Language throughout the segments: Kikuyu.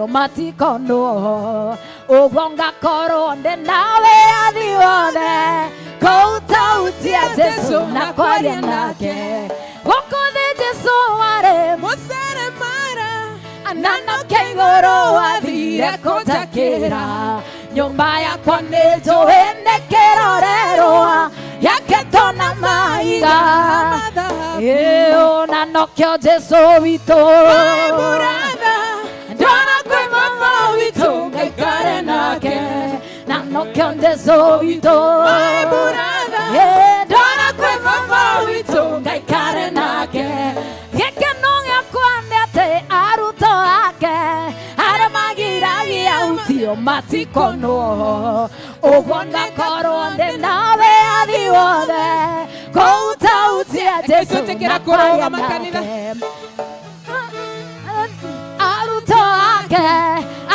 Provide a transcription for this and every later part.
Utio matikonwo Ũguo ngakorwo ndĩ nawe athi wothe kũu tauti ya Jesu na kwaria nake gũkũ thĩ Jesu warĩ Mũseremara na nokĩo igũrũ athire kũnjakĩra nyũmba yakwa nĩ njũĩ nĩ kĩrorerwa yakĩtwo na mahiga ĩũ na nokĩo Jesu witũ Brother, ndwara kwĩ baba witũ ngaikare nake na nokĩo Jesu witũ My brother, ndwara kwĩ baba witũ ngaikare nake gĩkeno gĩakwa nĩ atĩ arutwo ake arĩa magiragia utio matikonwo ũguo ngakorwo ndĩ nawe athi wothe kũu tauti ya Jesu Twĩtĩkĩra na kwaria kũrũgama kanitha. nake arutwo ake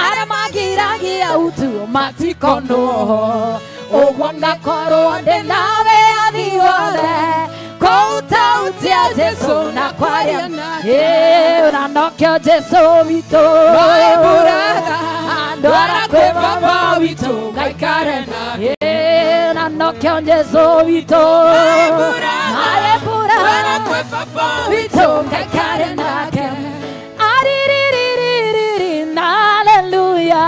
arĩa magiragia utu matikonwo ũguo ngakorwo ndĩ nawe athi wothe kũu tauti ya Jesu na kwaria ĩ na nokĩo Jesu witũ My brother, ndwara kwĩ baba witũ ngaikare nake ĩ na nokĩo Jesu witũ My brother, My brother, ndwara kwĩ baba witũ ngaikare nake aririririririri na haleluya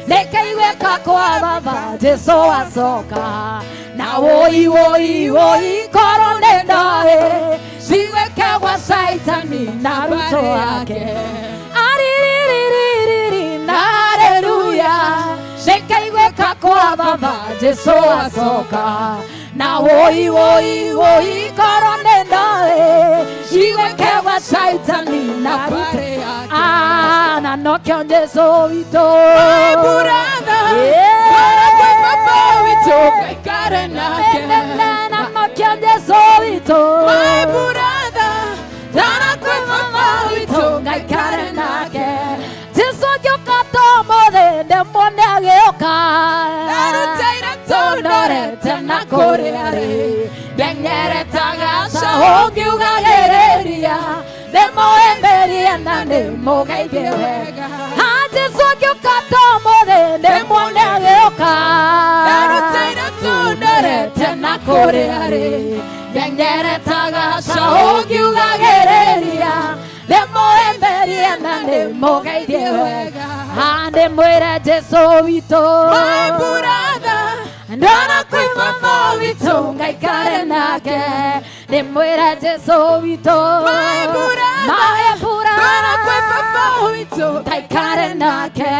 nĩkaiguĩka kwa baba Jesu acoka na woi woi woi korwo nĩ ndoĩ ciguĩke gwa Caitani na arutwo ake aririririririri na haleluya nĩkaiguĩka kwa baba Jesu acoka na woi woi woi korwo nĩ ndoĩ ciguĩke gwa Caitani na arutwo Ah, na nokĩo Jesu witũ My brother, Yeah. ndwara kwĩ baba witũ ngaikare nake na nokĩo Jesu witũ My brother, ndwara kwĩ baba witũ ngaikare nake Jesu ngĩũka tomũthĩ ndĩmuone agĩũka Ndarutĩire tũndorete na kũrĩa rĩ ndengereta gacaũ ngiugagĩrĩria ndĩmũhĩmbĩrie na ndĩmũgeithie wega Ah, Jesu ngĩũka tomũthĩ ndĩmuone agĩũka Ndarutĩire tũndorete na kũrĩa rĩ ndengereta gacaũ ngiugagĩrĩria ndĩmũhĩmbĩrie na ndĩmũgeithie wega Ah, ndĩmwĩre Jesu witũ My brother, ndwara kwĩ baba witũ ngaikare nake ndĩmwĩre Jesu witũ My brother, My brother, ndwara kwĩ baba witũ ngaikare nake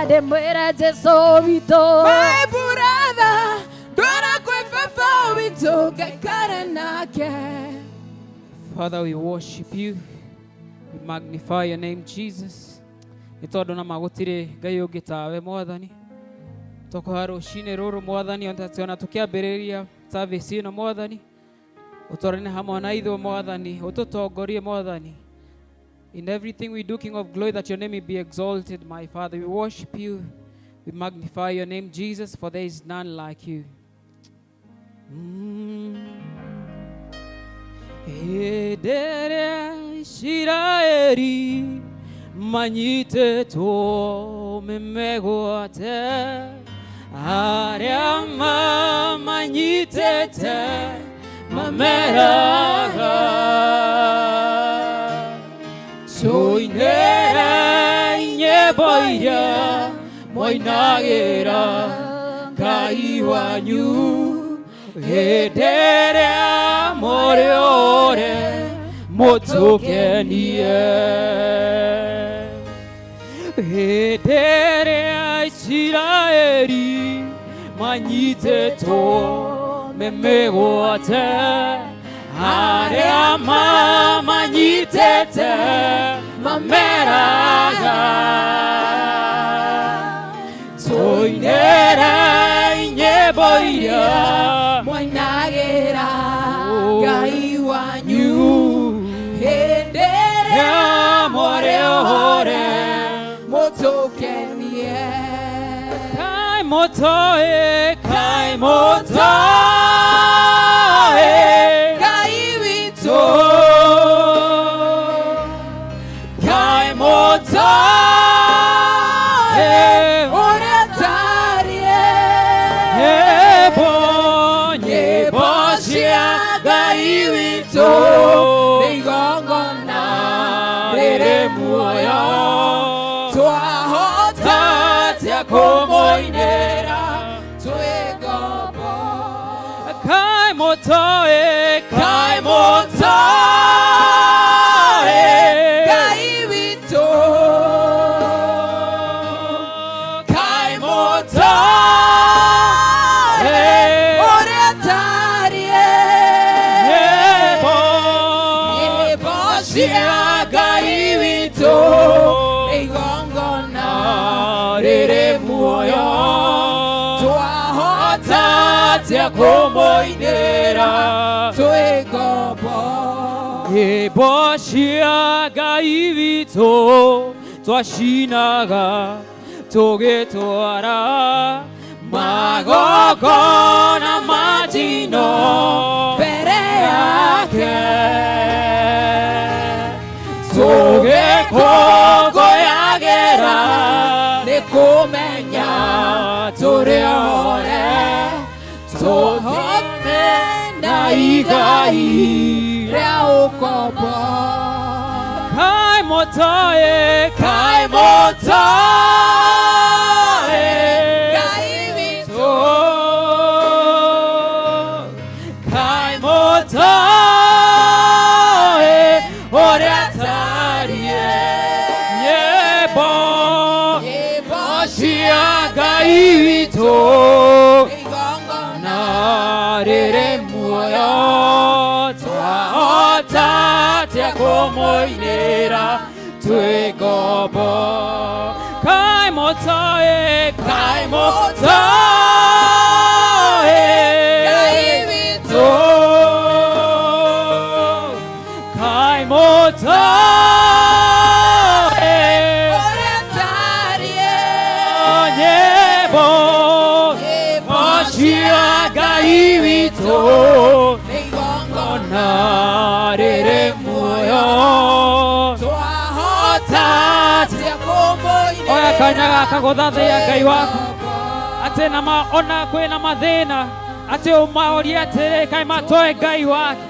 ndĩmwĩre Jesu witũ My brother, ndwara kwĩ baba witũ ngaikare nake Father, we worship you. We magnify your name, Jesus. Nĩ tondũ na magũtirĩ Ngai ũngĩ tawe mwathani tũkũha rũcinĩ rũrũ mwathani ona tũkĩambĩrĩria service ĩno mwathani ũtwarane hamwe na ithuĩ mwathani ũtũtongorie mwathani. In everything we do, King of Glory, that your name may be exalted, my Father. We worship you. We magnify your name, Jesus, for there is none like you. Hĩndĩ ĩrĩa Isiraeli manyitĩtwo mĩmegwate arĩa mamanyitĩte mameraga tũinĩre nyĩmbo iria mwainagĩra Ngai wanyu hĩndĩ ĩrĩa mũrĩ ũre mũtũkenie hĩndĩ ĩrĩa Isiraeli manyitĩtwo mĩmĩgwate arĩa mamanyitĩte mameraga tũinĩre nyĩmbo iria mwainagĩra Ngai wanyu hĩndĩ ĩrĩa mũrĩ ũre mũtũkenie Kai motoe, kai motoe, Ngai witũ kai motoe. muoyo Twahota atĩa kũmũinĩra twĩ ngombo Kaĩ mũtoĩ kaĩ mũtoĩ Ngai witũ Kaĩ mũtoĩ ũrĩa tariĩ Nyĩmbo nyĩmbo cia Ngai witũ nĩ igongona rĩrĩ muoyo twahota atĩa kũmũinĩra twĩ ngombo Nyĩmbo cia Ngai witũ twacinaga tũgĩtwara magongona ma njino mbere yake tũgĩkũngũyagĩra nĩ kũmenya tũrĩ ore tũhote na igai rĩa ũkombo Kaĩ mũtoĩ kaĩ mũtoĩ Ngai witũ Kaĩ mũtoĩ ũrĩa tariĩ nyĩmbo nyĩmbo cia Ngai witũ igongona na rĩrĩ muoyo twahota atĩa kũmũinĩra twĩ ngombo kaĩ mũtoĩ kaĩ mũtoĩ Ngai witũ Kaĩ mũtoĩ ũrĩa tariĩ nyĩmbo nyĩmbo cia Ngai witũ nĩ igongona na rĩrĩ muoyo twahota atĩa kũmũinĩra Oya kanya gaka gũthathaiya Ngai waku atĩ na ma ona kwĩna mathĩna atĩ ũmaũrie atĩrĩ kaĩ matoĩ Ngai wake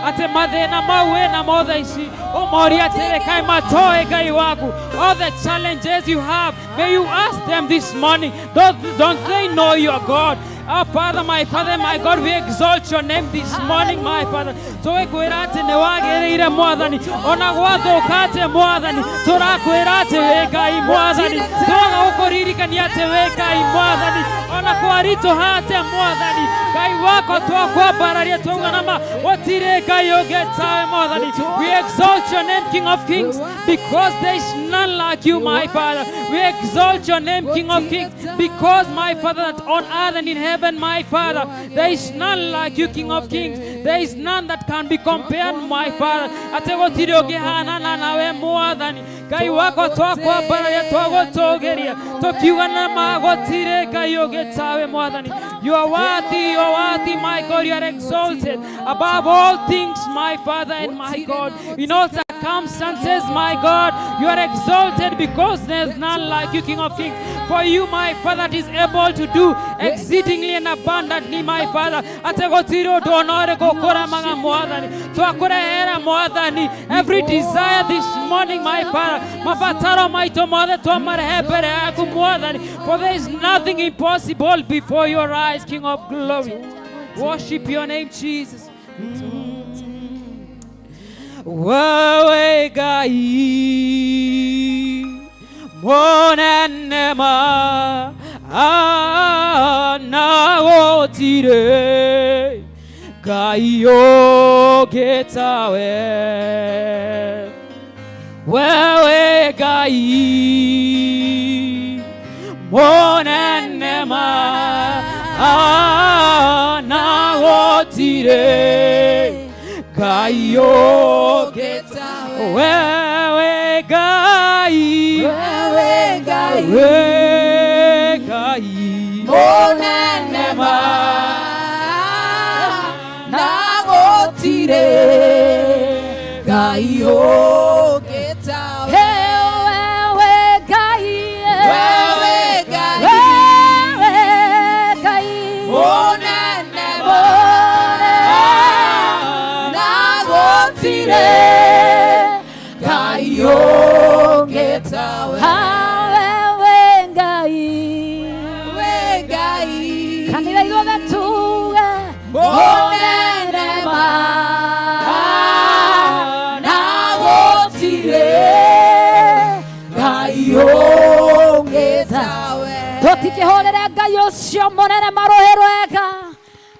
atĩ mathĩna mau wĩna mothe ici ũmorie atĩrĩ kaĩ matoĩ Ngai waku. All the challenges you have, may you ask them this morning, don't they know your God? Our Father, my Father, my God, we exalt your name this morning, my Father. Tũgĩkwĩra atĩ nĩ wagĩrĩire mwathani ona gwathũka atĩ mwathani tũrakwĩra atĩ wĩ Ngai mwathani tũraga gũkũririkania atĩ wĩ Ngai mwathani ona kwaritũha atĩ mwathani Ngai wakwa twakwambararia twauga nama gũtirĩ Ngai ũngĩ tawe mwathani. We exalt your name, King of Kings, because there is none like you, my Father. We exalt your name, King of Kings, because, my Father, that on earth and in heaven, my Father, there is none like you, King of Kings. There is none that can be compared, my Father. Atĩ gũtirĩ ũngĩhanana nawe mwathani Ngai wakwa twakwambararia twagũtũgĩria tũkiuga nama gũtirĩ Ngai ũngĩ tawe mwathani. You are worthy, you are worthy, my God. You are exalted above all things, my Father and my God. In all circumstances, my God, you are exalted because there is none like you, King of Kings. For you, my Father, is able to do exceedingly and abundantly, my Father. Atĩ gũtirĩ ũndũ ona ũrĩkũ ũkũremaga mwathani twakũrehera mwathani every desire this morning, my Father. Mabataro maitũ mothe twamarehe mbere yaku mwathani, for there is nothing impossible before your eyes, King of Glory. Worship your name, Jesus. Wewe Ngai mũnene ma na gũtirĩ Ngai ũngĩ tawe wewe Ngai mũnene ma na gũtirĩ Ngai ũngĩ wewe Ngai Wewe Ngai we Ngai mũnene ma na gũtirĩ Ngai ũngĩ tawe. Hey, wewe Ngai, Wewe Ngai wewe Ngai, mũnene ma na gũtirĩ Ngai ũngĩ tawe. Awe we Ngai. We Ngai. Kanitha ithuothe tuge Mũnene ma na gũtirĩ Ngai ũngĩ tawe. Tũtikĩhũrĩre Ngai ũcio mũnene marũhĩ rwega.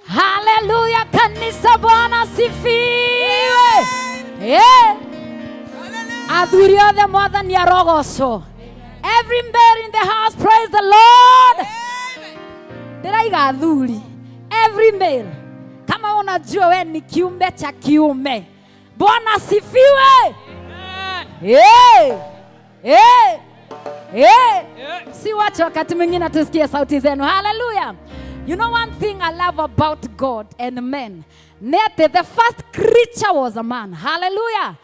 Haleluya kanisa, Bwana sifiwe. Eh. Athuri othe Mwathani arogocwo. Every man in the house, praise the Lord. Ndĩraiga athuri, every male, kama unajua we ni kiumbe cha kiume, Bwana sifiwe. Hey! Hey! Hey! Si wache wakati mwingine tusikie sauti zenu. Hallelujah. You know one thing I love about God and men. Nete, the first creature was a man. Hallelujah.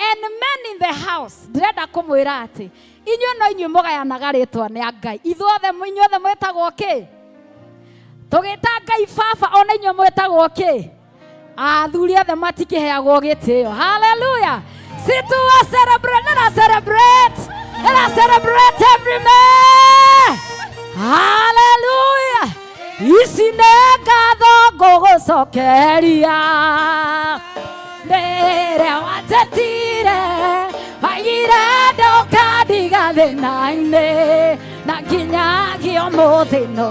And men in the house, ndĩrenda kũmwĩra atĩ inyuĩ no inyuĩ mũgayanaga rĩtwa nĩ a Ngai. Ithuothe inyuothe mwĩtagwo kĩ? Tũgĩta Ngai baba, ona inyuĩ mwĩtagwo kĩ? Athuri othe matikĩheagwo gĩtĩo. Hallelujah. Situwa celebrate, let us celebrate. Let us celebrate every man. Hallelujah. Ici nĩ ngatho ngũgũcokeria rĩrĩa wanjetire waigire ndũkandiga thĩna-inĩ na nginyagia ũmũthĩ no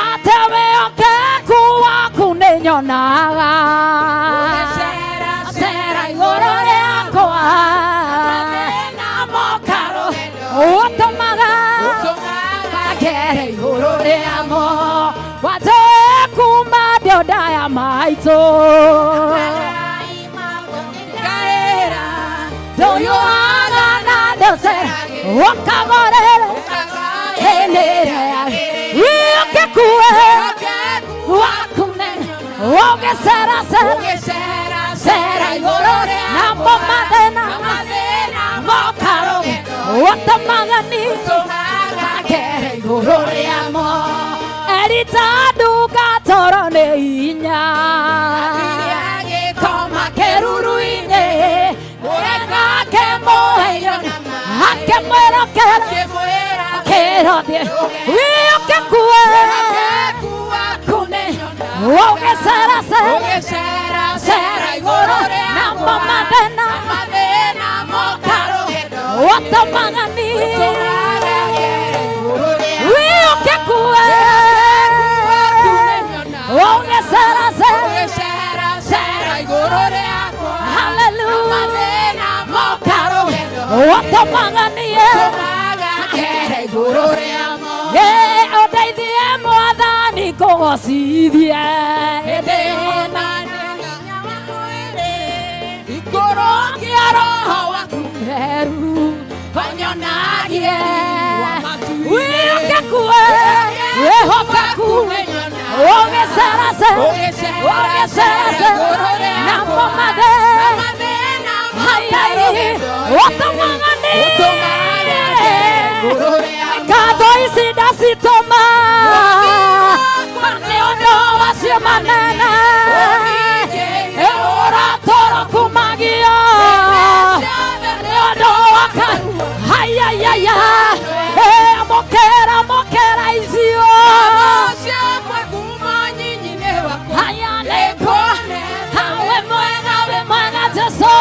atĩ wĩhokeku waku nĩ nyonaga cera igũrũ rĩakwa na mokaro ũtũmaga ngere igũrũ rĩamo wanjũĩ kuma ndĩ ndaya maitũ ndũyũaga na ndũcera ũkagorera hĩndĩ wĩhokeku waku nĩ ũgĩceracera cera igũrũ namo mathĩna mokaro ũtũmaga ni ngere igũrũ rĩamo erita nduga toro nĩ hinya koma kĩruru-inĩ akĩmũheio akĩmwĩrokera kĩrothiĩ wĩhokeku waku nĩ ũgĩceracera cera igũrũ namo mathĩna ũtũmaga ni wĩhokeku ũgĩceracera cera igũrũ. Hallelujah. Mokaro ũtũmaga niĩ Eh, ũndeithie Mwathani kũgocithie hĩndĩ ĩna Igũrũ kĩa roho waku mũtheru ũnyonagie wĩhokeku wĩhokeku ũgĩceracera ũgĩceracera namo mathĩna hayai ũtũmaga niĩ ngatho ici ndacitũma nĩ ũndũ wacio manene ũratũra kumagio nĩ ũndũ waka hayayaya mokera mokera icio haya nĩkwo we mwega, we mwega Jesu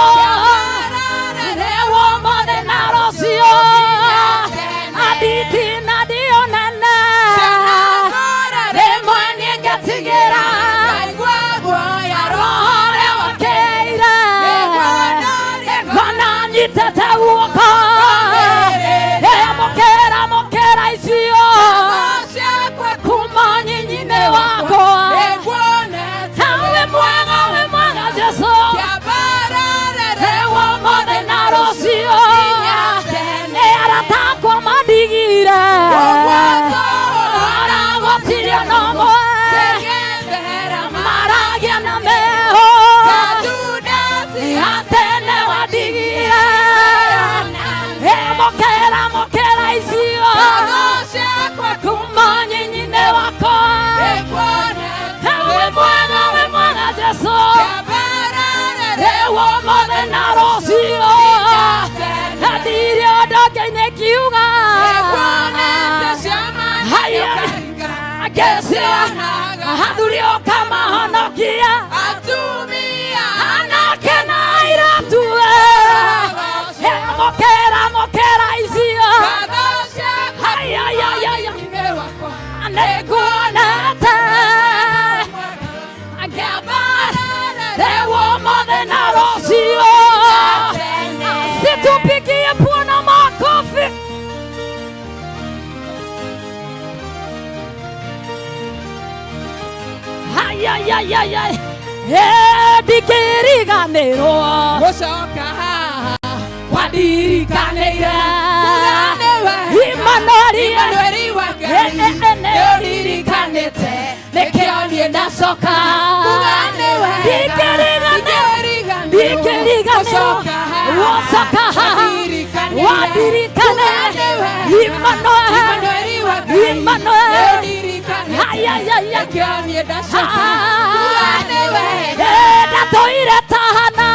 rĩu ũmũthĩ na rũciũ anditi na ndionene rĩmwe niĩ ngatigĩra roho ũrĩa wakĩire ngona nyitĩte guoko. Mokera mokera icio kuma nyinyi-inĩ wakwa. We mwega, we mwega Jesu rĩu ũmũthĩ na rũciũ nĩ aratakwa mandigire aragotirio no mwe maragia na meho atene wandigire. Nĩngiuga Haya. Ngecionaga athuri ũkamahonokia Atumia anake na airĩtu mokera mokera icio ngatho ciaku Haya, ya, ya, ya. Ithe wakwa Nĩnguonete ngĩamba rĩu ũmũthĩ na rũciũ. Situpigie Bwana makofi. Haya, ya, ya, ya. Ndikĩriganĩrwo gũcoka haha wandirikanĩire Imanueli Imanueli wa Ngai nĩũririkanĩte nĩkĩo niĩ ndacoka. Kuga nĩ wega Ndikĩriganĩrwo ndikĩriganĩrwo gũcoka haha wandirikane Imanueli Imanueli wa Ngai Imanueli nĩũririkanĩte Haya, ya, ya. nĩkĩo niĩ ndacoka. Kuga nĩ wega ndatũire tahana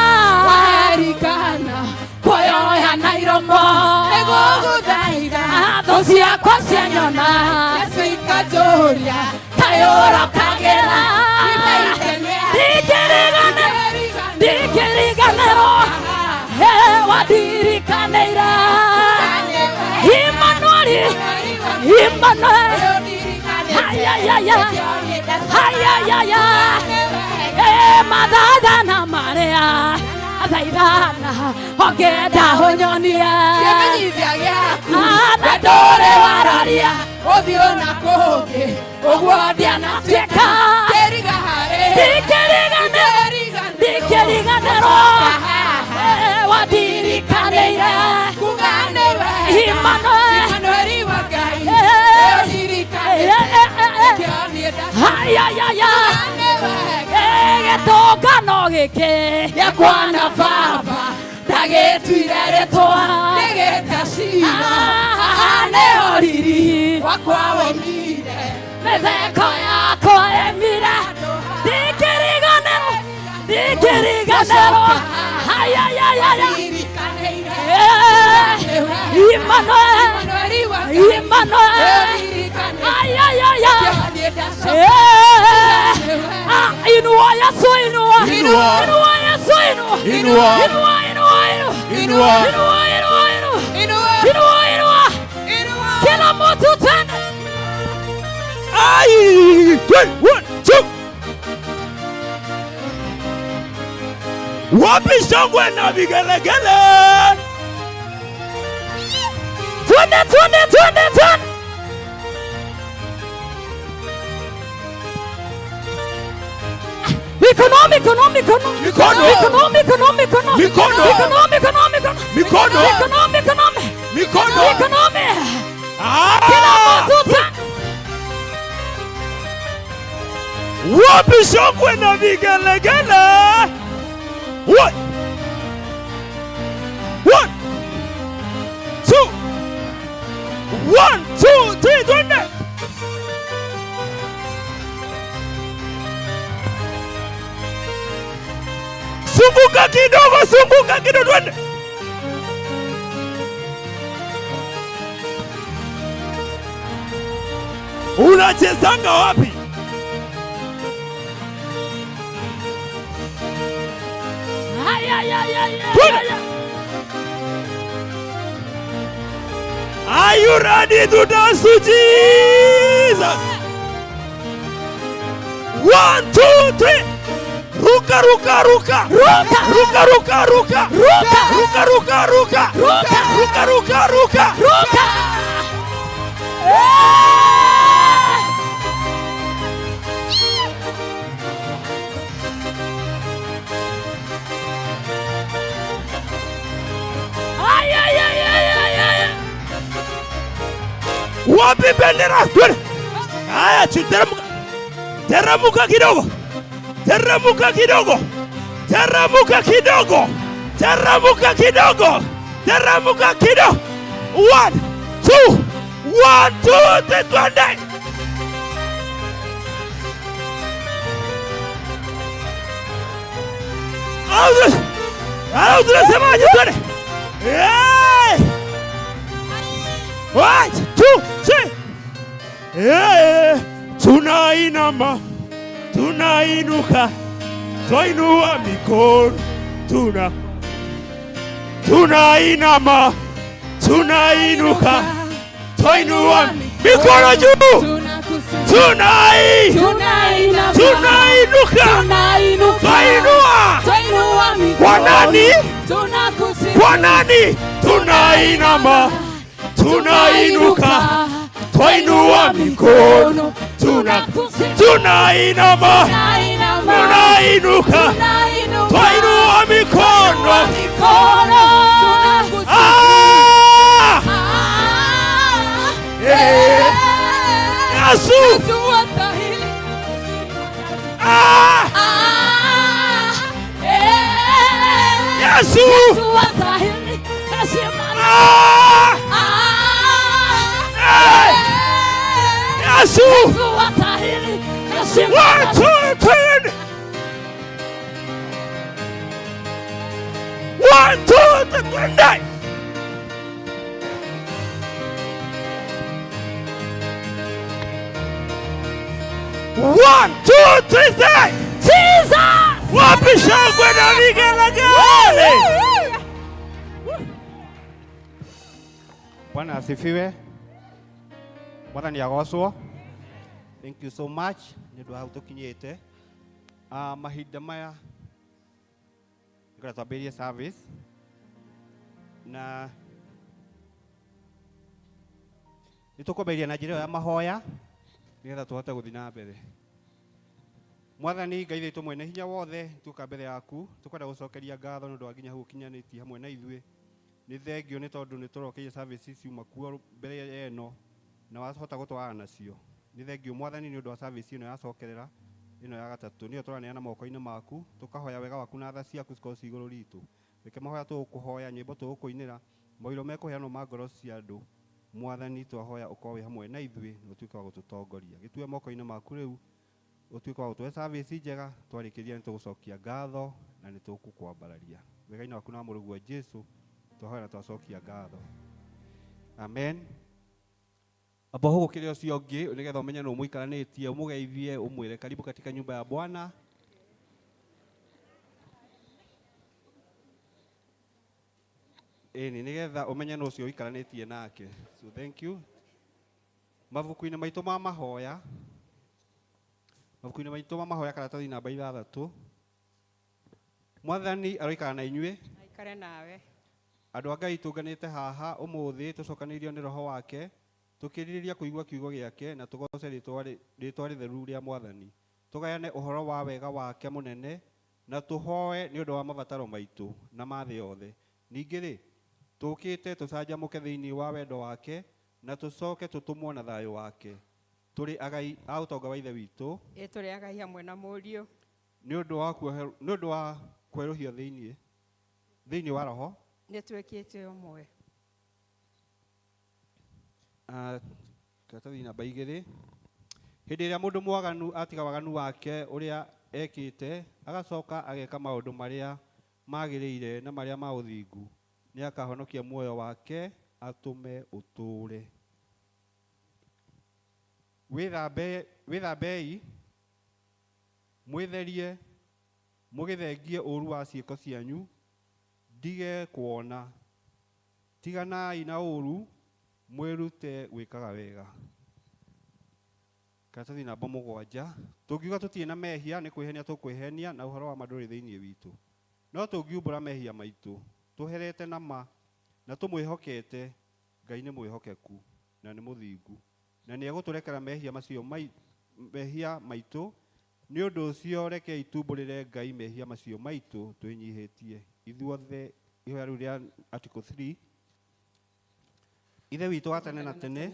warikana kuoyoya na iromo nĩgũgũthaitha thũ ciakwa cianyona Yesu ikanjũria kayũrokagĩra ndikĩriganĩrwo wandirikanĩire Imanueli Imanueli Haya, ya, ya. Haya, ya, ya. Mathaithana marĩa thaithana ongenda ũnyonie kĩmenyithia gĩaku na ndũrĩ wararia ũthiũ na kũngĩ ũguo ndianatuĩka kĩriga harĩ ndikĩriganĩrwo wandirikanĩire kuga nĩ wega Imanueli Imanueli wa Ngai nĩũririkanĩte nĩkĩo niĩ ndacoka. Haya, ya, ya. Kuga nĩ wega Gĩtũngano gĩkĩ gĩakwa na baba ndagĩtuire rĩtwa nĩgĩta cira haha nĩho riri wakwa woimire mĩtheko yakwa ĩmire ndikĩriganĩrwo ndikĩriganĩrwo Haya, ya, ya, ya. Nĩũririkanĩire Imanueli Imanueli wa Ngai Imanueli nĩũririkanĩte Haya, ya, ya. nĩkĩo niĩ ndacoka. Inua Yesu, inua. Inua. Inua Yesu, inua. Inua. Inua, inua, inua. Inua. Inua, inua, inua. Inua Inua, inua. inua Kila mtu tena. Ai! Three, one, two. Wapi shangwe na vigelegele? Twende, twende, twende, twende. Mikono, mikono, mikono. Mikono. Mikono, mikono, mikono. Mikono. Mikono, mikono, mikono. Mikono. Mikono, mikono. Mikono. Mikono. Ah! Kila mtu tena. Wapi shangwe na vigelegele? One. One. Two. One, two, three, twende. Zunguka kidogo, zunguka kidogo, twende. Unachezanga wapi? Haya, ya, ya, ya, Twende. ya, ya. Are you ready to dance to Jesus? One, two, three. Ruka, ruka, ruka. Ruka. Ruka, ruka, ruka. Ruka. Ruka, ruka, ruka. Ruka. Ruka, ruka, ruka. Ruka. Eh! Ay, ay, ay, ay, ay, ay. Wapi bendera? Twende. Haya, teremka. Teremka kidogo. Teremka kidogo. Teremka kidogo. Teremka kidogo. Teremka kidogo. One, two, one, two, three, twende. Au, tunasemaje? Twende. Hey! Eh, tunainama, tunainuka, twainua mikono, tunainama, tunainuka, twainua mikono juu, tunai Tunainama. tunainuka, Tunainuka. twainua Twainua mikono. Kwa nani? Tunakusifu. Kwa nani? Tunainama, tunainuka, twainua mikono, Tunakusifu. tunainama, Tunainama. tunainuka, Tunainuka. twainua mikono. Mikono. Tunakusifu. Ah! Ah. Eh. Yesu! Yesu wastahili. Ah! Ah. Eh. Yesu! Yesu wastahili. Heshima na Ah! Ah. Eh. Yesu! Yesu wastahili. Heshima na One, two, three. One, two, three, twende. One, two, three, say. Jesus. Wapi shangwe na vigelegele? Bwana asifiwe. Mwathani agocwo. Thank you so much nĩ ũndũ wa hau tũkinyĩte. Ah, mahinda maya nĩngwenda twambĩrĩrie service na nĩ tũkwambĩrĩria na njĩra ĩyo ya mahoya nĩgetha tũhote gũthiĩ na mbere. Mwathani Ngai witũ mwene hinya wothe, tuoka mbere yaku tũkwenda gũcokeria ngatho nĩ ũndũ wa nginya hau ũkinyanĩtie hamwe na ithuĩ. Nĩ thengio nĩ tondũ nĩ tũrokeire service ciuma kuo mbere ĩno na wahota gũtwarana nacio. Nĩ thengio Mwathani nĩ ũndũ wa service ĩno yacokerera ĩno ya gatatũ, nĩyo tũraneana moko-inĩ maku, tũkahoya wega waku na tha ciaku cikorwo ci igũrũ ritũ. Reke mahoya tũgũkũhoya, nyĩmbo tũgũkũinĩra, maũira mekũheanwo ma ngoro cia andũ, Mwathani twahoya ũkorwo wĩ hamwe na ithuĩ na ũtuĩke wa gũtũtongoria. Gĩtue moko-inĩ maku rĩu, ũtuĩke wa gũtũhe service njega, twarĩkĩria nĩ tũgũcokia ngatho na nĩ tũgũkwambararia. Wega-inĩ waku na mũrũguo Jesu, twahoya na twacokia ngatho. Amen. Amba hũgũkĩre ũcio ũngĩ nĩgetha ũmenye nũ mũikaranĩtie, ũmũgeithie, ũmwĩre karibu katika nyumba ya Bwana. Ĩni nĩgetha ũmenye nũ ũcio ũikaranĩtie nake. So thank you. Mabuku-inĩ maitũ ma mahoya, mabuku-inĩ maitũ ma mahoya karatathi namba 6, Mwathani aroikara na inyuĩ. Aikare nawe. Andũ a Ngai tũnganĩte haha ũmũthĩ tũcokanĩirio nĩ Roho wake, tũkĩrirĩria kũigua kiugo gĩake na tũgoce rĩtwa rĩtheru rĩa Mwathani. Tũgayane ũhoro wa wega wake mũnene na tũhoe nĩ ũndũ wa mabataro maitũ na ma thĩ yothe. Ningĩ rĩ, tũkĩte tũcanjamũke thĩinĩ wa wendo wake na tũcoke tũtũmwo na thayũ wake. Tũrĩ agai a ũtonga wa Ithe witũ. Ĩ tũrĩ agai hamwe na Mũriũ. Nĩ ũndũ wa nĩ ũndũ wa kwerũhio thĩinĩ wa Roho. Nĩ twĩkĩte ũmwe. Ah, karatathi namba 2. Hĩndĩ ĩrĩa mũndũ mwaganu atiga waganu wake ũrĩa ekĩte, agacoka ageka maũndũ marĩa magĩrĩire na marĩa ma ũthingu, nĩ akahonokia muoyo wake atũme ũtũũre. Wĩthambei, mwĩtherie, mũgĩthengie ũũru wa ciĩko cianyu, ndige kuona. Tiganai na ũũru, mwĩrute gwĩkaga wega. Karatathi namba 7. Tũngiuga tũtirĩ na mehia nĩ kwĩhenia tũkwĩhenia na ũhoro wa ma ndũrĩ thĩinĩ witũ. No tũngiumbũra mehia maitũ, tũherete na ma na tũmwĩhokete, Ngai nĩ mwĩhokeku na nĩ mũthingu, na nĩ egũtũrekera mehia macio mehia maitũ. Nĩ ũndũ ũcio rekei tumbũrĩre Ngai mehia macio maitũ twĩnyihĩtie. Ithuothe ihoya rĩu rĩa article 3. Ithe witũ wa tene na tene,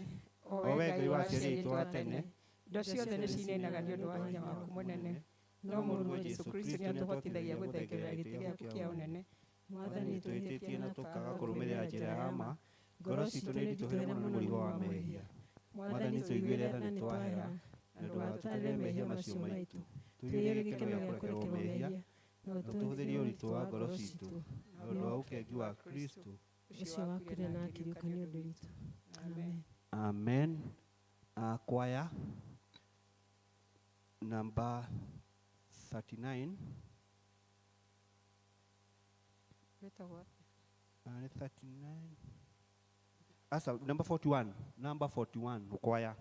o we Ngai wa aciari aitũ a tene, indo ciothe nĩ cinainaga nĩ ũndũ wa hinya waku mũnene. No Mũrũguo Jesũ Kristo nĩ atũhotithagia gũthengerera gĩtĩ gĩaku kĩa ũnene. Mwathani, twĩhĩtie na tũkaga kũrũmĩrĩra njĩra ya ma, ngoro citũ nĩ nditũhĩre mũno nĩ mũrigo wa mehia. Mwathani, tũiguĩre tha nĩ twahera, na ndũgatũtarĩre mehia macio maitũ. Tũiyũrie gĩkeno gĩa kũrekerwo mehia, na ũtũhũthĩrie ũritũ wa ngoro citũ, na ũndũ wa ũkengi wa Kristo ũcio wakuire na akĩriũka nĩ ũndũ witũ. Amen. Amen. Kwaya namba 39. Wĩtagwo atĩa? Nĩ 39. Asa, number 41. Number 41 kwaya.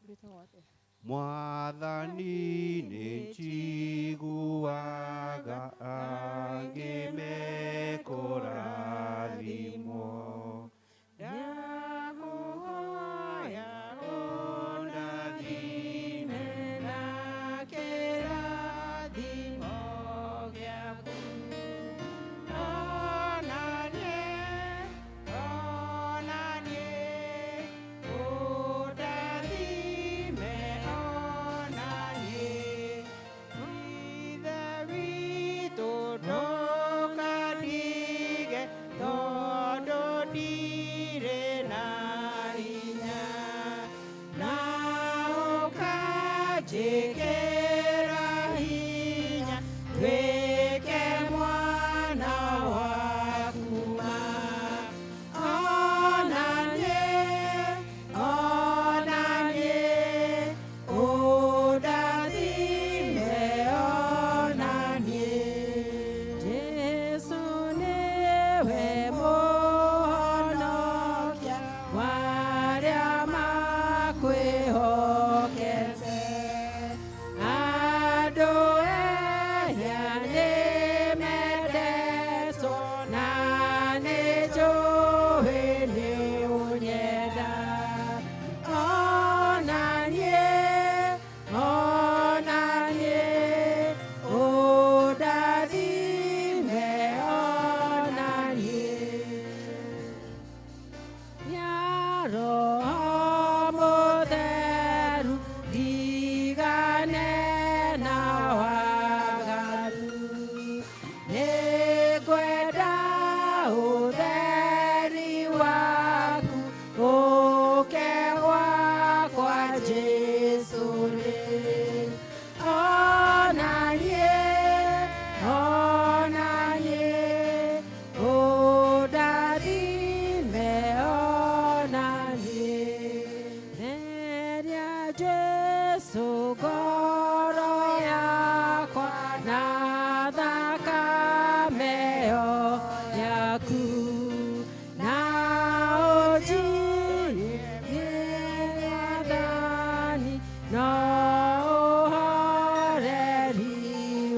Wĩtagwo atĩa? Mwathani nĩ njiguaga angĩ mekũrathimwo. Ndakũhoya ũndathime na kĩrathimo gĩaku. Onanie, onanie, ũndathime, onanie. Ithe witũ ndũkandige tondũ ndirĩ na hinya. Na ũkanjĩkĩra hinya nduĩke mwana waku ma. Onanie, onanie, ũndathime, onanie. Jesu nĩwe mũhonokia wa arĩa makwĩhokete. Andũ ehia nĩmendetwo na nĩnjũĩ nĩũnyenda. Onanie, onanie, ũndathime, onanie. Ya Roho Mũtheru, ndigane na waganu. Nĩngwenda ũtheri waku ũke gwakwa Jesũ rĩ. Onanie, onanie, ũndathime, onanie. Theria Jesũ ngoro yakwa na thakame ĩyo yaku. Na ũnjiyũrie Mwathani na ũhoreri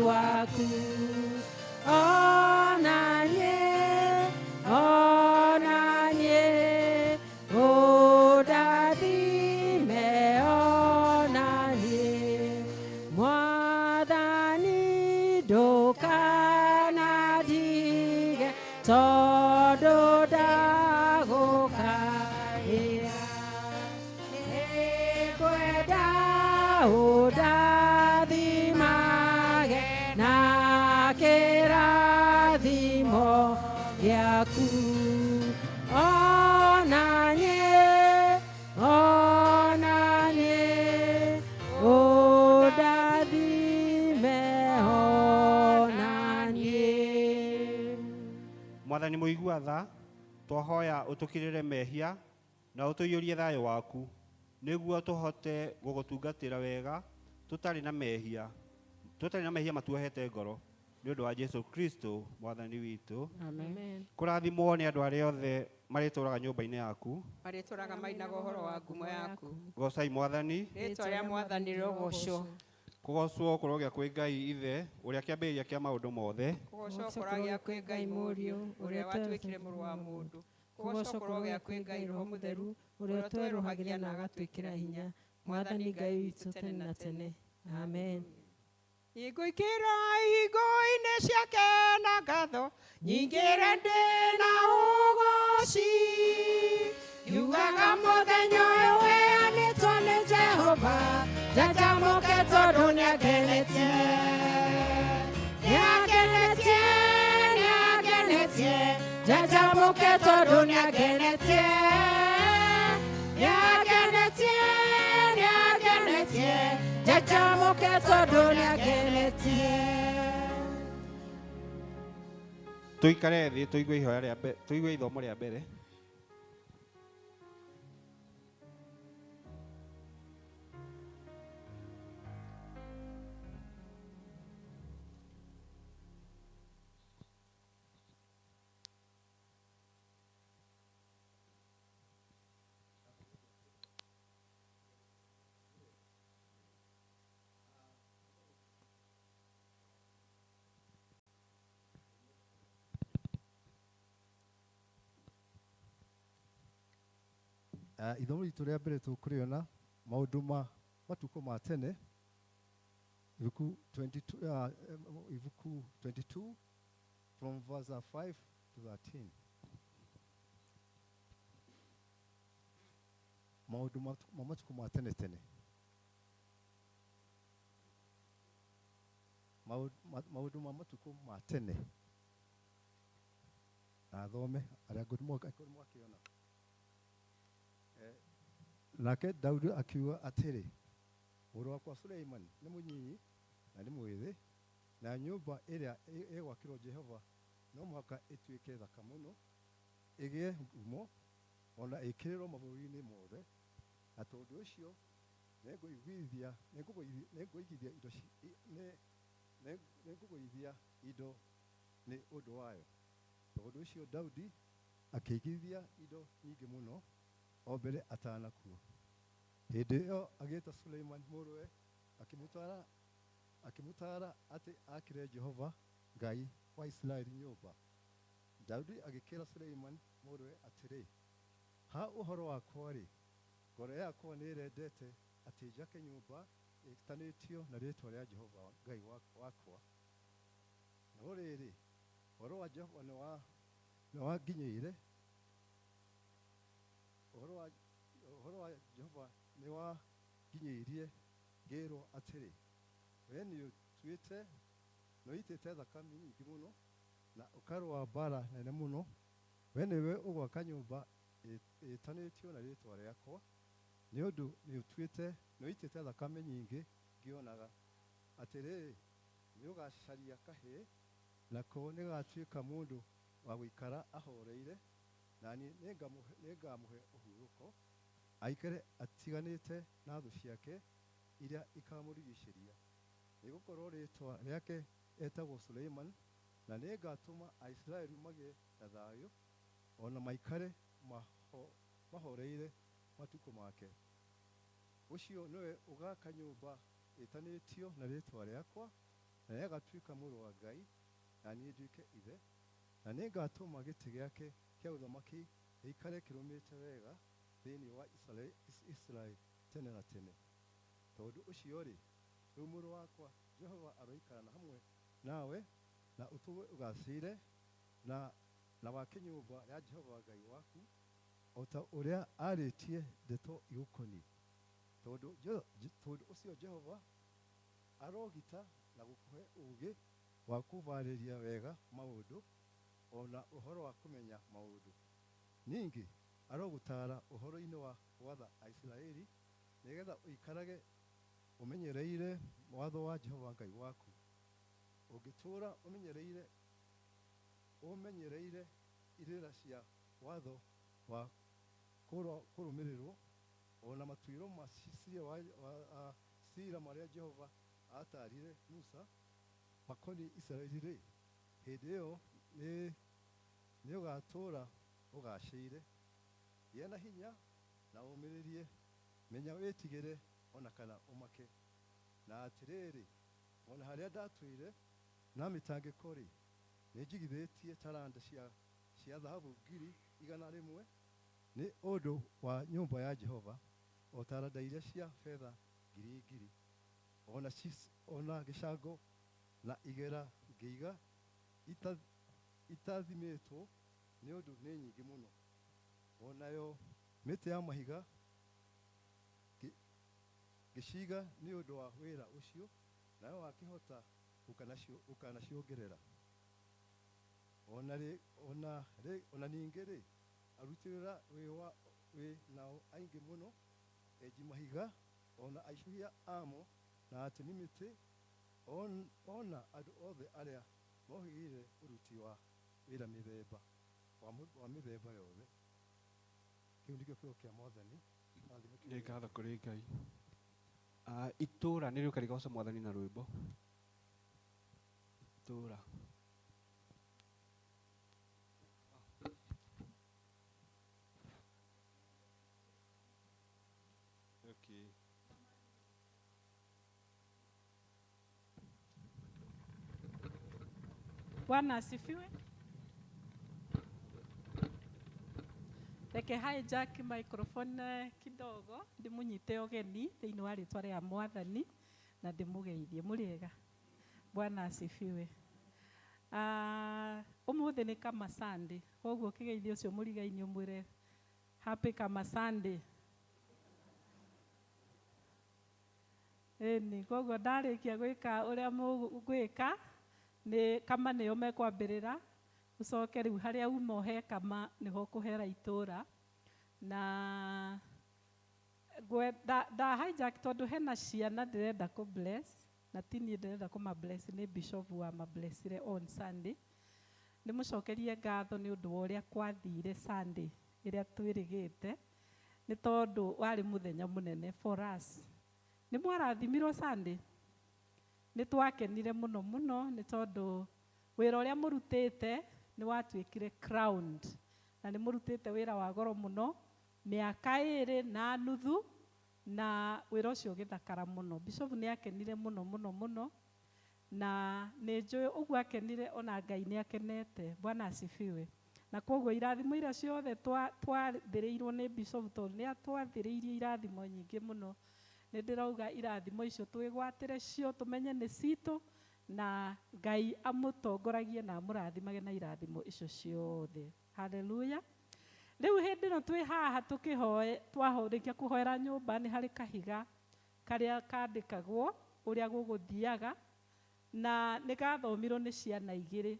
waku. Onanie, onanie, ũndathime, onanie. Mwathani ndũkanandige tondũ ndagũkaĩra. Nĩngwenda ũndathimage na kĩrathimo gĩaku. Onanie, onanie, ũndathime, onanie. Mwathani mũigua tha, twahoya ũtũkirĩre mehia na ũtũiyũrie thayũ waku nĩguo tũhote gũgũtungatĩra wega tũtarĩ na mehia, tũtarĩ na mehia matuohete ngoro nĩ ũndũ wa Jesu Kristo Mwathani witũ. Amen. Kũrathimwo nĩ andũ arĩa othe marĩtũũraga nyũmba-inĩ yaku. Marĩtũraga mainaga ũhoro wa ngumo yaku. Goocai Mwathani. Rĩĩtwa rĩa Mwathani rĩrogocwo. Kũgoocwo kũrogĩa kwĩ Ngai Ithe ũrĩa kĩambĩrĩria kĩa maũndũ mothe. Kũgocwo kũragĩa kwĩ Ngai Mũriũ ũrĩa watuĩkire mũrũ wa mũndũ. Kũgocwo kũrogĩa kwĩ Ngai Roho Mũtheru ũrĩa ũtwerũhagia na agatwĩkĩra hinya. Mwathani Ngai witũ tene na tene. Amen. Ingũikĩra ihingo-inĩ ciake na ngatho nyingĩre ndĩ na ũgoci. Ngiugaga mũthenya ũyũ weanĩtwo nĩ Jehova, njanjamũke tondũ nĩangenetie. Nĩangenetie, nĩangenetie, njanjamũke tondũ nĩangenetie. Nĩangenetie, nĩangenetie, njanjamũke tondũ nĩangenetie. Tũikare thĩ tũigue ihoya rĩa mbere, tũigue ithomo rĩa mbere. Ithomo ritũ rĩa mbere tũkũrĩona maũndũ ma matukũ ma tene, ibuku 22, ibuku 22 from verse 5 to 13. Maũndũ ma matukũ ma tene tene. Maũndũ ma matukũ ma tene. Na thome arĩa ngũmwakĩona. Nake Daudi akiuga atĩrĩ, mũrũ wakwa Suleimani nĩ mũnyinyi na nĩ mwĩthĩ, na nyũmba ĩrĩa ĩgwakĩrwo Jehova no mũhaka ĩtuĩke thaka mũno, ĩgĩe ngumo ona ĩkĩrĩrwo mabũrũri-inĩ mothe. Na tondũ ũcio nĩngũigithia nĩngũgũithia indo nĩ ũndũ wayo. Tondũ ũcio Daudi akĩigithia indo nyingĩ mũno o mbere atanakua. Hĩndĩ ĩyo agĩĩta Suleiman mũrũwe, akĩmũtaara atĩ akĩre Jehova Ngai wa Isiraeli nyũmba. Daudi agĩkĩra Suleiman mũrũwe atĩrĩ, ha ũhoro wakwa-rĩ, ngoro yakwa nĩĩrendete atĩ njake nyũmba ĩtanĩtio na rĩĩtwa rĩa Jehova Ngai wakwa. No rĩrĩ, ũhoro wa Jehova nĩwanginyĩire, ũhoro wa Jehova nĩwanginyĩirie ngĩĩrwo atĩrĩ, we nĩũtuĩte nĩũitĩte thakame nyingĩ mũno na ũkarũa mbaara nene mũno. We nĩwe ũgwaka nyũmba ĩtanĩtio na rĩĩtwa rĩakwa, nĩ ũndũ nĩũtuĩte nĩũitĩte thakame nyingĩ ngĩonaga. Atĩrĩrĩ, nĩũgacaria kahĩĩ, nako nĩgagatuĩka mũndũ wa gũikara ahoreire, na niĩ nĩngamũhe ũhurũko, aikare atiganĩte na thũ ciake iria ikamũrigiicĩria. Nĩgũkorwo rĩĩtwa rĩake etagwo Suleiman, na nĩngatũma Aisiraeli magĩe na thayũ, ona maikare mahoreire matukũ make. Ũcio nĩwe ũgaaka nyũmba ĩtanĩtio na rĩĩtwa rĩakwa, na nĩagatuĩka mũrũ wa Ngai, na niĩ nduĩke ithe. Na nĩngatũma gĩtĩ gĩake kĩa ũthamaki gĩikare kĩrũmĩte wega thĩinĩ wa Isiraeli tene na tene. Tondũ ũcio-rĩ, rĩu mũrũ wakwa, Jehova aroikara na hamwe nawe, na ũtũũre ũgaacĩire, na wake nyũmba ya Jehova Ngai waku, o ta ũrĩa arĩtie ndeto igũkoniĩ. Tondũ ũcio Jehova arogita na gũkũhe ũũgĩ wa kũbarĩria wega maũndũ, ona ũhoro wa kũmenya maũndũ. Ningĩ arogũtaara ũhoro-inĩ wa gwatha Aisiraeli, nĩgetha ũikarage ũmenyereire watho wa Jehova Ngai waku. Ũngĩtũũra ũmenyereire irĩra cia watho wa kũrũmĩrĩrwo, ona matuĩro ma ciira marĩa Jehova aatarire Musa makoniĩ Isiraeli-rĩ, hĩndĩ ĩyo nĩũgatũũra ũgaacĩire. Gĩa na hinya na ũũmĩrĩrie, menya wĩtigĩre ona kana ũmake. Na atĩrĩrĩ, ona harĩa ndatũire na mĩtangĩko-rĩ, nĩnjigithĩtie taranda cia thahabu 100,000 nĩ ũndũ wa nyũmba ya Jehova, o taranda iria cia betha 1,000, ona gĩcango na igera ngĩiga itathimĩtwo, nĩ ũndũ nĩ nyingĩ mũno. Onayo mĩtĩ ya mahiga ngĩciiga nĩ ũndũ wa wĩra ũcio, nawe wakĩhota ũkanaciongerera. Ona ningĩ-rĩ, aruti wĩra wĩ nao aingĩ mũno, enji mahiga, ona aicũhia amo, na atemi mĩtĩ, ona andũ othe arĩa mohĩgĩrĩire ũruti wa wĩra wa mĩthemba yothe. Kĩu nĩkĩo kiugo kĩa Mwathani. Nĩ ngatho kũrĩ Ngai. Itũũra nĩ rĩũka rĩgoce Mwathani na rwĩmbo. Itũũra. Okay. Bwana asifiwe. Reke hijack microphone kidogo ndimunyite ũgeni thĩinĩ wa rĩtwa rĩa Mwathani na ndĩmũgeithie. Mũrĩega? Bwana asifiwe. Ũmũthĩ nĩ kama Sunday, koguo kĩgeithio ũcio mũrigaini ũmwĩre happy kama Sunday. Ĩni, koguo ndarĩkia gwĩka ũrĩa mũgwĩka nĩ kama nĩyo mekwambĩrĩra, ũcoke rĩu harĩa uma ũhe kama nĩho ũkũhera itũra. Na nda hijack tondũ hena ciana ndĩrenda kũ bless, na ti niĩ ndĩrenda kũma bless, nĩ bishop wa ma blessire on Sunday. Ndĩmũcokerie ngatho nĩ ũndũ wa ũrĩa kwathire Sunday ĩrĩa twĩrĩgĩte, nĩ tondũ warĩ mũthenya mũnene for us. Nĩ mwarathimirwo Sunday? Nĩ twakenire mũno mũno nĩ tondũ wĩra ũrĩa mũrutĩte nĩ watuĩkire crowned, na nĩ mũrutĩte wĩra wa goro mũno mĩaka ĩrĩ na nuthu, na wĩra ũcio ũgĩthakara mũno. Bishop nĩ akenire mũno mũno mũno, na nĩ njũĩ ũguo akenire ona Ngai nĩ akenete. Bwana asifiwe. Na koguo irathimo iria ciothe twathĩrĩirwo nĩ bishop, tondũ nĩ atwathĩrĩirie irathimo nyingĩ mũno, nĩ ndĩrauga irathimo icio twĩgwatĩre cio, tũmenye nĩ citũ, na Ngai amũtongoragie na amũrathimage na irathimo icio ciothe. Haleluya. Rĩu hĩndĩ ĩno twĩ haha tũkĩhoe, twahorĩkia kũhoera nyũmba, nĩ harĩ kahiga karĩa kandĩkagwo ũrĩa gũgũthiaga, na nĩ gathomirwo nĩ ciana igĩrĩ,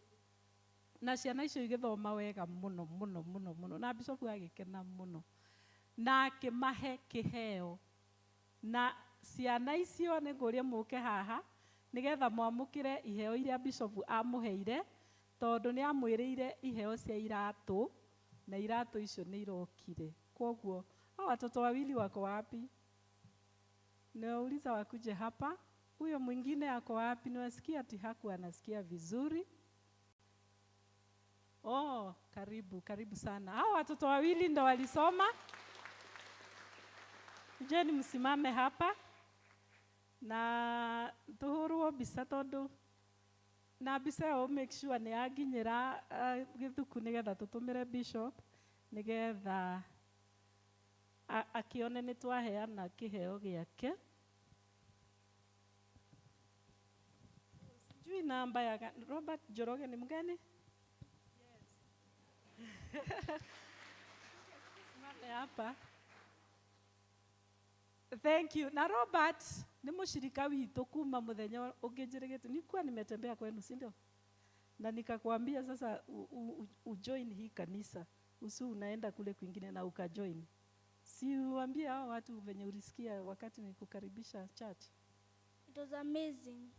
na ciana icio igĩthoma wega mũno mũno mũno mũno, na bishop agĩkena mũno na akĩmahe kĩheo. Na ciana icio nĩ ngũria mũke haha nĩgetha mwamũkĩre iheo iria bishop amũheire, tondũ nĩ amwĩrĩire iheo cia iratũ, na iratũ icio nĩ irokire. Koguo hao watoto wawili wako wapi? Niwauliza wakuje hapa. Huyo mwingine ako wapi? Niwasikia ati hakuwa anasikia vizuri. Oh, karibu, karibu sana. Hao watoto wawili ndo walisoma. Jeni msimame hapa na tuhurwo mbica, tondu na mbica ĩyo make sure nĩ yakinyĩra gĩthuku nĩgetha tũtũmĩre bishop nĩgetha akĩone nĩ twaheana kĩheo gĩake. Sijui namba ya Robert Njoroge ni mgani? Yes. Simame hapa. Thank you. Na Robert ni mushirika witũ kuma muthenya ũngĩnjĩrĩgĩte. Nikuwa nimetembea kwenu, si ndio? Na nikakwambia sasa ujoin hii kanisa. Usu unaenda kule kwingine na ukajoin. Si uambie hao watu venye ulisikia wakati nikukaribisha church? It was amazing.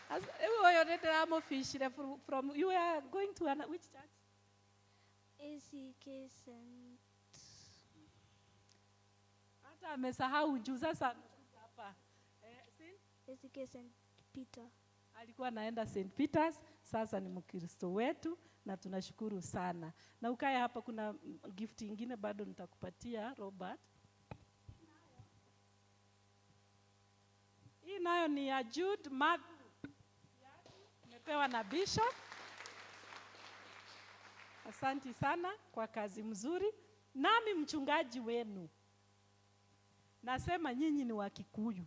As, huyo nĩ ndĩramũbicire from you are going to an, which church? ACK Saint. Hata amesahau juu sasa amekuja hapa. Saint? ACK Saint Peter. Alikuwa anaenda Saint Peters, sasa ni Mkristo wetu na tunashukuru sana. Na ukae hapa, kuna gift ingine bado nitakupatia Robert. Hii nayo ni ya Jude Matthew. Nimepewa na Bishop. Asanti sana kwa kazi mzuri. Nami mchungaji wenu nasema nyinyi ni wa Kikuyu,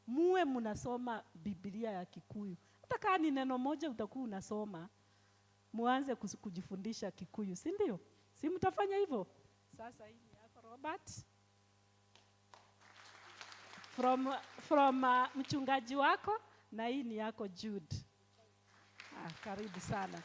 muwe mnasoma Biblia ya Kikuyu. Hata kama ni neno moja utakuwa unasoma, muanze kujifundisha Kikuyu, si ndio? Si mtafanya hivyo? Sasa hii ni yako Robert, from mchungaji wako, na hii ni yako Jude. Karibu sana.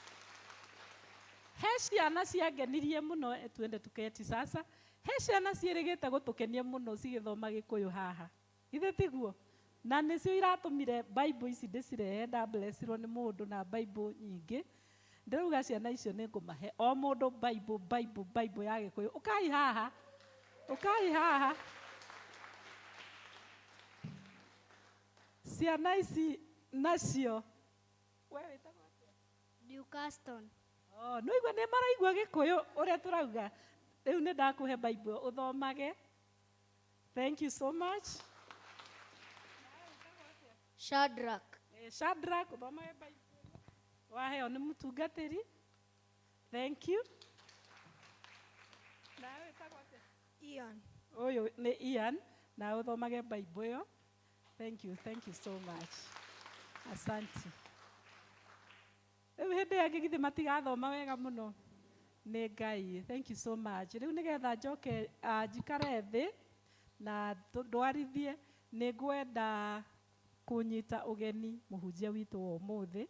He ciana ciangenirie muno, tuende tuketi sasa. He ciana ciĩrĩgĩte gũtũkenia mũno cigĩthoma Gĩkũyũ haha. Ithe tiguo? Na nĩcio iratũmire Bible ici ndĩcirehe, ndablessirwo nĩ mũndũ na Bible nyingĩ. Ndĩrauga ciana icio nĩ ngũmahe o mũndũ Bible, Bible, Bible ya Gĩkũyũ. Ũkai haha. Ũkai haha. Ciana ici nacio. We wĩtagwo atĩa? Newcastle. Oh, no igua nĩ maraigua Gĩkũyũ ũrĩa tũrauga. Rĩu nĩ ndakũhe Bible ũthomage. Thank you so much. Shadrach. Shadrach, ũthomage Bible. Waheo nĩ mũtungatĩri. Thank you. Wĩtagwo atĩa? Ian. Ũyũ nĩ Ian na ũthomage Bible ĩyo. Thank you, thank you so much. Asante. Rĩu hĩndĩ ĩyo ĩngĩ githĩ matigathoma wega mũno nĩ Ngai. Thank you so much. Rĩu nĩgetha njoke njikare thĩ na ndwarithie nĩ ngwenda kũnyita ũgeni mũhunjia witũ wa ũmũthĩ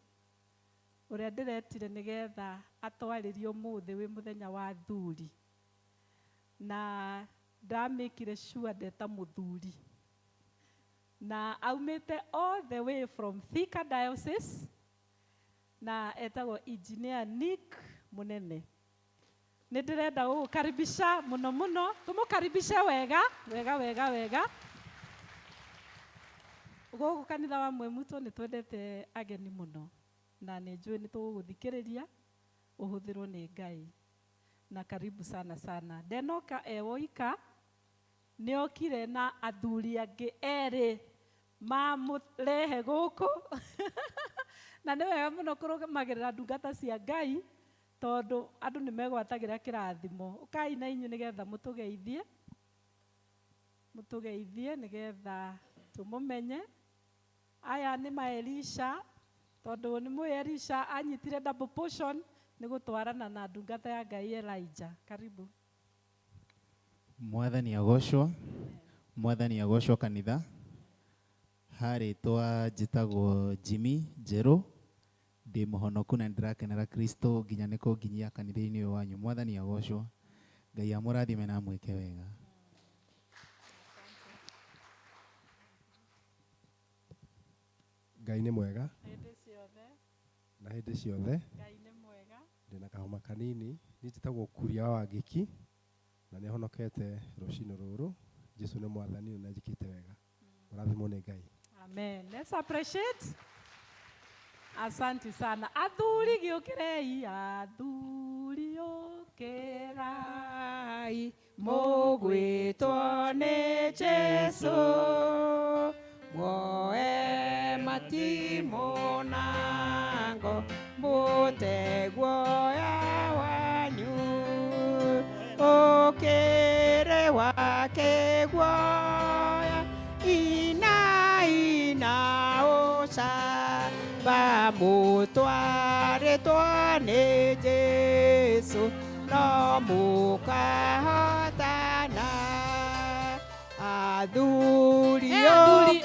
ũrĩa ndĩretire nĩgetha atwarĩrie ũmũthĩ wĩ mũthenya wa athuri. Na ndamĩkire sure ndeta mũthuri. Na aumĩte all the way from Thika Diocese na etagwo Engineer Nick Munene. Nĩ ndĩrenda gũgũkaribisha mũno mũno, tũmũkaribishe wega wega wega wega. Gũkũ kanitha wa Mwemuto nĩ twendete ageni mũno na nĩ njũĩ nĩ tũgũgũthikĩrĩria ũhũthĩrwo nĩ Ngai. Na karibu sana sana. Ndenoka e woika, nĩ okire na athuri angĩ erĩ mamũrehe gũkũ. Na nĩ wega mũno kũrũmagĩrĩra ndungata cia Ngai tondũ andũ nĩ megwatagĩra kĩrathimo. Ũkai na inyuĩ nĩgetha mũtũgeithie, mũtũgeithie nĩgetha tũmũmenye. Aya nĩ ma Elisha, tondũ nĩ mũĩ Elisha anyitire double portion nĩ gũtwarana na ndungata ya Ngai Elijah. Karibu. Mwathani agocwo, Mwathani agocwo kanitha. Harĩtwa njĩtagwo Jimmy Njerũ, ndĩ mũhonoku na nĩndĩrakenera Kristo nginya nĩ kũnginyia kanitha-inĩ ũyũ wanyu. Mwathani agocwo, Ngai amũrathime na amwĩke wega. Ngai nĩ mwega. Hĩndĩ ciothe. Na hĩndĩ ciothe. Ngai nĩ mwega. Ndĩna kahoma kanini, niĩ njĩtagwo Kuria wa Wangĩki na nĩ honokete rũcinĩ rũrũ. Jesu nĩ mwathani na nĩanjĩkĩte wega. Mũrathimwo nĩ Ngai. Amen. Let's appreciate. Asante sana. Athuri gĩũkĩrei, athuri ũkĩrai, mũgwĩtwo nĩ Jesu, muoe matimũ na ngo, mũte guoya wanyu, ũkĩrĩ wake guoya, ina ina ũcamba, mũtwarĩtwo nĩ Jesu, no mũkahotana. Athuri Athuri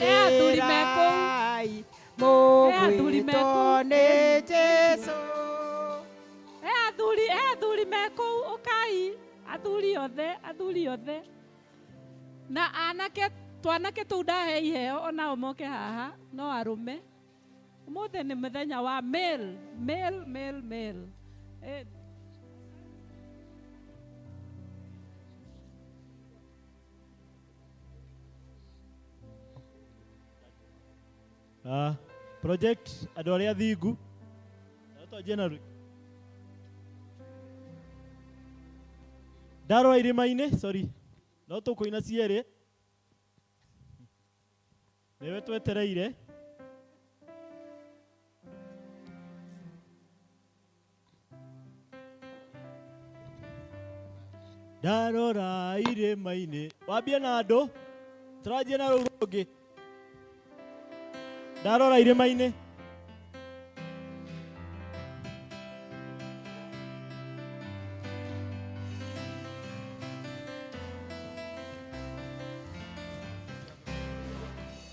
mekũu. ũkĩrai, Athuri mũgwĩtwo mekũu. nĩ Jesu. Athuri, athuri mekũu, ũkai. Athuri othe, athuri othe. Na anake, twanake tũu ndahe iheo onao moke haha, no arũme. Ũmũthĩ nĩ mũthenya wa male, male, male, male. Project andũ arĩa thingu. Twanjie na rwĩmbo. Ndarora irĩma-inĩ, sorry. No tũkũina cierĩ. Nĩwe twetereire. Ndarora irĩma-inĩ. Wambie na andũ. Tũranjie na rũu rũngĩ. Ndarora irĩma-inĩ.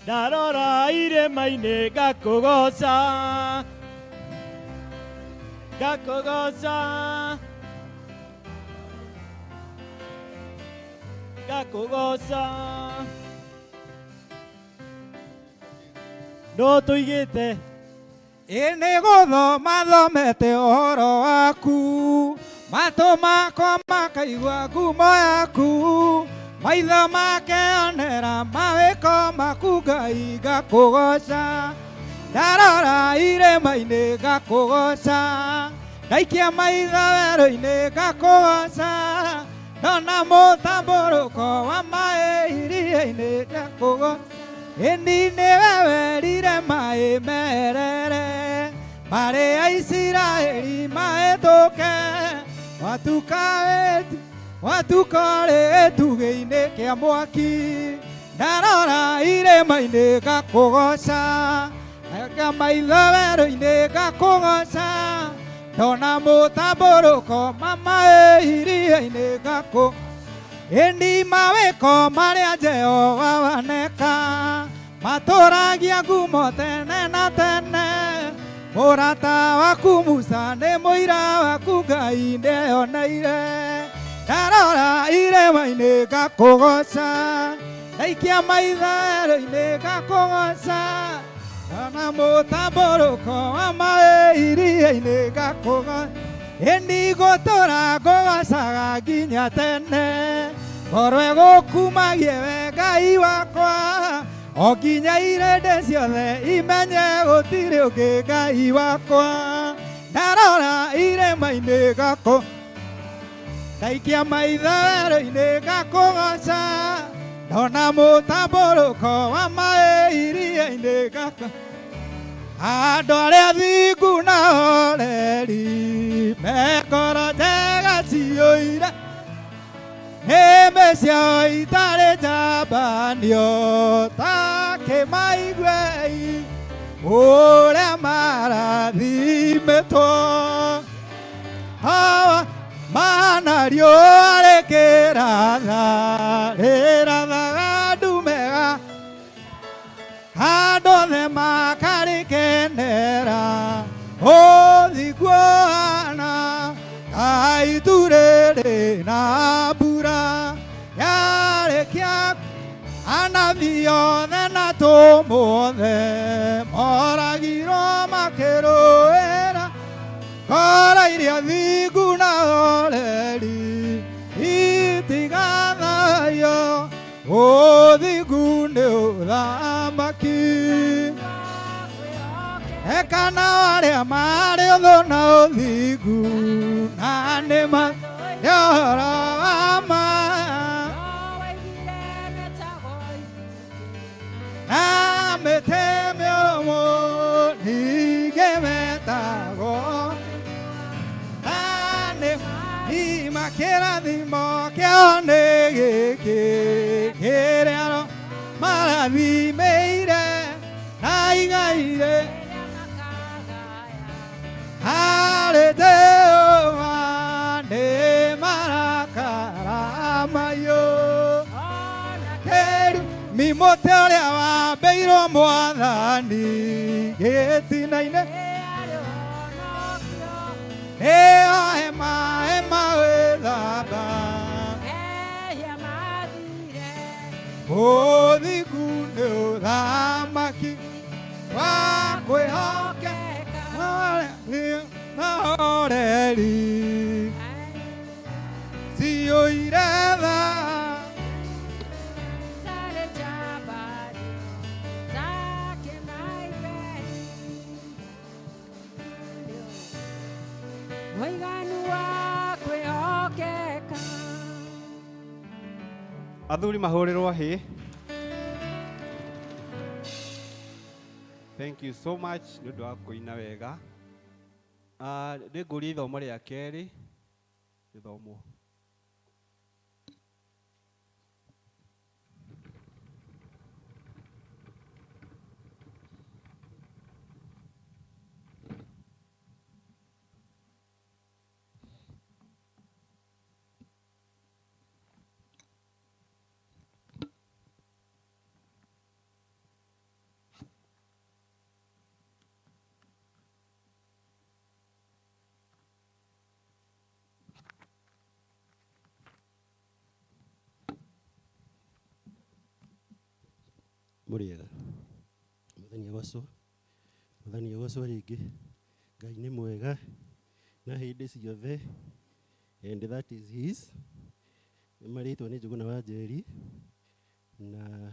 Ndarora irĩma-inĩ ngakũgoca, ngakũgoca, ngakũgoca. No tũigĩte. Ĩ nĩ gũthoma thomete ũhoro waku, matũ makwa makaigua ngumo yaku, maitho makeyonera mawĩko maku Ngai ngakũgoca. Ndarora irĩma-inĩ ngakũgoca, ndaikia maitho werũ-inĩ ngakũgoca, ndona mũtambũrũko wa maĩ iria-inĩ ngakũgoca. Ĩni nĩwe werire maĩ merere, marĩ a Isiraeli mahĩtũke, Watuka gĩtugĩ-inĩ kĩa mwaki ndarora irĩma-inĩ ngakũgoca nga maitho werũ-inĩ ngakũgoca ndona mũtambũrũko mama iria-inĩ ngakũ ĩndi mawĩko marĩa Jehova waneka matũragia ngumo tene na tene mũrata waku Musa nĩ mũira waku Ngai ndeoneire ndarora irĩma-inĩ ngakũgoca ndaikia maitho werũ-inĩ ngakũgoca ndona mũtambũrũko wa maĩ iria-inĩ ngakũgoca ĩndi ngũtũra ngũgocaga nginya tene ngoro ĩgũkumagie we Ngai wakwa o nginya irĩndĩ ciothe imenye gũtirĩ ũngĩ Ngai wakwa ndarora irĩma-inĩ ngakũ ndaikia maitho werũ-inĩ ngakũgoca ndona mũtambũrũko wa maĩ iria-inĩ ngakũ andũ arĩa thingu na oreri me ngoro njega ciyũire nĩmĩ ciao itarĩ njambanio ta kĩmaiguei ũrĩa marathimĩtwo hawa mana riũa rĩkĩratha rĩrathaga ndumega andũ othe makarĩkenera ũthingu ũhana ta itu rĩrĩ na mbura yarĩkia anabii othe na atũmwo othe moragirwo makĩrũĩra ngoro iria thingu na horeri itigathayo ũthingu nĩ ũthamaki ekana arĩa marĩ ũthũ na ũthingu na nĩ ma nĩ ũhoro wa ma na mĩtĩ mĩũmũ ningĩ metagwo na nĩ ima kĩrathimo kĩao nĩ gĩkĩ kĩrĩa marathimĩire na igaire harĩ Jehova nĩ marakara mahiũ kĩrumi mũtĩ ũrĩa wambĩirwo mwathani gĩtina-inĩ nĩyo hema hema wĩthamba ũthingu nĩ ũthamaki wa kwĩhokeka na horeri ciyũire tha Mũiganu wa kwĩhokeka Athuri mahũrĩrwo hĩ. Thank you so much nĩ ũndũ wa kũina wega. Nĩ ngũria ithomo rĩa kerĩ rĩthomwo. Mũrĩega mũthenya agocwo mũthenya agocwo rĩngĩ Ngai nĩ mwega na hĩndĩ ciothe and that is his marĩtwa nĩ Njũgũna wa Njeri na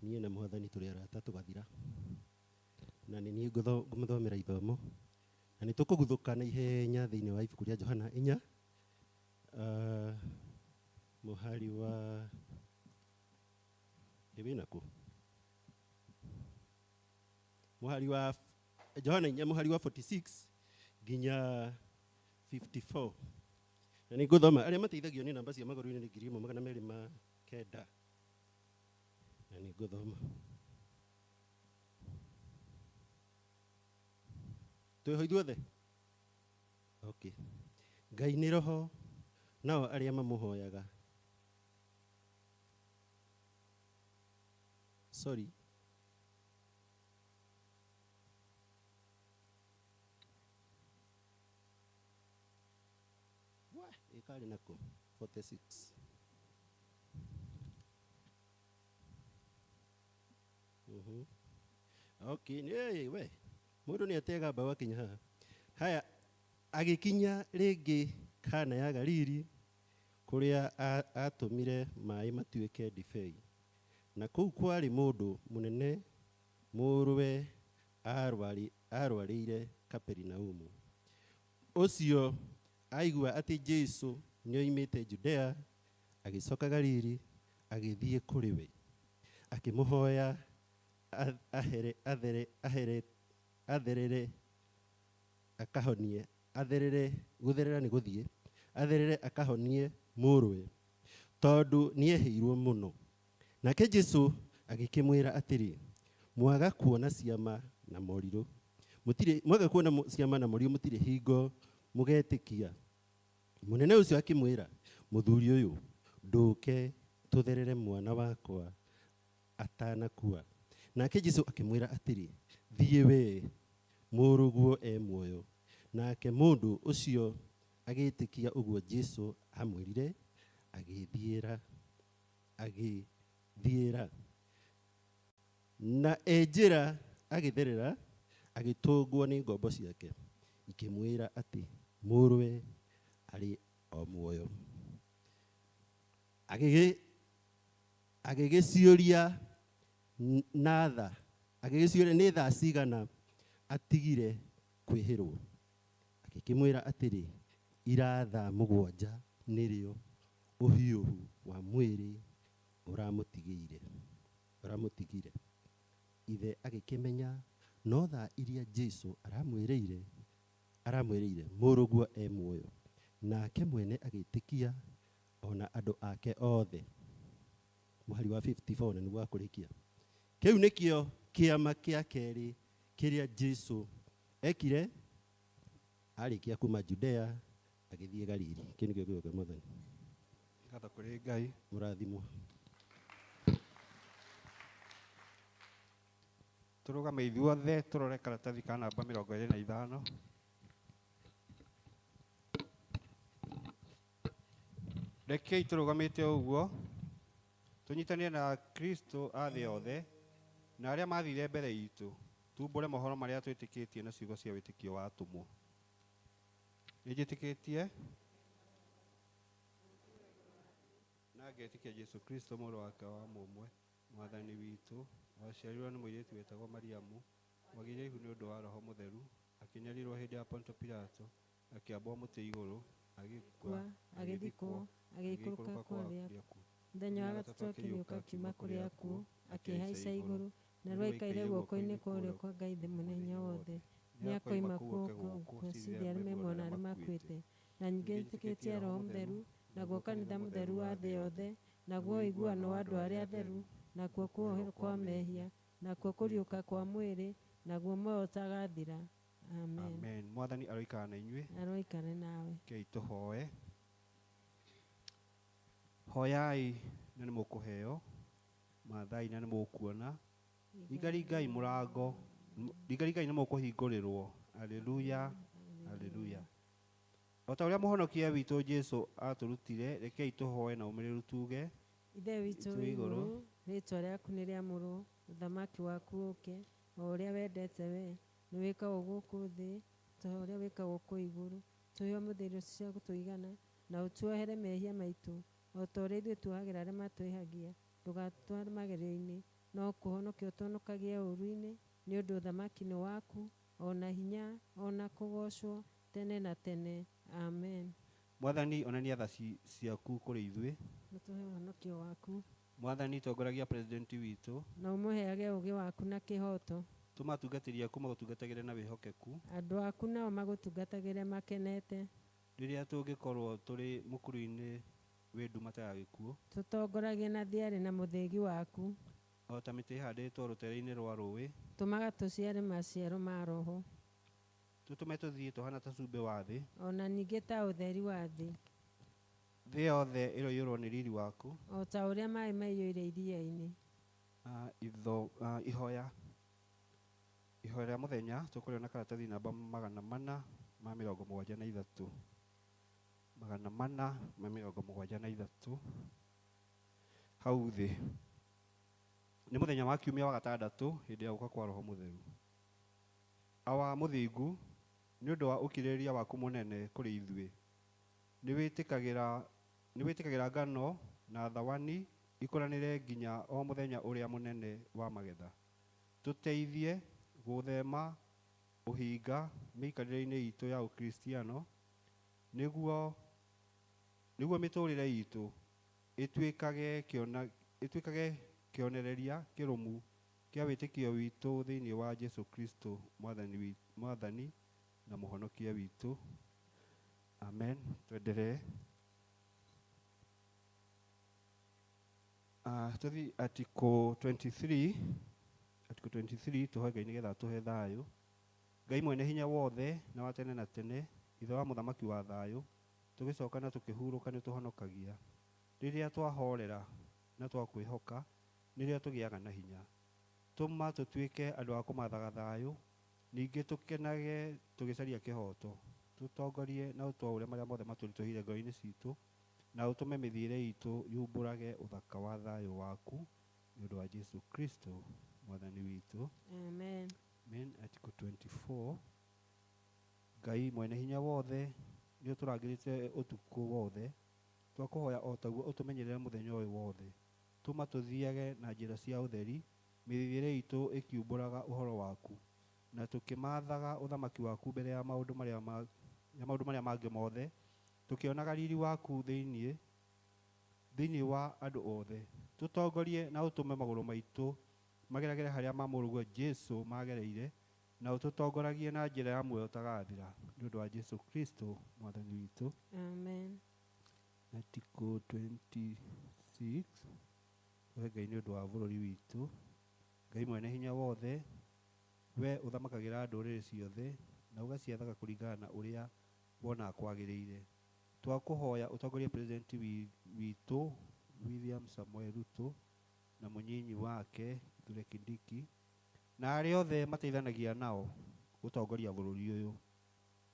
niĩ na mwathani tũrĩ arata tũgathira na nĩ niĩ ngũmũthomera ithomo na nĩ tũkũguthũka na ihenya thĩinĩ wa ibuku rĩa Johana 4 mũhari wa wĩna kũ mũhari wa Johana 4 mũhari wa 46 nginya 54. Na nĩ ngũthoma arĩa mateithagio nĩ namba cia magũrũ-inĩ nĩ 1209. Na nĩ ngũthoma. Twĩho ithuothe? Okay. Ngai nĩ roho, nao arĩa mamũhoyaga. Sorry. Wah, ĩkarĩ nako 46. Mhm. Okay, nĩ we. Mũndũ nĩ atega mbaũ akinya haha. Haya, agĩkinya rĩngĩ Kana ya Galili kũrĩa atũmire maĩ matuĩke ndibei. Na kũu kwarĩ mũndũ mũnene mũrũwe arwarĩire Kaperinaumu. Ũcio aigua atĩ Jesũ nĩoimĩte Judea agĩcoka Galili agĩthiĩ kũrĩ we. Akĩmũhoya ahere athere ahere atherere akahonie atherere gũtherera nĩ gũthiĩ atherere akahonie mũrũwe tondũ nĩehĩirwo mũno. Nake Jesũ agĩkĩmwĩra atĩrĩ, mwaga kuona ciama na morirũ mũtirĩ mwaga kuona ciama na morirũ mũtirĩ hingo mũgetĩkia. Mũnene ũcio akĩmwĩra, mũthuri ũyũ, ndũke tũtherere mwana wakwa atanakua. Nake Jesũ akĩmwĩra atĩrĩ, thiĩ wee, mũrũguo e muoyo. Nake mũndũ ũcio agĩĩtĩkia ũguo Jesũ amwĩrire, agĩĩthiĩra. Na e njĩra agĩtherera, agĩtũngwo nĩ ngombo ciake, ikĩmwĩra atĩ mũrũwe arĩ o muoyo. Agĩgĩciũria na tha, agĩgĩciũria nĩ thaa cigana atigire kwĩhĩrwo. Agĩkĩmwĩra atĩrĩ, ira thaa 7 nĩrĩo ũhiũhu wa mwĩrĩ ũramũtigire. Ithe agĩkĩmenya no thaa iria Jesũ aramwĩrĩire mũrũguo e muoyo. Nake mwene agĩtĩkia ona andũ ake othe. Mũhari wa 54 na nĩguo wa kũrĩkia. Kĩu nĩkĩo kĩama kĩa kerĩ kĩrĩa Jesũ ekire arĩkia kuma Judea agĩthiĩ Galili. Kĩu nĩkĩo kiugo kĩa Mwathani. Ngatho kũrĩ Ngai. Mũrathimwo. Tũrũgame ithuothe tũrore karatathi ka namba 25. Rekei tũrũgamĩte ũguo tũnyitanĩre na Kristo a thĩ yothe na arĩa mathire mbere itũ, tumbũre mohoro marĩa twĩtĩkĩtie na ciugo cia wĩtĩkio wa atũmwo. Nĩnjĩtĩkĩtie na ngetĩkia Jesũ Kristo mũrũ wake wa mũmwe, Mwathani witũ, waciarirwo nĩ mũirĩtu wetagwo Mariamu, wagĩire ihu nĩ ũndũ wa Roho Mũtheru, akĩnyarirwo hĩndĩ ya Ponto Pilato, akĩambwo mũtĩ igũrũ, agĩkua, agĩthikwo, agĩikũrũka kwa arĩa akuũ. Mũthenya wa gatatũ akĩriũka akiuma kũrĩ akuũ, akĩhaica igũrũ, narĩo aikaire guoko-inĩ kwa ũrĩo kwa Ngai Ithe Mwene Wothe. Nĩakoima kuo gũkũ acirithie arĩa me muoyo na arĩa makuĩte. Na ningĩ nĩtĩkĩtie Roho Mũtheru, naguo kanitha mũtheru wa thĩ yothe, naguo ũiguano wa andũ arĩa atheru, nakuo kuoherwo kwa mehia, nakuo kũriũka kwa mwĩrĩ, naguo muoyo ũtagathira. Amen. Amen. Mwathani aroikara na inyuĩ. Aroikare nawe. Rekei tũhoe. Hoyai na nĩ mũkũheo, mathai na nĩ mũkuona. Ringaringai mũrango, ringaringai na mũkũhingũrĩrwo. Haleluya, haleluya. O ta ũrĩa mũhonokia witũ Jesũ atũrutire, rekei tũhoe na ũmĩrĩru tuge, Ithe witũ Witũ wĩ igũrũ, igũrũ, rĩĩtwa rĩaku nĩ rĩamũrwo, ũthamaki waku ũũke, o ũrĩa wendete we, nĩ wĩkagwo gũkũ thĩ ta ũrĩa wĩkagwo kũu igũrũ. Tũhe ũmũthĩ irio cia gũtũigana, na ũtuohere mehia maitũ, o ta ũrĩa ithuĩ tuohagĩra arĩa matwĩhagia. Ndũgatũtware magerio-inĩ, no kũhonokia ũtũhonokagie ũũru-inĩ, nĩ ũndũ ũthamaki nĩ waku, o na hinya, o na kũgoocwo tene na tene. Amen. Mwathani, onania tha ciaku kũrĩ ithuĩ. Nĩtũhe ũhonokio waku. Mwathani, tongoragia presidenti witũ. Na ũmũheage ũũgĩ waku na kĩhooto. Tũma atungatĩri aku magũtungatagĩre na wĩhokeku. Andũ aku nao magũtungatagĩre makenete. Rĩrĩa tũngĩkorwo tũrĩ mũkuru-inĩ wĩ nduma ta ya gĩkuũ, Tũtongoragie na thiarĩ na mũthĩgi waku. O ta mĩtĩ ĩhandĩtwo rũtere-inĩ rwa rũũĩ, Tũmaga tũciare maciaro ma Roho. Tũtũme tũthiĩ tũhana ta cumbĩ wa thĩ. Ona ningĩ ta ũtheri wa thĩ. Thĩ yothe ĩroiyũrwo nĩ riri waku. O ta ũrĩa maĩ maiyũire iria-inĩ. Ihoya ihoya rĩa mũthenya tũkũrĩona karatathi namba 473, 473 hau thĩ. Nĩ mũthenya wa kiumia wa gatandatũ hĩndĩ ya gũka kwa Roho Mũtheru. Awa mũthingu, nĩ ũndũ wa ũkirĩrĩria waku mũnene kũrĩ ithuĩ, nĩ wĩtĩkagĩra ngano na thawani ikũranĩre nginya o mũthenya ũrĩa mũnene wa magetha. Tũteithie gũthema ũhinga mĩikarĩre-inĩ itũ ya ũkristiano, nĩguo mĩtũrĩre itũ ĩtuĩkage kĩonereria kĩrũmu kĩa wĩtĩkio witũ thĩinĩ wa Jesu Kristo Mwathani na Mũhonokia witũ. Amen. Twendelee. Tũthiĩ article 23, article 23 tũhoe Ngai nĩgetha atũhe thayũ. Ngai mwene hinya wothe na wa tene na tene, Ithe wa mũthamaki wa thayũ, tũgĩcoka na tũkĩhurũka nĩ tũhonokagia. Rĩrĩa twahorera na twakwĩhoka, nĩrĩo tũgĩaga na hinya. Tũma tũtuĩke andũ a kũmathaga thayũ, ningĩ tũkenage tũgĩcaria kĩhoto. Tũtongorie na ũtwaũre marĩa mothe matũritũhĩire ngoro-inĩ citũ, na ũtũme mĩthiĩre itũ yumbũrage ũthaka wa thayũ waku, nĩ ũndũ wa Jesu Kristo Mwathani witũ. Amen. Amen. Article 24. Ngai mwene hinya wothe, nĩ ũtũrangĩrĩte ũtukũ wothe, twakũhoya o taguo ũtũmenyerere mũthenya ũyũ wothe. Tũma tũthiage na njĩra cia ũtheri, mĩthiĩre itũ ĩkiumbũraga ũhoro waku, na tũkĩmathaga ũthamaki waku mbere ya maũndũ marĩa mangĩ mothe, tũkĩonaga riri waku thĩinĩ wa andũ othe. Tũtongorie na ũtũme magũrũ maitũ mageragere harĩa ma mũrũguo Jesu magereire, na ũtũtongoragie na njĩra ya muoyo ũtagathira, nĩ ũndũ wa Jesu Kristo Mwathani witũ. Amen. Article 26. Tũhe Ngai nĩ ũndũ wa bũrũri witũ. Ngai mwene hinya wothe, we ũthamakagĩra ndũrĩrĩ ciothe na ũgaciathaga kũringana na ũrĩa wonaga kwagĩrĩire. Twakũhoya ũtongorie president witũ William Samoei Ruto na mũnyinyi wake Kithure Kindiki na arĩa othe mateithanagia nao gũtongoria bũrũri ũyũ,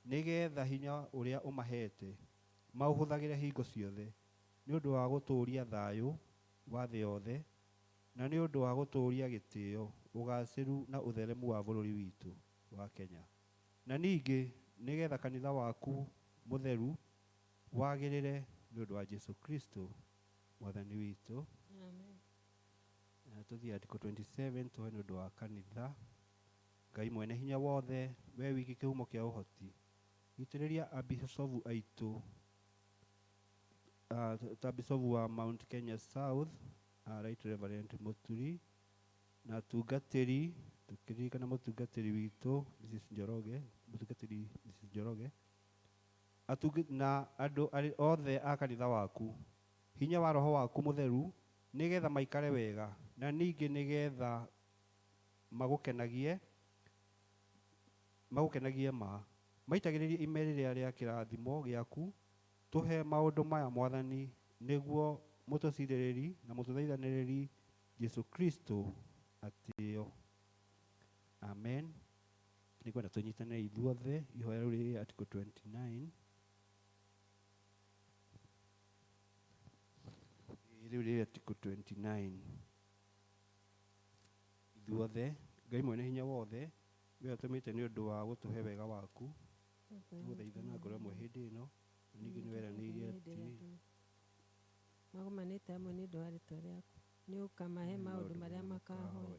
nĩgetha hinya ũrĩa ũmahete maũhũthagĩre hingo ciothe nĩ ũndũ wa gũtũũria thayũ wa thĩ yothe na nĩ ũndũ wa gũtũũria gĩtĩo, ũgacĩru na ũtheremu wa bũrũri witũ wa Kenya, na ningĩ nĩgetha kanitha waku mũtheru wagĩrĩre nĩ ũndũ wa Jesu Kristo Mwathani witũ. Amen. Tũthiĩ article 27 tũhe nĩ ũndũ wa kanitha. Ngai mwene hinya wothe, we wiki kĩhumo kĩa ũhoti, itĩrĩria abicobu aitũ, ta bicobu wa Mount Kenya South, Right Reverend Muturi, na atungatĩri, tũkĩririkana mũtungatĩri witũ Mrs Njoroge, mũtungatĩri Mrs Njoroge, na andũ othe a kanitha waku, hinya wa Roho waku mũtheru, nĩgetha maikare wega, na ningĩ nĩgetha magũkenagie ma, maitagĩrĩrie ime rĩrĩa rĩa kĩrathimo gĩaku. Tũhe maũndũ maya Mwathani, nĩguo mũtũcirĩrĩri na mũtũthaithanĩrĩri Jesu Kristo atĩo. Amen. Nĩngwenda tũnyitanĩre ithuothe ihoya rĩu rĩ article 29. Rĩu rĩ article 29. Ithuothe, Ngai mwene hinya wothe, we ũtũmĩte nĩ ũndũ wa gũtũhe wega waku, tũgũthaitha na ngoro ĩmwe hĩndĩ ĩno, na ningĩ nĩ weranĩire atĩ magomanĩte hamwe nĩ ũndũ wa rĩtwa rĩaku, nĩ ũkamahe maũndũ marĩa makahoya.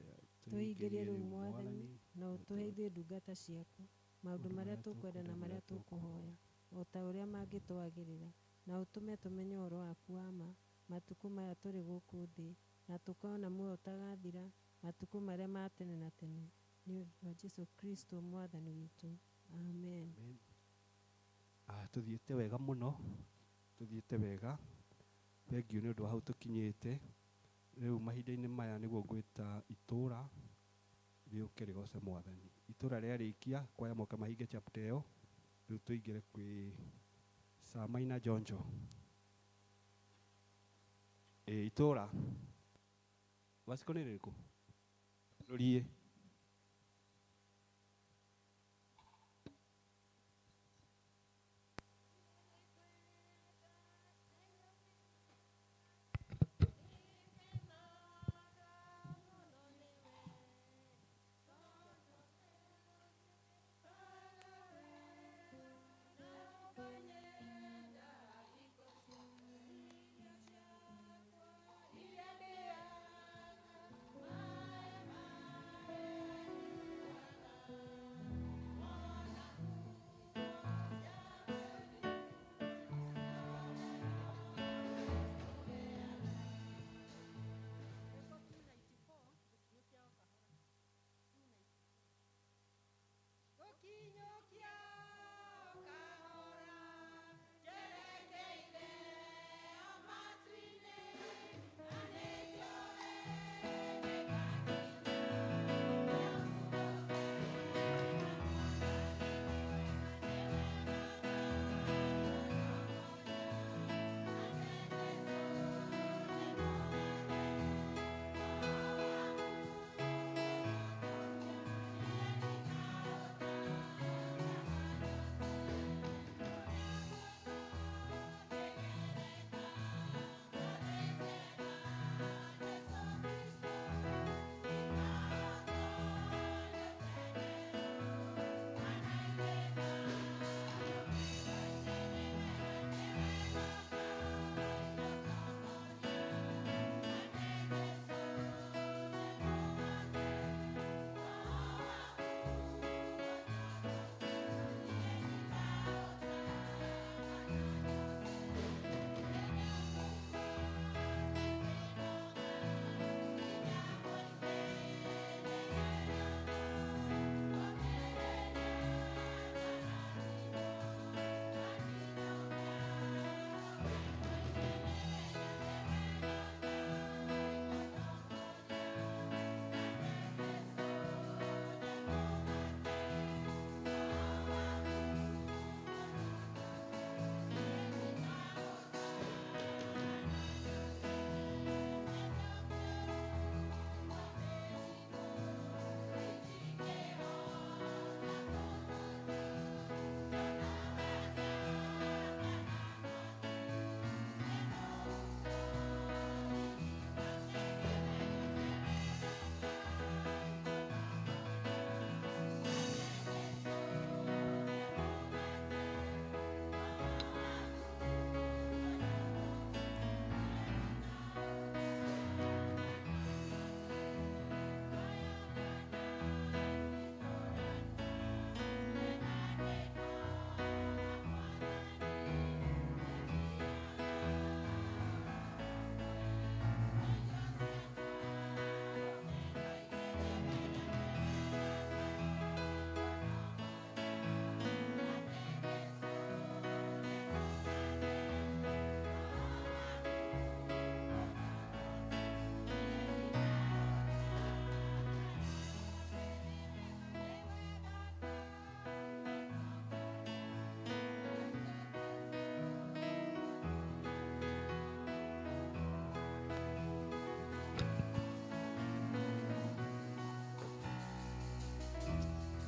Tũhingĩrie rĩu Mwathani, na ũtũhe ithuĩ ndungata ciaku maũndũ marĩa tũkwenda na marĩa tũkũhoya, o ta ũrĩa mangĩtwagĩrĩra, na ũtũme tũmenye ũhoro waku wa ma matukũ maya tũrĩ gũkũ thĩ, na tũkona muoyo ũtagathira matukũ marĩa ma tene na tene, nĩ ũndũ wa Jesu Kristo Mwathani witũ. Amen. Amen. Tuthiĩte wega mũno, tuthiĩte wega. Thengiũ nĩ ũndũ wa hau tũkinyĩte. Rĩu mahinda-inĩ maya nĩguo ngwĩta itũra rĩũke rĩgoce Mwathani. Itũra rĩarĩkia kwaya moke mahinge chapter ĩyo, rĩu tũingĩre kwĩ Samaina Jonjo. Ĩ itũra Wasiko nĩ rĩrĩkũ? Rũriĩ.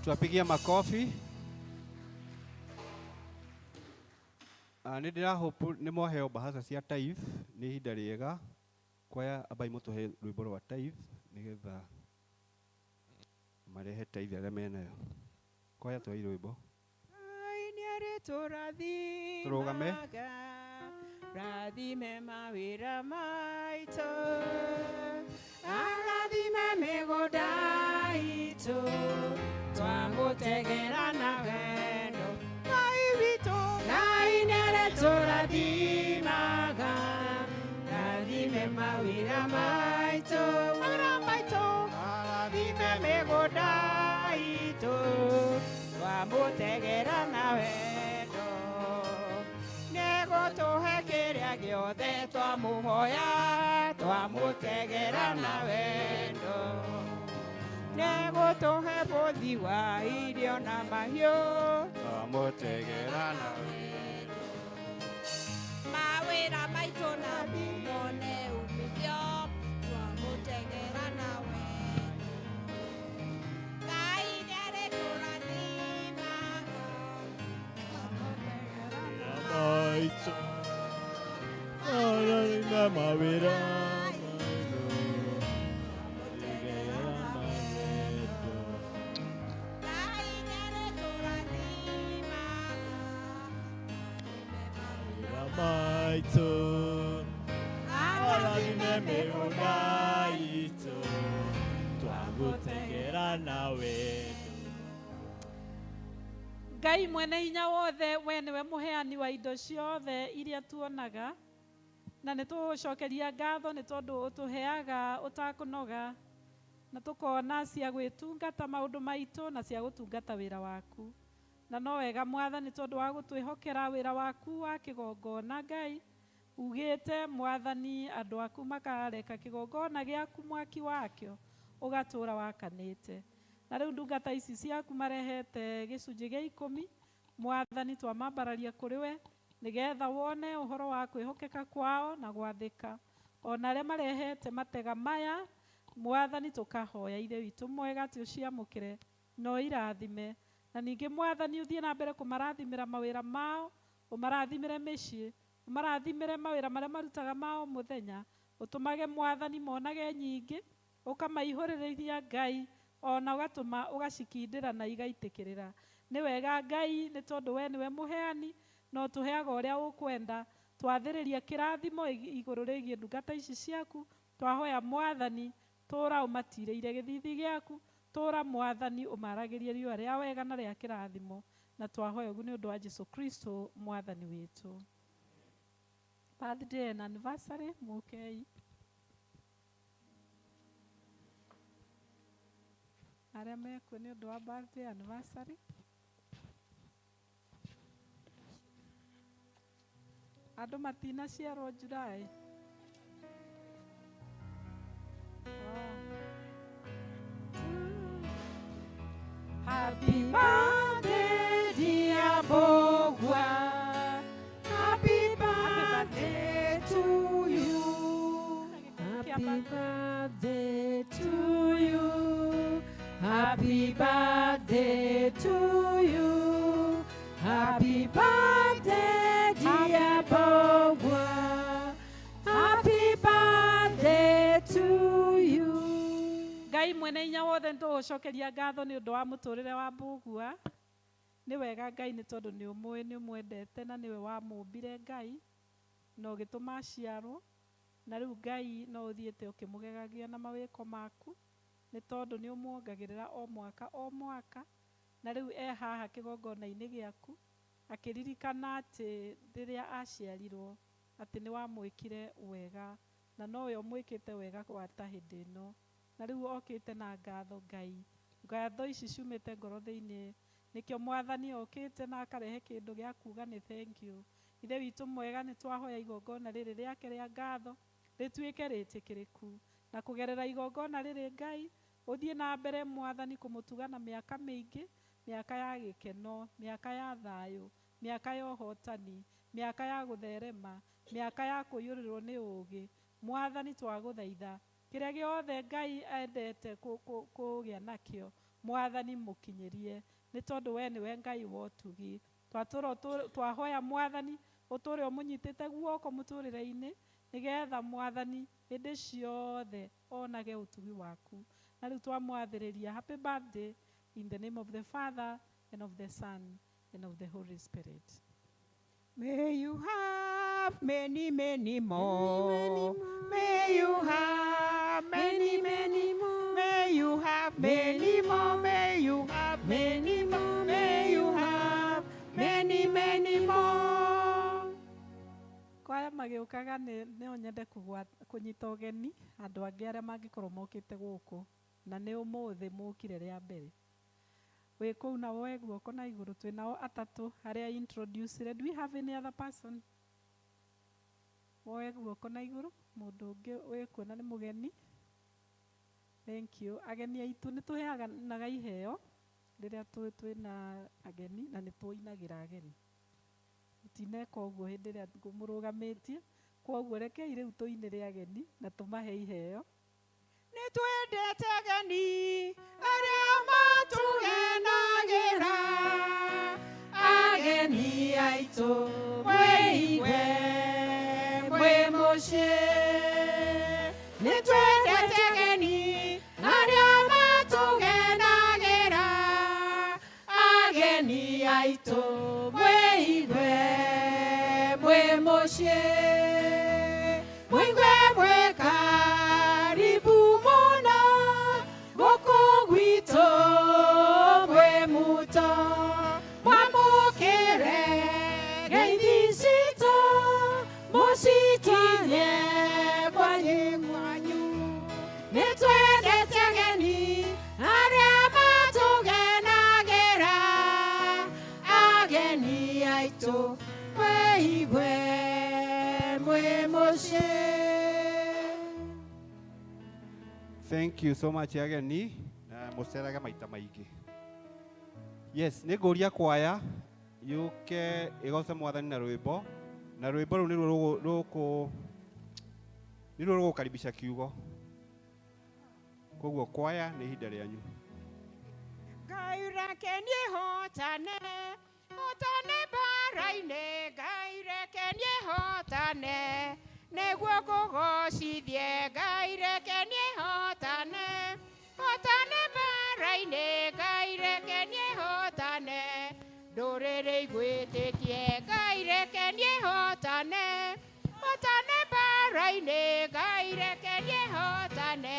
Tuwapigia makofi. Nĩ ndĩrahope nĩ mwaheo bahasa cia tithe, nĩ ihinda rĩega kwaya ambai mũtũhe rwĩmbo rwa tithe nĩgetha marehe tithe arĩa menayo. Kwaya tũhei rwĩmbo. Tũrũgame. Rathime mawĩra maitũ, arathime mĩgũnda itũ, twagũtegera na wendo. Ngai witũ, Ngai nĩarĩtũrathimaga, rathime mawĩra maitũ, mawĩra maitũ, arathime mĩgũnda itũ, twamũtegera na wendo. Nĩegũtũhe kĩrĩa gĩothe twamũhoya twamũtegera na wendo. Nĩegũtũhe bũthi wa irio na mahiũ Twamũtegera na wendo. Mawĩra maitũ na mone umithio twamũtegera na wendo. Ngai nĩarĩtũrathimaga. Maitũ arathime mawĩra maitũ twamũtegera na wendo. Ngai nĩarĩtũrathimaga. Mawĩra maitũ arathime mĩgũnda itũ twamũtegera na wendo. Ngai mwene hinya wothe, we nĩwe mũheani wa indo ciothe iria tuonaga, na nĩ tũgũcokeria ngatho nĩ tondũ ũtũheaga ũtakũnoga, na tũkona cia gwĩtungata maũndũ maitũ na cia gũtungata wĩra waku. Na no wega Mwathani tondũ wa gũtwĩhokera wĩra waku wa kĩgongona. Ngai ugĩte Mwathani andũ aku makareka kĩgongona gĩaku mwaki wakĩo ũgatũra wakanĩte. Na rĩu ndungata ici ciaku marehete gĩcunjĩ gĩa ikũmi, Mwathani twamambararia kũrĩ we nĩgetha wone ũhoro wa kwĩhokeka kwao na gwathĩka. Ona arĩa marehete matega maya, Mwathani tũkahoya Ithe witũ mwega atĩ ũciamũkĩre na ũirathime. Na ningĩ Mwathani ũthiĩ na mbere kũmarathimĩra mawĩra mao, ũmarathimĩre mĩciĩ, ũmarathimĩre mawĩra marĩa marutaga ma o mũthenya, ũtũmage Mwathani monage nyingĩ, ũkamaihũrĩrĩria Ngai, ona ũgatũma ũgacikindĩra na igaitĩkĩrĩra. Nĩ wega Ngai nĩ tondũ we nĩwe mũheani na ũtũheaga ũrĩa ũkwenda. Twathĩrĩria kĩrathimo igũrũ rĩgiĩ ndungata ici ciaku, twahoya Mwathani tũra ũmatirĩire gĩthithi gĩaku, tũra Mwathani ũmaragĩrie riũa rĩa wega na rĩa kĩrathimo, na twahoya ũguo nĩ ũndũ wa Jesu Kristo Mwathani witũ. Birthday and anniversary mũkei. Arĩa mekuo nĩ ũndũ wa birthday anniversary. Andũ matinaciarwo July. Happy birthday, dear Bogwa. Happy birthday to you. Happy birthday to you. Happy birthday to you. Happy birthday, dear Bogwa. Happy birthday to you. Ngai mwene hinya wothe nĩtũgũcokeria ngatho nĩ ũndũ wa mũtũrĩre wa Mbũgua. Nĩ wega Ngai nĩ tondũ nĩ ũmũĩ, nĩ ũmwendete na nĩwe wamũmbire Ngai na ũgĩtũma aciarwo. Na rĩu Ngai no ũthiĩte ũkĩmũgegagia na mawĩko maku nĩ tondũ nĩ ũmuongagĩrĩra o mwaka o mwaka. Na rĩu e haha kĩgongona-inĩ gĩaku akĩririkana atĩ rĩrĩa aciarirwo atĩ nĩ wamwĩkire wega na nowe ũmwĩkĩte wega gwata hĩndĩ ĩno. Na rĩu okĩte na ngatho Ngai. Ngatho ici ciumĩte ngoro thĩinĩ. Nĩkĩo Mwathani okĩte na akarehe kĩndũ gĩa kuga nĩ thank you. Ithe witũ mwega nĩ twahoya igongona rĩrĩ rĩake rĩa ngatho rĩtuĩke rĩtĩkĩrĩku. Na kũgerera igongona rĩrĩ Ngai ũthiĩ na mbere Mwathani kũmũtuga na mĩaka mĩingĩ, mĩaka ya gĩkeno, mĩaka ya thayũ, mĩaka ya ũhotani, mĩaka ya gũtherema, mĩaka ya kũiyũrĩrwo nĩ ũũgĩ. Mwathani twagũthaitha kĩrĩa gĩothe Ngai endete kũgĩa nakĩo, Mwathani mũkinyĩrie nĩ tondũ we nĩwe Ngai wa ũtugi. Twatũra twahoya Mwathani ũtũre ũmũnyitĩte guoko mũtũrĩre-inĩ nĩgetha Mwathani hĩndĩ ciothe onage ũtugi waku. Na rĩu twamwathĩrĩria happy birthday in the name of the Father and of the Son and of the Holy Spirit. May you have many, many more. May you have many, many more. May you have many more. May you have many more. May you have many, many more. Kwaya magĩũkaga nĩ no nyende kũnyita ũgeni andũ angĩ arĩa mangĩkorwo mokĩte gũkũ na nĩ ũmũthĩ mũkire rĩa mbere. Wĩ kũu na woe guoko na igũrũ, twĩ nao atatũ arĩa introduce. Do we have any other person? Woe guoko na igũrũ, mũndũ ũngĩ wĩkuona nĩ mũgeni. Thank you. Ageni aitũ nĩ tũheanaga iheo rĩrĩa twĩna ageni na nĩ tũinagĩra ageni. Mũtineka ũguo hĩndĩ ĩrĩa mũrũgamĩtie, kwoguo rekei rĩu tũinĩre ageni na tũmahe iheo. Nĩ twendete ageni arĩa matũgenagĩra, ageni aitũ mwĩigue mwĩ mũciĩ. Nĩ twendete ageni arĩa matũgenagĩra, ageni aitũ mwĩigue mwĩ mũciĩ. Mwĩigue mwĩ karibu mũno gũkũ gwitũ mwĩ muto, mwamũkĩre ngeithi citũ mũcikinyie kwanyu kwanyu. Nĩ twendete ageni arĩa matũgenagĩra, ageni aitũ mwĩigue mwĩ mũciĩ. Thank you so much ageni na mũcerage maita maingĩ. Yes, nĩ ngũria kwaya yũke ĩgoce mwathani na rwĩmbo, na rwĩmbo rũu nĩruo rũkũ nĩruo rũgũkaribisha kiugo. Koguo kwaya nĩ ihinda rĩanyu. Ngai reke niĩ hotane, hotane mbara-inĩ, Ngai reke niĩ hotane, nĩguo ngũgocithie. Ngai reke niĩ hotane, hotane mbara-inĩ, Ngai reke niĩ hotane, ndũrĩrĩ igwĩtĩkie. Ngai reke niĩ hotane, hotane mbara-inĩ, Ngai reke niĩ hotane,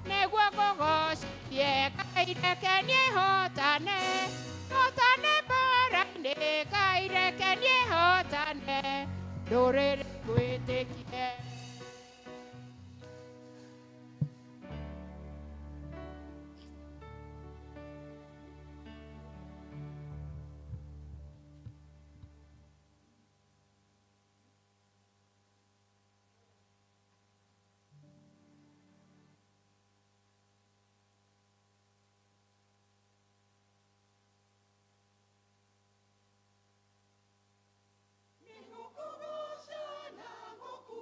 nĩguo ngũgocithie. Ngai reke niĩ hotane, hotane mbara-inĩ, Ngai reke niĩ hotane, ndũrĩrĩ igwĩtĩkie. Nĩngũkũgooca na ngũkũ.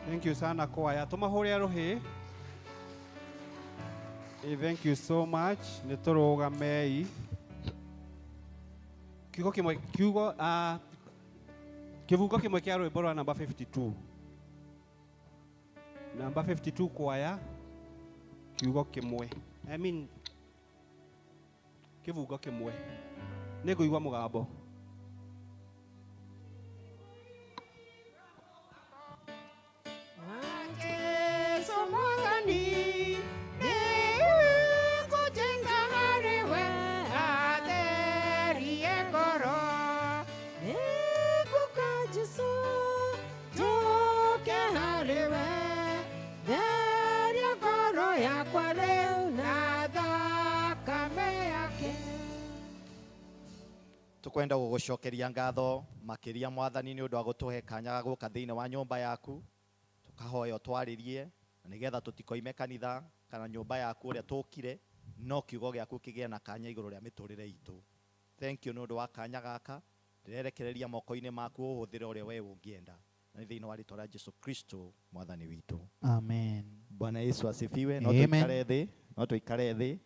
Thank you sana kwaya. Tumahũre rũhĩ. Thank you so much. Nĩ tũrũgamei. Kiugo kĩmwe kiugo kĩbungo kĩmwe kĩa rwĩmbo rwa namba 52. Namba 52 kwaya kiugo kĩmwe. I mean kĩbungo kĩmwe. Nĩ ngũigua mũgambo. Jesu mwathani nĩngũjenga harĩ we atherie ngoro Nĩngũka Jesũ, njũke harĩ we, theria ngoro yakwa rĩu na thakame yake. Tukwenda gugucokeria ngatho makiria mwathani ni undu wa gutuhe kanya ga guka thiini wa nyumba yaku tukahoya utwaririe na nigetha tutikoime kanitha kana nyumba yaku uria tukire no kiugo giaku kigie na kanya iguru ria miturire itu. Thank you ni undu wa kanya gaka ndirerekereria moko-ini maku uhuthire uria we ungienda na thiini wa ritwa ria Jesu Kristo mwathani witu. Amen. Bwana Yesu asifiwe. No Amen. tuikare thi, no tuikare thi.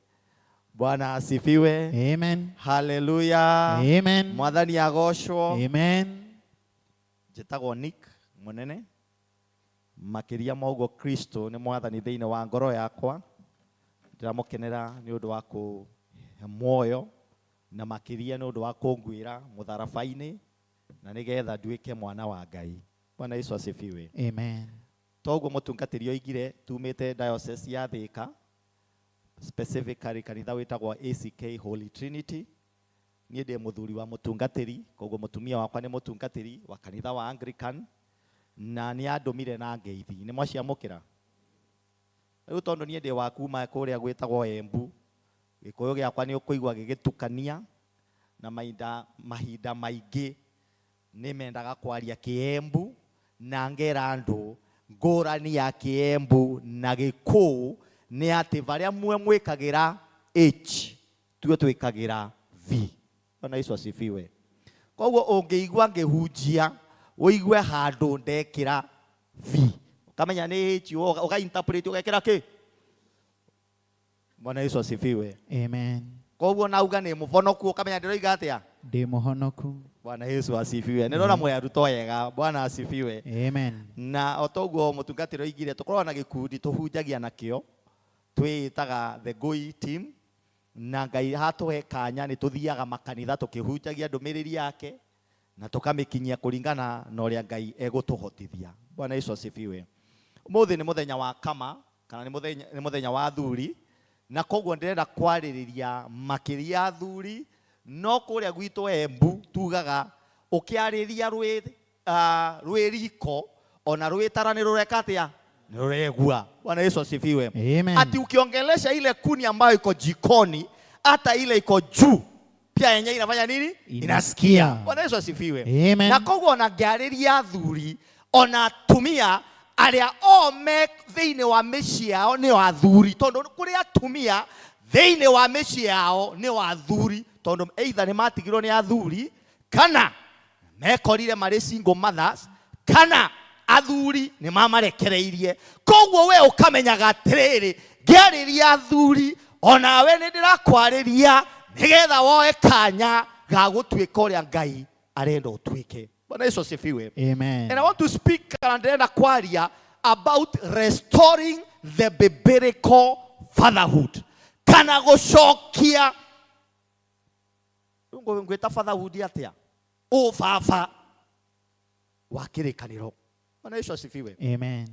Bwana asifiwe. Amen. Haleluya. Amen. Mwathani agocwo. Amen. Njĩtagwo Nick Munene. Makĩria ma ũguo Kristo nĩ mwathani thĩinĩ wa ngoro yakwa. Ndĩramũkenera nĩ ũndũ wa kũhe muoyo na makĩria nĩ ũndũ wa kũnguĩra mũtharaba-inĩ na nĩgetha nduĩke mwana wa Ngai. Bwana Yesu asifiwe. Amen. Toguo mũtungatĩri oigire tumĩte diocese ya Thika, specifically kanitha wĩtagwo ACK Holy Trinity. Niĩ ndĩ mũthuri wa mũtungatĩri, koguo mũtumia wakwa nĩ mũtungatĩri wa kanitha wa Anglican na nĩ andũmire na ngeithi. Nĩ mwaciamũkĩra? Rĩu tondũ niĩ ndĩ wa kuma kũrĩa gwĩtagwo Embu, gĩkũyũ gĩakwa nĩ ũkũigua gĩgĩtukania na mahinda maingĩ nĩ mendaga kwaria kĩembu na ngera andũ ngũrani ya kĩembu na gĩkũũ nĩ atĩ barĩa mwe mwĩkagĩra H tuo twĩkagĩra V. Bwana Yesu asifiwe. Koguo ũngĩigua ngĩhunjia ũigue handũ ndekĩra V ũkamenya nĩ H, ũga interpret ũgekĩra kĩ. Bwana Yesu asifiwe. Amen. Koguo nauga nĩ mũhonoku ũkamenya ndĩroiga atĩa? Ndĩ mũhonoku. Bwana Yesu asifiwe. Nĩndona mwĩ arutwo ega. Bwana asifiwe. Amen. Na o toguo mũtungatĩri oigire tũkoragwo na gĩkundi tũhunjagia nakĩo twĩtaga The Goi Team na Ngai hatũhe kanya nĩ tũthiaga makanitha tũkĩhunjagia ndũmĩrĩri yake na tũkamĩkinyia kũringana na ũrĩa Ngai egũtũhotithia. Bwana Yesu asifiwe. Ũmũthĩ nĩ mũthenya wa kama kana nĩ mũthenya wa athuri na koguo ndĩrenda kwarĩrĩria makĩria athuri no kũrĩa gwitũ Embu tugaga ũkĩarĩria rwĩ riko ona rwĩtara nĩ rũreka atĩa? Nĩ rũregua. Bwana Yesu asifiwe. Amen. Ati ukiongelesha ile kuni ambayo iko jikoni hata ile iko juu pia yenyewe inafanya nini? Inasikia. Bwana Yesu asifiwe. Amen. Na koguo ona ngĩarĩria athuri ona atumia arĩa o me thĩinĩ wa mĩciĩ yao nĩo athuri tondũ kũrĩ atumia thĩinĩ wa mĩciĩ yao nĩo athuri tondũ either nĩ matigirwo nĩ athuri kana mekorire marĩ single mothers kana athuri nĩ mamarekereirie. Koguo we ũkamenyaga atĩrĩrĩ ngĩarĩria athuri onawe nĩ ndĩrakwarĩria nĩgetha woe kanya ga gũtuĩka ũrĩa Ngai arenda ũtuĩke. Bwana Yesu asifiwe. Amen. And I want to speak kana ndĩrenda kwaria about restoring the biblical fatherhood kana gũcokia ngwĩta fatherhood atĩa? Ũbaba wa kĩrĩkanĩro. Bwana Yesu asifiwe. Amen.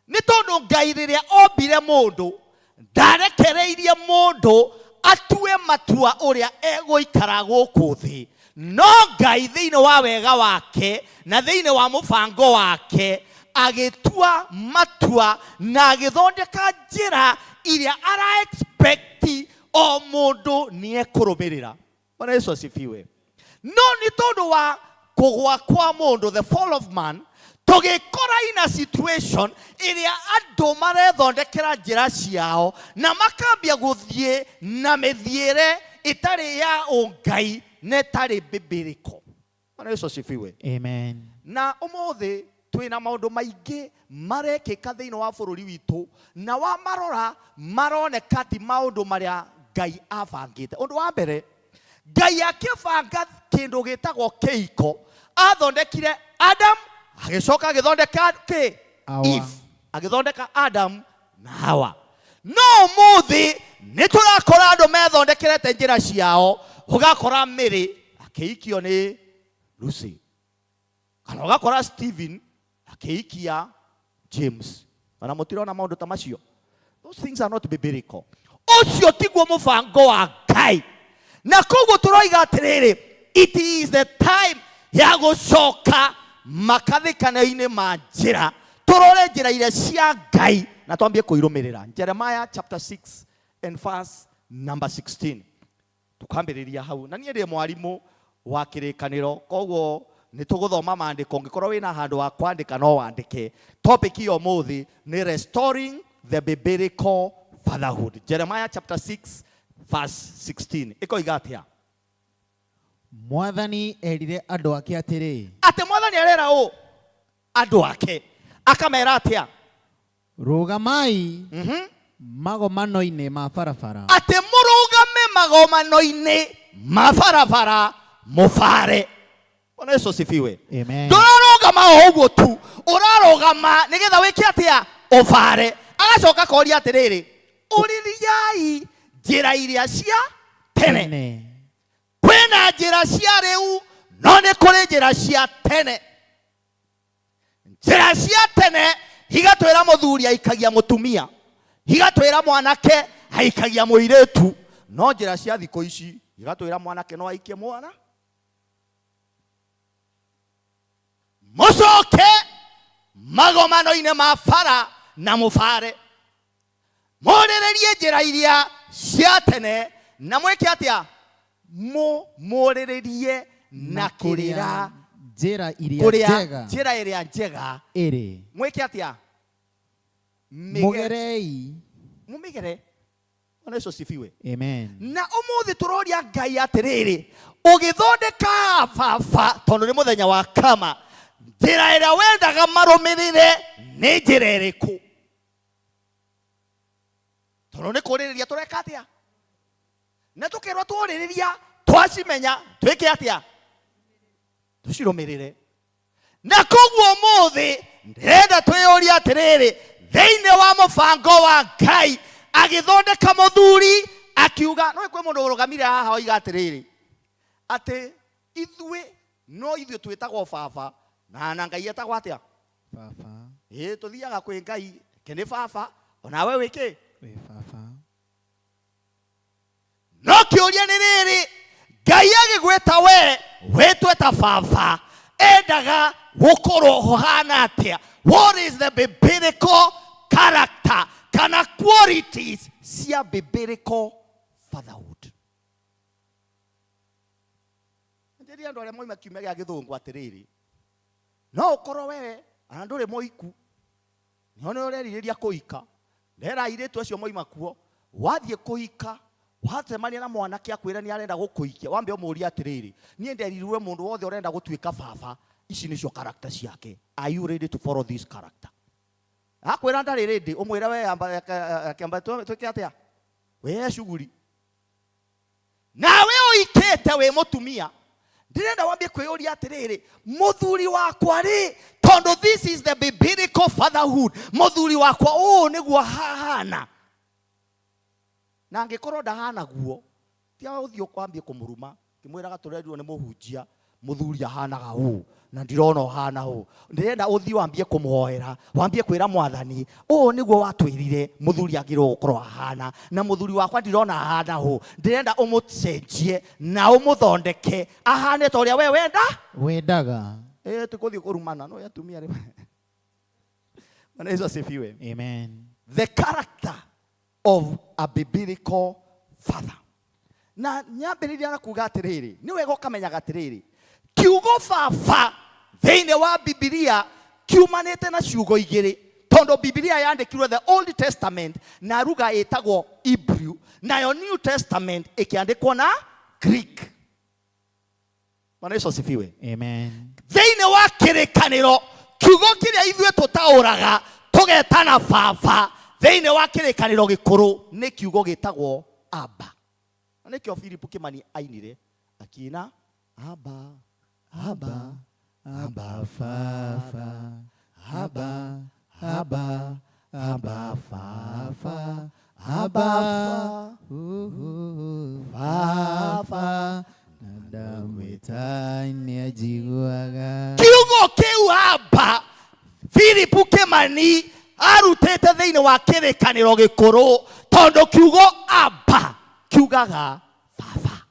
Nĩ tondũ Ngai rĩrĩa ombire mũndũ ndarekereirie mũndũ atue matua ũrĩa egũikara gũkũ thĩ no Ngai thĩinĩ wa wega wake na thĩinĩ wa mũbango wake agĩtua matua na agĩthondeka njĩra iria ara expect o mũndũ nĩ ekũrũmĩrĩra. Bwana Yesu asifiwe. No nĩ tondũ wa kũgũa kwa mũndũ, the fall of man, tũgĩkora in a situation ĩrĩa andũ marethondekera njĩra ciao na makambia gũthiĩ na mĩthiĩre ĩtarĩ ya ũngai na ĩtarĩ biblical. Bwana Yesu asifiwe. Amen. Na ũmũthĩ Twĩna maũndũ maingĩ marekĩka thĩinĩ wa bũrũri witũ, na wamarora maroneka ti maũndũ marĩa Ngai abangĩte. Ũndũ wa mbere, Ngai akĩbanga kĩndũ gĩtagwo kĩhiko, athondekire Adam, agĩcoka agĩthondeka kĩ? Hawa. Eve. Agĩthondeka Adam na Hawa. No ũmũthĩ nĩ tũrakora andũ methondekerete njĩra ciao, ũgakora Mary akĩhikio nĩ Lucy, kana ũgakora Stephen akĩhikia James. Ona mũtirona maũndũ ta macio? Those things are not biblical. Ũcio tiguo mũbango wa Ngai. Na koguo tũroiga atĩrĩrĩ, it is the time ya gũcoka makathĩkano-inĩ ma njĩra, tũrore njĩra iria cia Ngai na twambie kũirũmĩrĩra. Jeremiah chapter 6 and verse number 16. Tukambĩrĩria hau. Na niĩ ndĩ mwarimũ wa kĩrĩkanĩro, koguo nĩ tũgũthoma maandĩko. Ũngĩkorwo wĩna handũ wa kwandĩka no wandĩke. Topic ya ũmũthĩ nĩ restoring the biblical fatherhood. Jeremiah chapter 6 verse 16. Ĩkoiga atĩa? Mwathani erire andũ ake atĩrĩ, Atĩ mwathani arera ũũ andũ ake, akamera atĩa? Rũgamai magomano-inĩ ma barabara. Atĩ mũrũgame magomano-inĩ ma barabara mũbare. Bwana Yesu asifiwe. Amen. Ndũrarũgama o ũguo tu, ũrarũgama nĩgetha wĩke atĩa? Ũbare. Agacoka akoria atĩrĩrĩ, ũrĩriai njĩra iria cia tene. Kwĩna njĩra cia rĩu, no nĩ kũrĩ njĩra cia tene. Njĩra cia tene igatwĩra mũthuri aikagia mũtumia, igatwĩra mwanake aikagia mũirĩtu, no njĩra cia thikũ ici igatwĩra mwanake no aikie mwana. Mũcoke magomano-inĩ ma bara na mũbare, mũrĩrĩrie njĩra iria cia tene na mwĩke atĩa? Mũrĩrĩrie na kũrĩra njĩra iria kũrĩa njega njĩra ĩrĩa njega ĩrĩ. Mwĩke atĩa? Mũgerei. Mũmĩgere. Bwana Yesu asifiwe. Amen. Na ũmũthĩ tũroria Ngai atĩrĩrĩ, ũgĩthondeka baba, tondũ nĩ mũthenya wa kama, njĩra ĩrĩa wendaga marũmĩrĩre nĩ njĩra ĩrĩkũ? Tondũ nĩ kũrĩrĩria tũreka atĩa? Na tũkerwo tũrĩrĩria twacimenya twĩke atĩa? Tũcirũmĩrĩre. Na koguo ũmũthĩ ndĩrenda twĩyũrie atĩrĩrĩ, thĩinĩ wa mũbango wa Ngai agĩthondeka mũthuri akiuga, no kwĩ mũndũ ũrũgamire haha oiga atĩrĩrĩ, atĩ ithuĩ no ithuĩ twĩtagwo baba, na Ngai etagwo atĩa? Baba. Ĩĩ, tũthiaga kwĩ Ngai, ke nĩ baba, onawe wĩ kĩ? Wĩ baba. No kĩũria nĩ rĩrĩ, Ngai agĩgwĩta we wĩtwe ta baba, endaga gũkorwo ũhana atĩa? What is the biblical character kana qualities cia biblical fatherhood? Njĩrie andũ arĩa moima kiumia gĩa gĩthũngũ atĩrĩrĩ, no ũkorwo we ona ndũrĩ mũiku, no nĩ ũrerirĩria kũhika, ndera airĩtu acio moima kuo, wathiĩ kũhika, wacemania na mwanake akwĩra nĩ arenda gũkũhikia, wambe ũmũrie atĩrĩrĩ, niĩ nderirwe mũndũ wothe ũrenda gũtuĩka baba, ici nĩcio character ciake. Are you ready to follow this character? Akwĩra ndarĩ ready, ũmwĩre we amba, akĩamba twĩke atĩa? We shughuli. Nawe ũikĩte wĩ mũtumia, ndĩrenda wambie kwĩyũria atĩrĩrĩ, mũthuri wakwa rĩ, tondũ this is the biblical fatherhood, mũthuri wakwa ũũ nĩguo hahana. Na angĩkorwo ndahana guo, tia ũthiĩ ũkwambie kũmũruma, kĩmwĩraga tũrerirwo nĩ mũhunjia, mũthuri ahanaga ũũ, na ndirona ũhana ũũ. Ndĩrenda ũthiĩ wambie kũmũhoera, wambie kwĩra mwathani, ũũ nĩguo watwĩrire mũthuri agĩrĩirwo gũkorwo ahana, na mũthuri wakwa ndirona ahana ũũ. Ndĩrenda ũmũcenjie na ũmũthondeke ahane ta ũrĩa we wenda. Wendaga. Tũkũthiĩ kũrumana, no atumia rĩ. Bwana Yesu asifiwe. Amen. The character of a biblical father. Na nyambĩrĩria na kuga atĩrĩrĩ, nĩ wega ũkamenyaga atĩrĩrĩ, kiugo baba thĩinĩ wa Bibilia kiumanĩte na ciugo igĩrĩ, tondũ Bibilia yandĩkirwo the Old Testament na lugha ĩtagwo Hebrew, nayo New Testament ĩkĩandĩkwo na Greek. Bwana Yesu asifiwe. Amen. Thĩinĩ wa kĩrĩkanĩro Kiugo kĩrĩa ithuĩ tũtaũraga tũgetana baba thĩinĩ wa kĩrĩkanĩro gĩkũrũ nĩ kiugo gĩtagwo Abba. Na nĩkĩo Philip Kimani ainire akina Abba, Abba, Abba Fafa, Abba, Abba, Abba Fafa, Abba, Fafa, na ndamwĩta nĩanjiguaga. Kiugo kĩu Abba Philip Kimani arutĩte thĩinĩ wa kĩrĩkanĩro gĩkũrũ tondũ kiugo Abba kiugaga baba.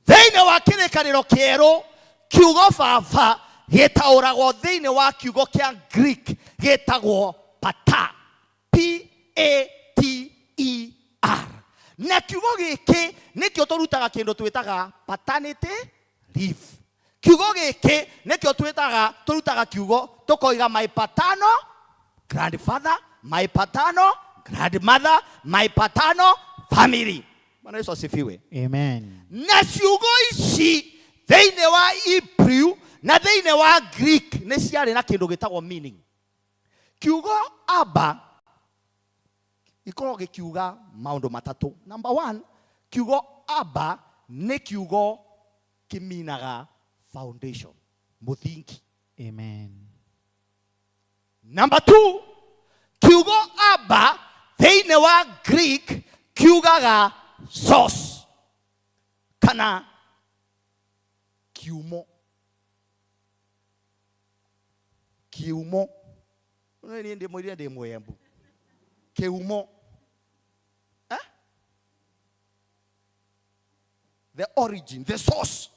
Thĩinĩ wa kĩrĩkanĩro kĩerũ kiugo baba gĩtaũragwo thĩinĩ wa kiugo kĩa Greek gĩtagwo pater, P A T E R. Na kiugo gĩkĩ nĩkĩo tũrutaga kĩndũ twĩtaga paternity leave. Kiugo gĩkĩ nĩkĩo twĩtaga, tũrutaga kiugo tũkoiga my paternal grandfather, my paternal grandmother, my paternal family. Bwana Yesu asifiwe. Amen. Na ciugo ici thĩinĩ wa Hebrew na thĩinĩ wa Greek nĩ ciarĩ na kĩndũ gĩtagwo meaning. Kiugo Abba gĩkoragwo gĩkiuga maũndũ matatũ. Number one, kiugo Abba nĩ kiugo kĩminaga foundation, mũthingi. Amen. Number two, kiugo Abba thĩinĩ wa Greek kiugaga source kana kiumo. Kiumo. Niĩ ndĩmwĩrire ndĩ Mwembu. Kiumo. The origin, the source.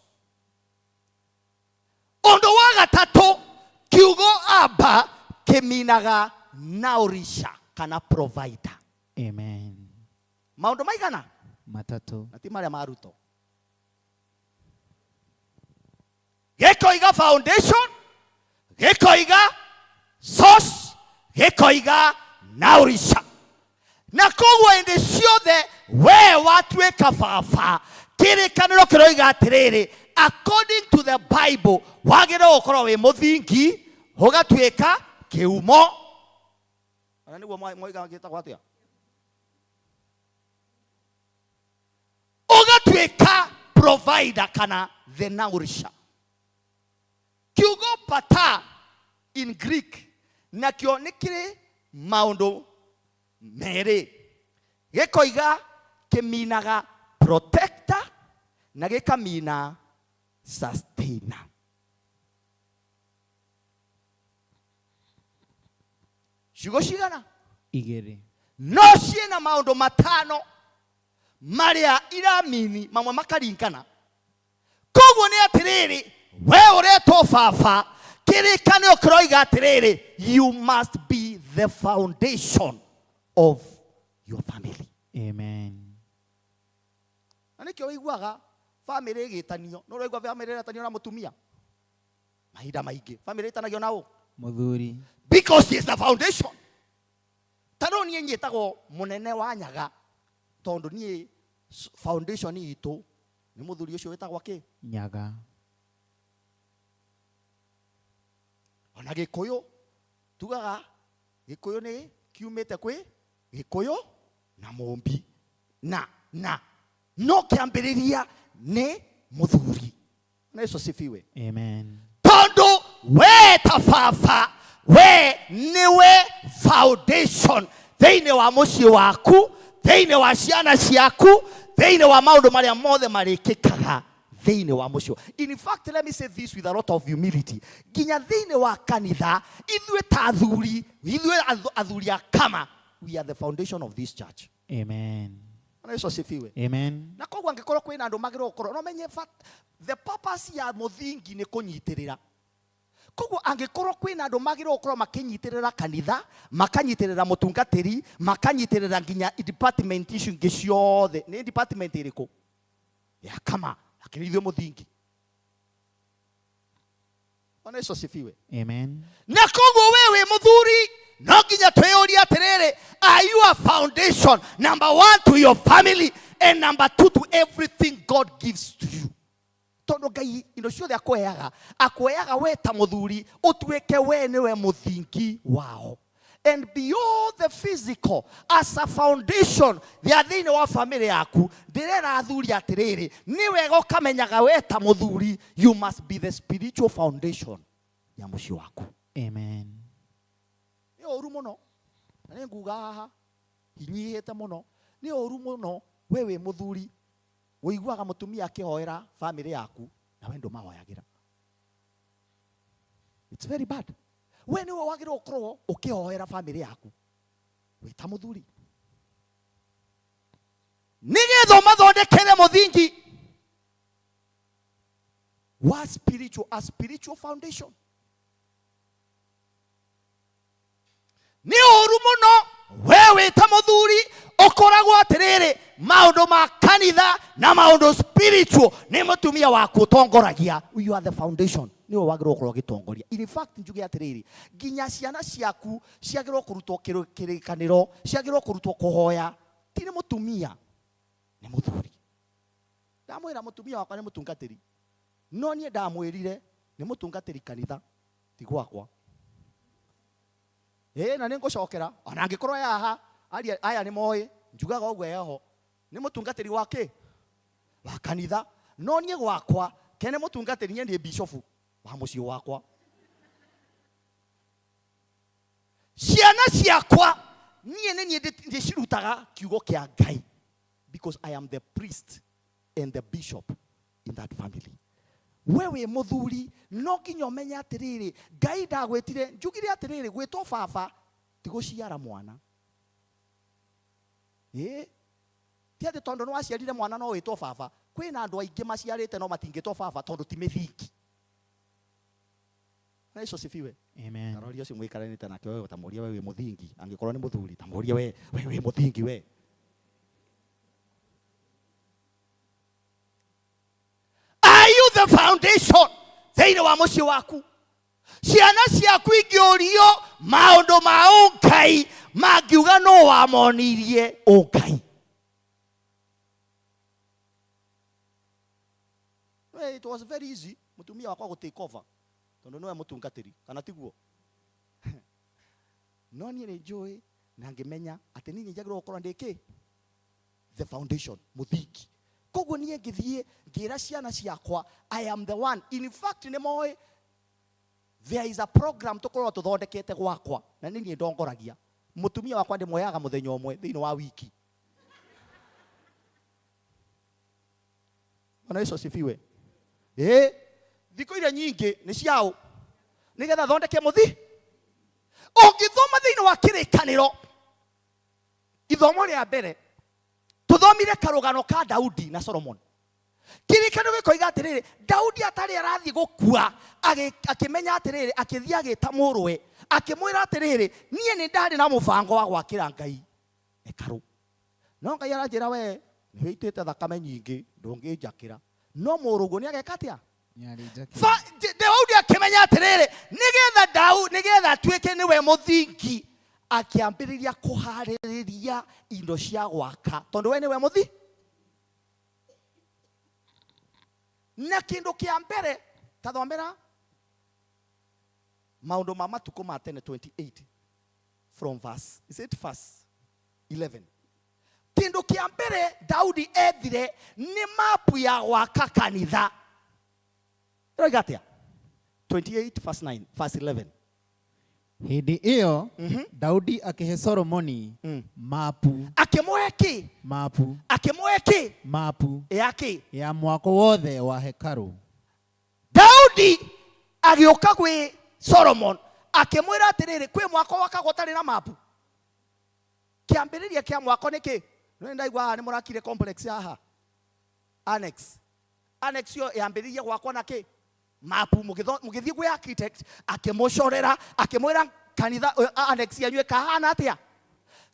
Ũndũ wa gatatũ, kiugo Abba kĩminaga nourisher kana provider. Amen. Maũndũ maigana? Matatũ. Na ti marĩa ma Ruto. Gĩkoiga foundation, gĩkoiga source, gĩkoiga nourisher. Na koguo hĩndĩ ciothe we watuĩka baba, kĩrĩkanĩro kĩroiga atĩrĩrĩ, according to the Bible, wagĩrĩirwo gũkorwo wĩ mũthingi, ũgatuĩka kĩhumo. Ona nĩguo moigaga gĩtagwo atĩa? Ũgatuĩka provider kana the nourisher. Kiugo pater in Greek nakĩo nĩ kĩrĩ maũndũ merĩ. Gĩkoiga kĩminaga protector na gĩkamina sustainer. Ciugo cigana? Igĩrĩ. No ciĩna maũndũ matano marĩa iramini mamwe makaringana. Koguo nĩ atĩrĩrĩ, we ũretwo baba, kĩrĩkanĩro kĩroiga atĩrĩrĩ, you must be the foundation of your family. Amen. Na nĩkĩo ũiguaga family ĩgĩtanio. Nĩ ũraigua family ĩretanio na mũtumia? Mahinda maingĩ family ĩtanagio na ũ? Mũthuri. Because he is the foundation. Ta rĩu niĩ nyĩtagwo mũnene wa Nyaga tondũ niĩ foundation itũ nĩ mũthuri ũcio wĩtagwo kĩ? Nyaga. Ona Gĩkũyũ tugaga Gĩkũyũ nĩ kiumĩte kwĩ Gĩkũyũ na Mũmbi na no kĩambĩrĩria nĩ mũthuri. Na Yesu asifiwe. Amen. Tondũ we ta baba, we nĩwe foundation thĩinĩ wa mũciĩ waku, thĩinĩ wa ciana ciaku, thĩinĩ wa maũndũ marĩa mothe marĩkĩkaga thĩinĩ wa mũciĩ. In fact, let me say this with a lot of humility. Nginya thĩinĩ wa kanitha, ithuĩ ta athuri, ithuĩ athuri a kama, we are the foundation of this church. Amen. Na Yesu asifiwe. Amen. Na koguo angĩkorwo kwĩna andũ magĩrĩirwo gũkorwo, no menye the purpose ya mũthingi nĩ kũnyitĩrĩra. Koguo angĩkorwo kwĩna andũ magĩrĩirwo gũkorwo makĩnyitĩrĩra kanitha, makanyitĩrĩra mũtungatĩri, makanyitĩrĩra nginya department icio ingĩ ciothe. Nĩ department ĩrĩkũ? Ya kama, akĩrĩ ithuĩ mũthingi. Bwana Yesu asifiwe. Amen. Na koguo we wĩ mũthuri, no nginya twĩyũrie atĩrĩrĩ, are you a foundation? Number one, to your family, and number two, to everything God gives to you. Tondu Ngai indo ciothe akweaga, akweaga we ta muthuri utuike we niwe muthingi wao. And beyond the physical, as a foundation ya thĩinĩ wa family yaku, ndĩrera athuri atĩrĩrĩ, nĩ wega ũkamenyaga we ta mũthuri, you must be the spiritual foundation ya mũciĩ waku. Amen. Nĩ ũru mũno, na nĩ nguga haha hinyihĩte mũno, nĩ ũru mũno we wĩ mũthuri ũiguaga mũtumia akĩhoera family yaku na we ndũmahoyagĩra. It's very bad. We nĩwe wagĩrĩirwo gũkorwo ũkĩhoera family yaku wĩ ta mũthuri, nĩgetha ũmathondekere mũthingi wa spiritual, a spiritual foundation. Nĩ ũru mũno we wĩ ta mũthuri ũkoragwo atĩrĩrĩ, maũndũ ma kanitha na maũndũ spiritual nĩ mũtumia waku ũtongoragia. You are the foundation, nĩwe wagĩrĩirwo gũkorwo ũgĩtongoria. In fact njuge atĩrĩrĩ, nginya ciana ciaku ciagĩrĩirwo kũrutwo kĩrĩkanĩro, ciagĩrĩirwo kũrutwo kũhoya, ti nĩ mũtumia, nĩ mũthuri. Ndamwĩra mũtumia wakwa nĩ mũtungatĩri, no niĩ ndamwĩrire nĩ mũtungatĩri kanitha, ti gwakwa. Ĩĩ, na nĩ ngũcokera ona angĩkorwo haha aria aya nĩ moĩ njugaga ũguo eho, nĩ mũtungatĩri wa kĩ? Wa kanitha. No niĩ gwakwa kene mũtungatĩri, niĩ ndĩ bishofu wa mũciĩ wakwa. Ciana ciakwa niĩ nĩ niĩ ndĩcirutaga kiugo kĩa Ngai, because I am the priest and the bishop in that family. We wĩ mũthuri no nginya ũmenye atĩrĩrĩ, Ngai ndagwĩtire, njugire atĩrĩrĩ, gwĩtwo baba ti gũciara mwana. Ĩĩ, ti atĩ tondũ nĩ waciarire mwana no wĩtwo baba. Kwĩna andũ aingĩ maciarĩte no matingĩtwo baba tondũ ti mĩthingi. Bwana Yesu asifiwe. Amen. Karori ũcio mũikaranĩte nake wewe, ta mũrie we wĩ mũthingi, angĩkorwo nĩ mũthuri ta mũrie we, we wĩ mũthingi we. Are you the foundation thĩinĩ wa mũciĩ waku? Ciana ciaku ingĩũrio maũndũ ma ũngai mangiuga nũ wamonirie ũngai? Well, it was very easy mũtumia wakwa gũ take over tondũ nĩwe mũtungatĩri, kana tiguo? No niĩ nĩ njũĩ na ngĩmenya atĩ niĩ njagĩrĩirwo gũkorwo ndĩ kĩ? The foundation, mũthingi. Koguo niĩ ngĩthiĩ ngĩra ciana ciakwa, I am the one. In fact nĩ moĩ there is a program tũkoragwo tũthondekete gwakwa na nĩ niĩ ndongoragia. Mũtumia wakwa ndĩmuoyaga mũthenya ũmwe thĩinĩ wa wiki. Bwana Yesu asifiwe. Thikũ iria nyingĩ nĩ ciaũ nĩgetha thondeke mũthi. Ũngĩthoma thĩinĩ wa kĩrĩkanĩro ithomo rĩa mbere tũthomire karũgano ka Daudi na Solomon. Kĩrĩkanĩro gĩkoiga atĩrĩrĩ, Daudi atarĩ arathiĩ gũkua, akĩmenya atĩrĩrĩ, akĩthiĩ agĩta mũrũwe, akĩmwĩra atĩrĩrĩ, niĩ nĩ ndarĩ na mũbango wa gwakĩra Ngai hekarũ. No Ngai aranjĩra we nĩ wĩitĩte thakame nyingĩ, ndũngĩnjakĩra. No mũrũguo nĩ ageka atĩa? Daudi akĩmenya atĩrĩrĩ, nĩgetha nĩgetha atuĩke nĩwe mũthingi, akĩambĩrĩria kũharĩrĩria indo cia gwaka, tondũ we nĩwe mũthi. Na kĩndũ kĩa mbere, ta thomera maũndũ ma matukũ ma tene 28 from verse, is it verse 11? Kĩndũ kĩa mbere Daudi ethire nĩ mapu ya gwaka kanitha. Ĩroiga atĩa? 28 verse 9, verse 11. Hĩndĩ ĩyo Daudi akĩhe Solomoni mapu. Akĩmũhe kĩ? Mapu. Akĩmũhe kĩ? Mapu. Ya kĩ? Ya mwako wothe wa hekarũ. Daudi agĩũka gwĩ Solomon akĩmwĩra atĩrĩrĩ, kwĩ mwako wakagwo ũtarĩ na mapu. Kĩambĩrĩria kĩa mwako nĩ kĩ? Nĩ ndaigua haha nĩ mũrakire complex haha. Annex. Annex ĩyo yambĩrĩirie gwakwo na kĩ? Mapu. Mũgĩthiĩ gwĩ architect akĩmũcorera, akĩmwĩra kanitha, annex yanyu ĩkahana atĩa?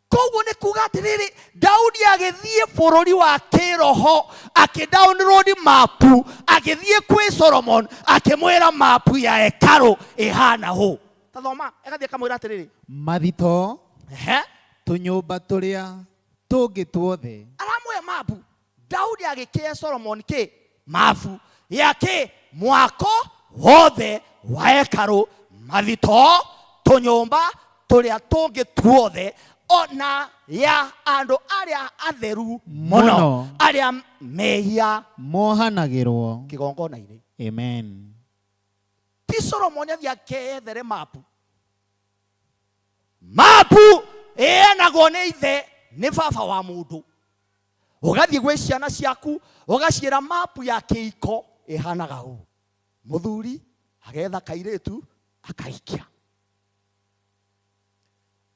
Koguo nĩ kuga atĩrĩrĩ, Daudi agĩthiĩ bũrũri wa kĩroho, akĩ download mapu, agĩthiĩ kwĩ Solomon, akĩmwĩra mapu ya hekarũ ĩhana hũ. Ta thoma, agathiĩ akamwĩra atĩrĩrĩ. Mathito, tũnyũmba tũrĩa tũngĩ tuothe. Aramũhe mapu. Daudi agĩkĩhe Solomon kĩ? Mapu. Ya kĩ mwako wothe wa hekarũ, mathitoo, tũnyũmba tũrĩa tũngĩ tuothe, ona ya andũ arĩa atheru mũno Mũno. arĩa mehia Mohanagĩrwo. Kĩgongona-inĩ. Amen. Ti Solomoni athiĩ akeyethere mapu. Mapu ĩenagwo nĩ ithe, nĩ baba wa mũndũ. Ũgathiĩ gwĩ ciana ciaku ũgaciĩra mapu ya kĩiko ĩhanaga ũũ. Mũthuri agetha kairĩtu akaikia.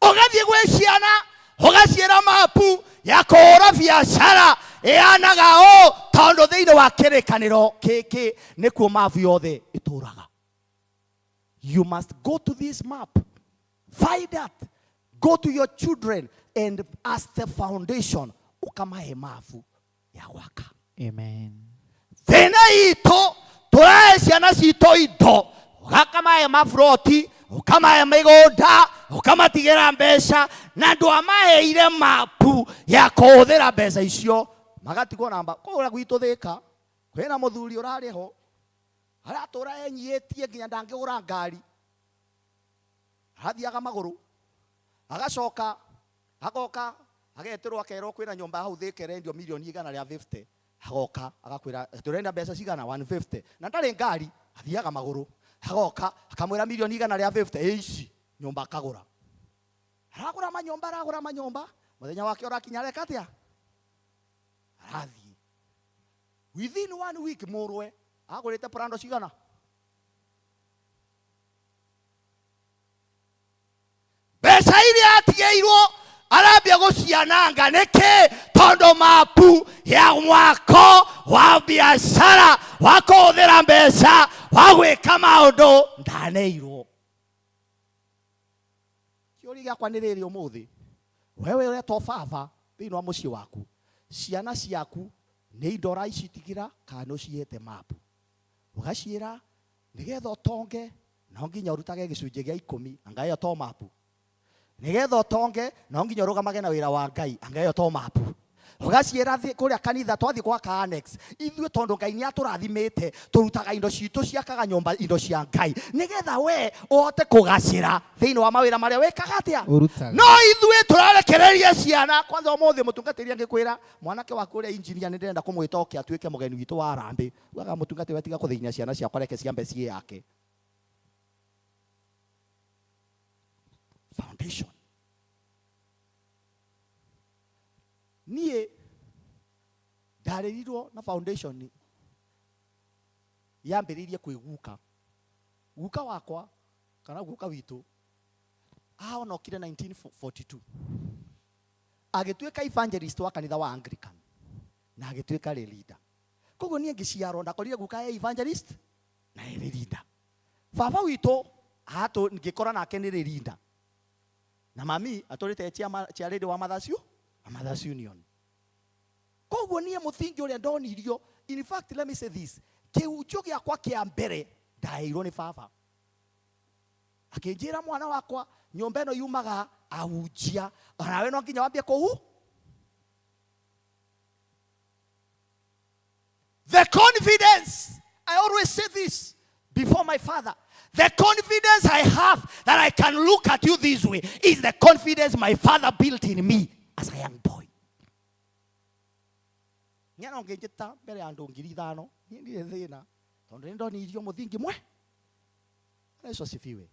Ũgathiĩ gwĩ ciana ũgaciĩra mapu ya kũhũra biacara ĩhanaga ũũ, tondũ thĩinĩ wa kĩrĩkanĩro gĩkĩ nĩkuo mapu yothe ĩtũraga. You must go to this map, find out, go to your children and ask the foundation, ũkamahe mabu ya gwaka. Amen. Thĩna itũ tũrahe ciana citũ indo, ũgakamahe maburoti, ũkamahe mĩgũnda, ũkamatigĩra mbeca, na ndwamaheire mapu ya kũhũthĩra mbeca icio, magatigwo namba kũrĩa gwitũ Thĩka kwĩna mũthuri ũrarĩ ho aratũra enyiĩtie nginya ndangĩgũra ngari, arathiaga magũrũ, agacoka agoka agetĩrwo akerwo kwĩna nyũmba hau Thĩka ĩrendio mirioni igana rĩa 50, agoka agakwĩra tũrenda mbeca cigana 150, na ndarĩ ngari, athiaga magũrũ, agoka akamwĩra mirioni igana rĩa 50, ĩ ici nyũmba akagũra, aragũra manyũmba, aragũra manyũmba, mũthenya wake ũrakinya areka atĩa? Arathiĩ within 1 week mũrwe agũrĩte prando cigana? Mbeca iria atigĩirwo arambia gũciananga nĩkĩ? Tondũ mapu ya mwako wa biacara wa kũhũthĩra mbeca wa gwĩka maũndũ ndaneirwo. Kĩũria gĩakwa nĩ rĩrĩ ũmũthĩ, wewe ũretwo baba thĩinĩ wa mũciĩ waku, ciana ciaku nĩ indo ũraicitigĩra kana nĩ ũcihete mapu? Ũgaciĩra nĩgetha ũtonge no nginya ũrutage gĩcunjĩ gĩa ikũmi, anga ĩyo to mapu. Nĩgetha ũtonge no nginya ũrũgamage na wĩra wa Ngai, anga ĩyo to mapu. Ũgaciĩra thiĩ kũrĩa kanitha twathiĩ gwaka annex, ithuĩ tondũ Ngai nĩ atũrathimĩte tũrutaga indo citũ ciakaga nyũmba indo cia Ngai nĩgetha we ũhote kũgacĩra thĩinĩ wa mawĩra marĩa wĩkaga atĩa? Ũrutaga. No ithuĩ tũrarekereria ciana. Kwanza ũmũthĩ mũtungatĩri angĩkwĩra mwanake waku ũrĩa engineer nĩ ndĩrenda kũmwĩta oke atuĩke mũgeni witũ wa harambee, ugaga mũtungatĩri we tiga kũthĩnia ciana ciakwa, reke ciambe ciĩyake. Foundation. Niĩ ndarĩrirwo na foundation yambĩrĩirie kwĩ guka. Guka wakwa kana guka witũ ahonokire 1942, agĩtuĩka evangelist wa kanitha wa Anglican na agĩtuĩka lay leader. Koguo niĩ ngĩciarwo ndakorire guka e evangelist na e lay leader. Baba witũ atũ ngĩkora nake nĩ lay leader, na mami atũrĩte chairlady wa Mothers Mothers Union. Koguo niĩ mũthingi ũrĩa ndonirio, in fact let me say this, kĩhunjio gĩakwa kĩa mbere ndaheirwo nĩ baba. Akĩnjĩra mwana wakwa nyũmba ĩno yumaga ahunjia, onawe no nginya wambie kũhu. The confidence, I always say this before my father, the confidence I have that I can look at you this way is the confidence my father built in me as a young boy. Nyana ũngĩnjĩta mbere ya andũ ngiri ithano, niĩ ndirĩ thĩna, tondũ nĩ ndonirio mũthingi mwe. Yesu asifiwe.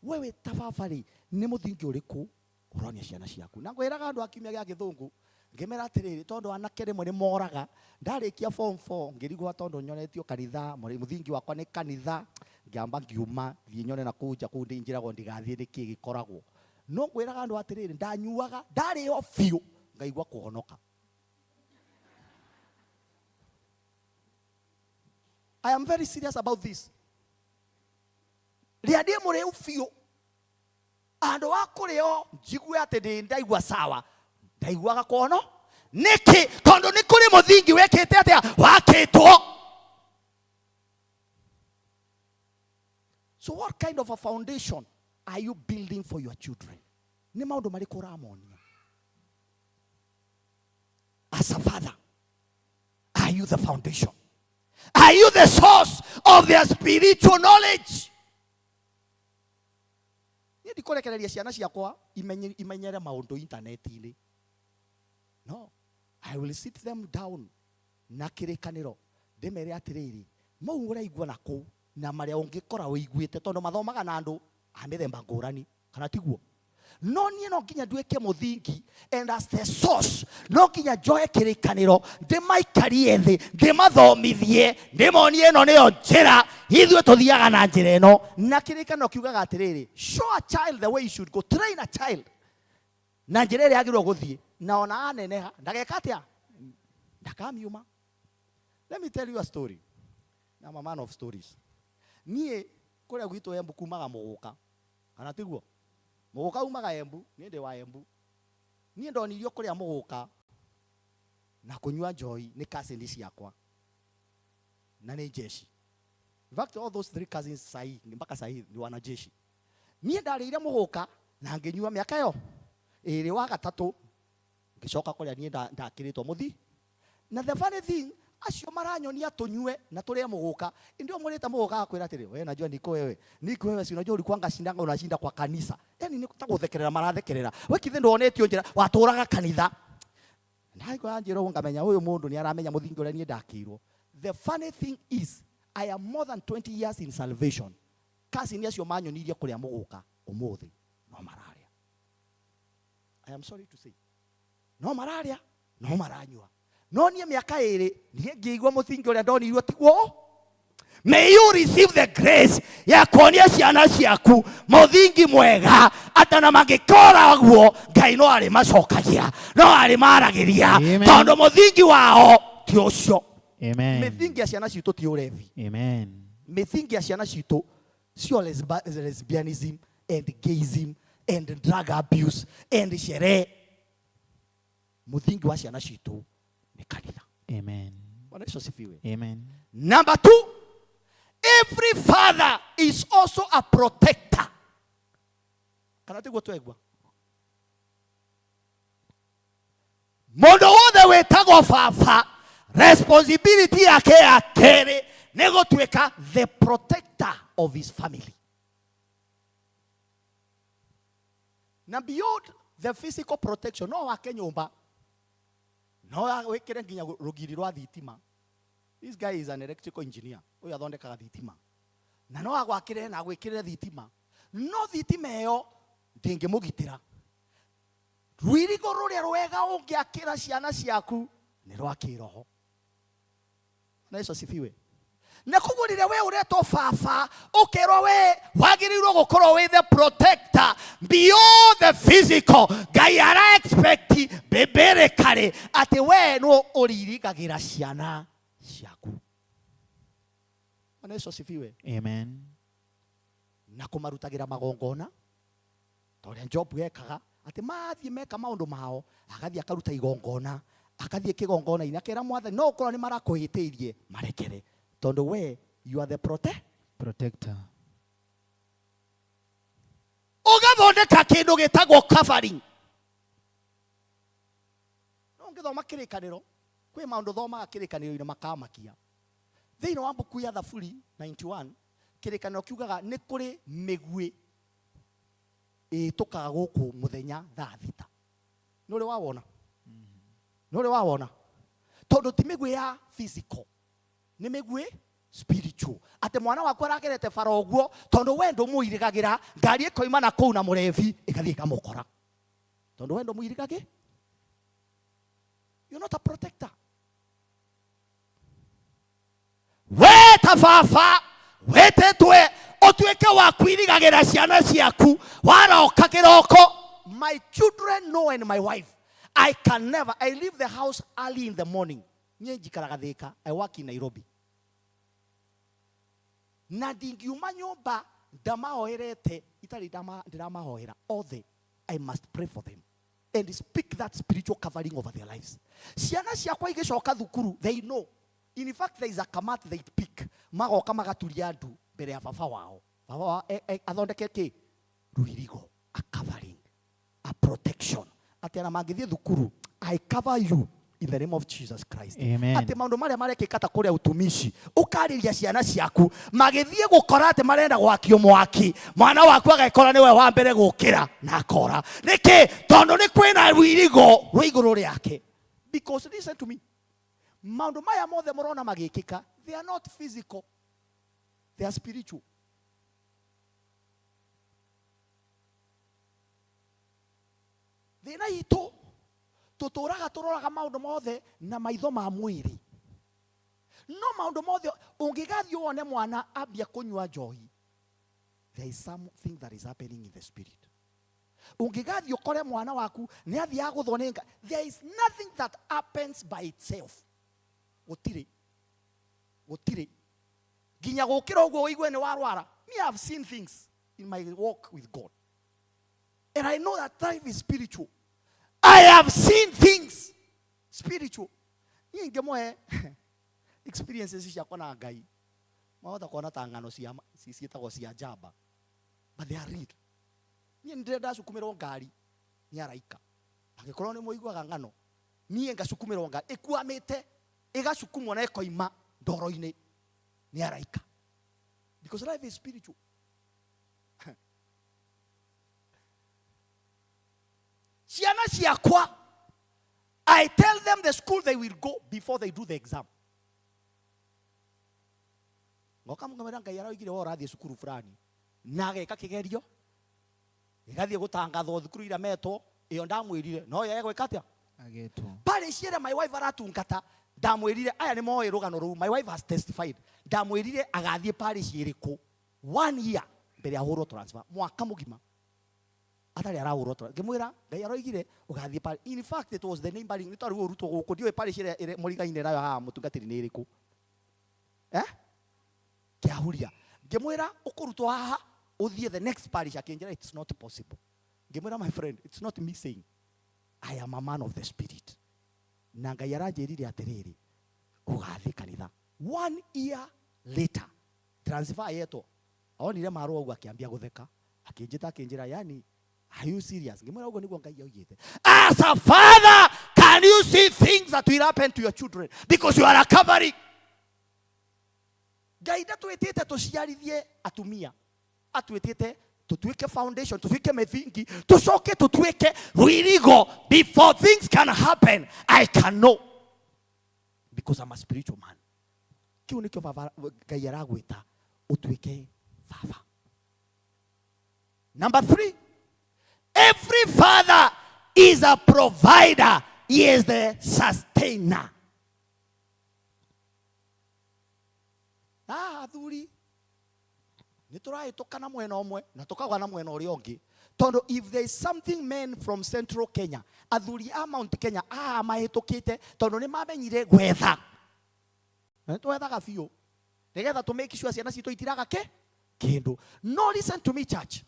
Wewe ta baba rĩ, nĩ mũthingi ũrĩkũ ũronia ciana ciaku? Na ngwĩraga andũ a kiumia gĩa gĩthũngũ, ngĩmera atĩrĩrĩ, tondũ anake rĩmwe nĩ moraga, ndarĩkia form 4 ngĩrigwo tondũ nyonetio kanitha, mũthingi wakwa nĩ kanitha, ngĩamba ngiuma, thiĩ nyone na kũu nja kũu ndĩnjĩragwo ndigathiĩ nĩkĩ gĩkoragwo. No ngwĩraga andũ atĩrĩrĩ, ndanyuaga, ndarĩo biũ, ngaigua kũhonoka. I am very serious about this. Rĩa ndĩ mũrĩu biũ, andũ a kũrĩo njigue atĩ ndĩ ndaigua sawa, ndaiguaga kũhono. Nĩkĩ? Tondũ nĩ kũrĩ mũthingi wĩkĩte atĩa? Wakĩtwo. So what kind of a foundation are you building for your children? Nĩ maũndũ marĩkũ ũramonia? As a father, are you the foundation? Are you the source of their spiritual knowledge? Niĩ ndikũrekereria ciana ciakwa imenyere maũndũ intaneti-inĩ. No, I will sit them down na kĩrĩkanĩro ndĩmere atĩrĩrĩ, mau ũraigua na kũu na marĩa ũngĩkora ũiguĩte, tondũ mathomaga na andũ a mĩthemba ngũrani, kana tiguo? No niĩ no nginya nduĩke mũthingi, and as the source no nginya njoe kĩrĩkanĩro ndĩmaikarie thĩ, ndĩmathomithie, ndĩmonie ĩno nĩyo njĩra ithuĩ tũthiaga na njĩra ĩno. Na kĩrĩkanĩro kiugaga atĩrĩrĩ, show a child the way you should go, train a child na njĩra ĩrĩa agĩrĩirwo gũthiĩ, na ona aneneha ndageka atĩa, ndakamiuma. Let me tell you a story. I'm a man of stories. Niĩ kũrĩa gwitũ Embu kumaga mũgũka, kana tiguo? Mũgũka umaga Embu, niĩ ndĩ wa Embu. Niĩ ndonirio kũrĩa mũgũka na kũnyua njohi nĩ cousin ciakwa na nĩ jeshi. In fact, all those three cousins sahi, mpaka sahi ni wanajeshi. Niĩ ndarĩire mũgũka na ngĩnyua mĩaka ĩyo ĩrĩ wa gatatũ, ngĩcoka kũrĩa niĩ ndakĩrĩtwo mũthi. Na the funny thing, acio maranyonia tũnyue na tũrĩe mũgũka, ndio mũrĩte mũgũka akwĩra atĩrĩ, we najua niko wewe, niko wewe, si unajua ulikuwa ngashindanga unashinda kwa kanisa. Yani ni ta gũthekerera marathekerera, we kithe ndwonetio njĩra watũraga kanitha. Ndaigua anjĩra ũguo ngamenya ũyũ mũndũ nĩ aramenya mũthingi ũrĩa niĩ ndakĩirwo. The funny thing is, I am more than 20 years in salvation. Cousin acio manyonirie kũrĩa mũgũka ũmũthĩ no mararĩa. I am sorry to say, no mararĩa, no maranyua. No niĩ mĩaka ĩrĩ niĩ ngĩigua mũthingi ũrĩa ndonirio tiguo. May you receive the grace ya kuonia ciana ciaku mũthingi mwega, atĩ ona mangĩkora guo Ngai no arĩmacokagia, no arĩmaragĩria, Amen. tondũ mũthingi wao ti ũcio. Amen. Mĩthingi ya ciana citũ ti ũrevi. Amen. Mĩthingi ya ciana citũ sio lesbianism and gayism and drug abuse and sherehe. Mũthingi wa ciana citũ nĩ kanitha. Amen. Bwana Yesu asifiwe. Amen. Number 2, every father is also a protector. Kana tiguo twegua? Mũndũ wothe wĩtagwo baba, responsibility yake ya kerĩ nĩ gũtuĩka the protector of his family. Na beyond the physical protection, no wake nyũmba, no wĩkĩre nginya rũgiri rwa thitima. This guy is an electrical engineer. Ũyũ athondekaga thitima. Na no agwakĩre na agwĩkĩrĩre thitima. No thitima ĩyo ndĩngĩmũgitĩra. Rũirigo rũrĩa rwega ũngĩakĩra ciana ciaku nĩ rwa kĩroho. Na Yesu asifiwe. Na koguo rĩrĩa we ũretwo baba, ũkerwo we wagĩrĩirwo gũkorwo wĩ the protector beyond the physical. Ngai ara expect biblically atĩ we nĩwe ũririgagĩra ciana ciaku. Bwana Yesu asifiwe. Amen. Na kũmarutagĩra magongona ta ũrĩa Job ekaga, atĩ mathiĩ meka maũndũ mao, agathiĩ akaruta igongona, akathiĩ kĩgongona-inĩ akera Mwathani, no ũkorwo nĩ marakũhĩtĩirie, marekere, tondũ we you are the protector. Ũgathondeka kĩndũ gĩtagwo covering. No ũngĩthoma kĩrĩkanĩro, kwĩ maũndũ thomaga kĩrĩkanĩro-inĩ makamakia. Thĩinĩ wa mbuku ya Thaburi 91, kĩrĩkanĩro kiugaga nĩ kũrĩ mĩguĩ ĩtũkaga gũkũ mũthenya thaa thita. Nĩ ũrĩ wawona? Nĩ ũrĩ wawona? Tondũ ti mĩguĩ ya physical, nĩ mĩguĩ spiritual. Atĩ mwana waku aragerete bara ũguo, tondũ we ndũmũirigagĩra, ngari ĩkoima na kũu na mũrebi, ĩgathiĩ ĩkamũkora. Tondũ we ndũmũirigagĩ? You're not a protector. We ta baba wĩtĩtwe ũtuĩke wa kwirigagĩra ciana ciaku, waroka kĩroko. My children know and my wife, I can never, I leave the house early in the morning. Niĩ njikaraga Thika, I work in Nairobi. Na ndingiuma nyũmba ndamahoerete, itarĩ ndĩramahoera othe. I must pray for them and speak that spiritual covering over their lives. Ciana ciakwa igĩcoka thukuru, they know. In fact, there is a kamat they pick. Magoka magaturia andu mbere ya baba wao. Baba wao athondeke kĩ? Rũirigo, a covering, a protection. Atĩ ona mangĩthiĩ thukuru, I cover you In the name of Jesus Christ. Amen. Atĩ maũndũ marĩa marekĩka ta kũrĩa utumishi ũkarĩria ciana ciaku magĩthiĩ gũkora atĩ marenda gwakio mwaki mwana waku agekora nĩwe wa mbere gũkĩra na akora nĩkĩ tondũ nĩ kwĩna rwirigo rwĩ igũrũ rĩake. Because listen to me, maũndũ maya mothe mũrona magĩkĩka, they are not physical, they are spiritual. Thĩna itũ tũtũraga tũroraga maũndũ mothe na maitho ma mwĩrĩ, no maũndũ mothe ũngĩgathiĩ wone mwana ambia kũnyua njohi, there is something that is happening in the spirit. Ũngĩgathiĩ ũkore mwana waku nĩ athiaga gũthwo nĩ nga, there is nothing that happens by itself. Gũtirĩ, gũtirĩ nginya gũkĩra ũguo ũigue nĩ warwara. Me, I have seen things in my walk with God, and I know that life is spiritual. I have seen things spiritual. Niĩ ngĩmũhe experiences ciakwa na Ngai, mwahota kuona ta ng'ano cia ciĩtagwo cia njamba, but they are real. Niĩ nĩ ndacukumĩrwo ngari nĩ araika. Angĩkorwo nĩ mũiguaga ng'ano, niĩ ngacukumĩrwo ngari ĩkwamĩte, ĩgacukumwo na ĩkoima ndoro-inĩ nĩ araika. Because life is spiritual. Ciana ciakwa, I tell them the school they will go before they do the exam. Ngoka mũkamwĩra Ngai aroigire we ũrathiĩ cukuru fulani, na ageka kĩgerio gĩgathiĩ gũtangathwo thukuru iria metwo, ĩyo ndamwĩrire no yo egwĩka atĩa? Agetwo. Parish ĩrĩa my wife aratungata, ndamwĩrire aya nĩ moĩ rũgano rũu, my wife has testified. Ndamwĩrire agathiĩ parish ĩrĩkũ 1 year mbere ahũrwo transfer, mwaka mũgima atarĩ arahũrwo transfer. Ngĩmwĩra Ngai aroigire ũgathiĩ parish. In fact it was the neighboring, nĩ twarĩ ũrutwo gũkũ, ndiũĩ parish ĩrĩa ĩrĩ mũrigaine nayo haha mũtungatĩri nĩ ĩrĩkũ? Kĩahuria. Ngĩmwĩra ũkũrutwo haha ũthiĩ the next parish, akĩnjĩra it's not possible. Ngĩmwĩra my friend, it's not me saying, I am a man of the spirit. Na Ngai aranjĩrire atĩrĩrĩ, ũgathiĩ kanitha. 1 year later transfer yetwo, onire marũa ũguo akĩambia gũtheka, akĩnjĩta akĩnjĩra, yani are you serious? Ngĩmwĩra ũguo nĩguo Ngai oigĩte. As a father, can you see things that will happen to your children because you are a covering? Ngai ndatwĩtĩte tũciarithie atumia, atwĩtĩte tũtuĩke foundation, tũtuĩke mĩthingi, tũcoke tũtuĩke rwirigo. Before things can happen, I can know because I'm a spiritual man. Kĩu nĩkĩo baba Ngai aragwĩta ũtuĩke baba. Number 3, every father is a provider. He is the sustainer. Athuri nĩ tũrahĩtũka na mwena ũmwe na tũkagwa na mwena ũrĩa ũngĩ, tondũ if there is something men from Central Kenya, athuri a Mount Kenya aya mahĩtũkĩte tondũ nĩ mamenyire gwetha. Na nĩ twethaga biũ nĩgetha tũ make sure ciana citũ itiraga kĩndũ. No, listen to me church,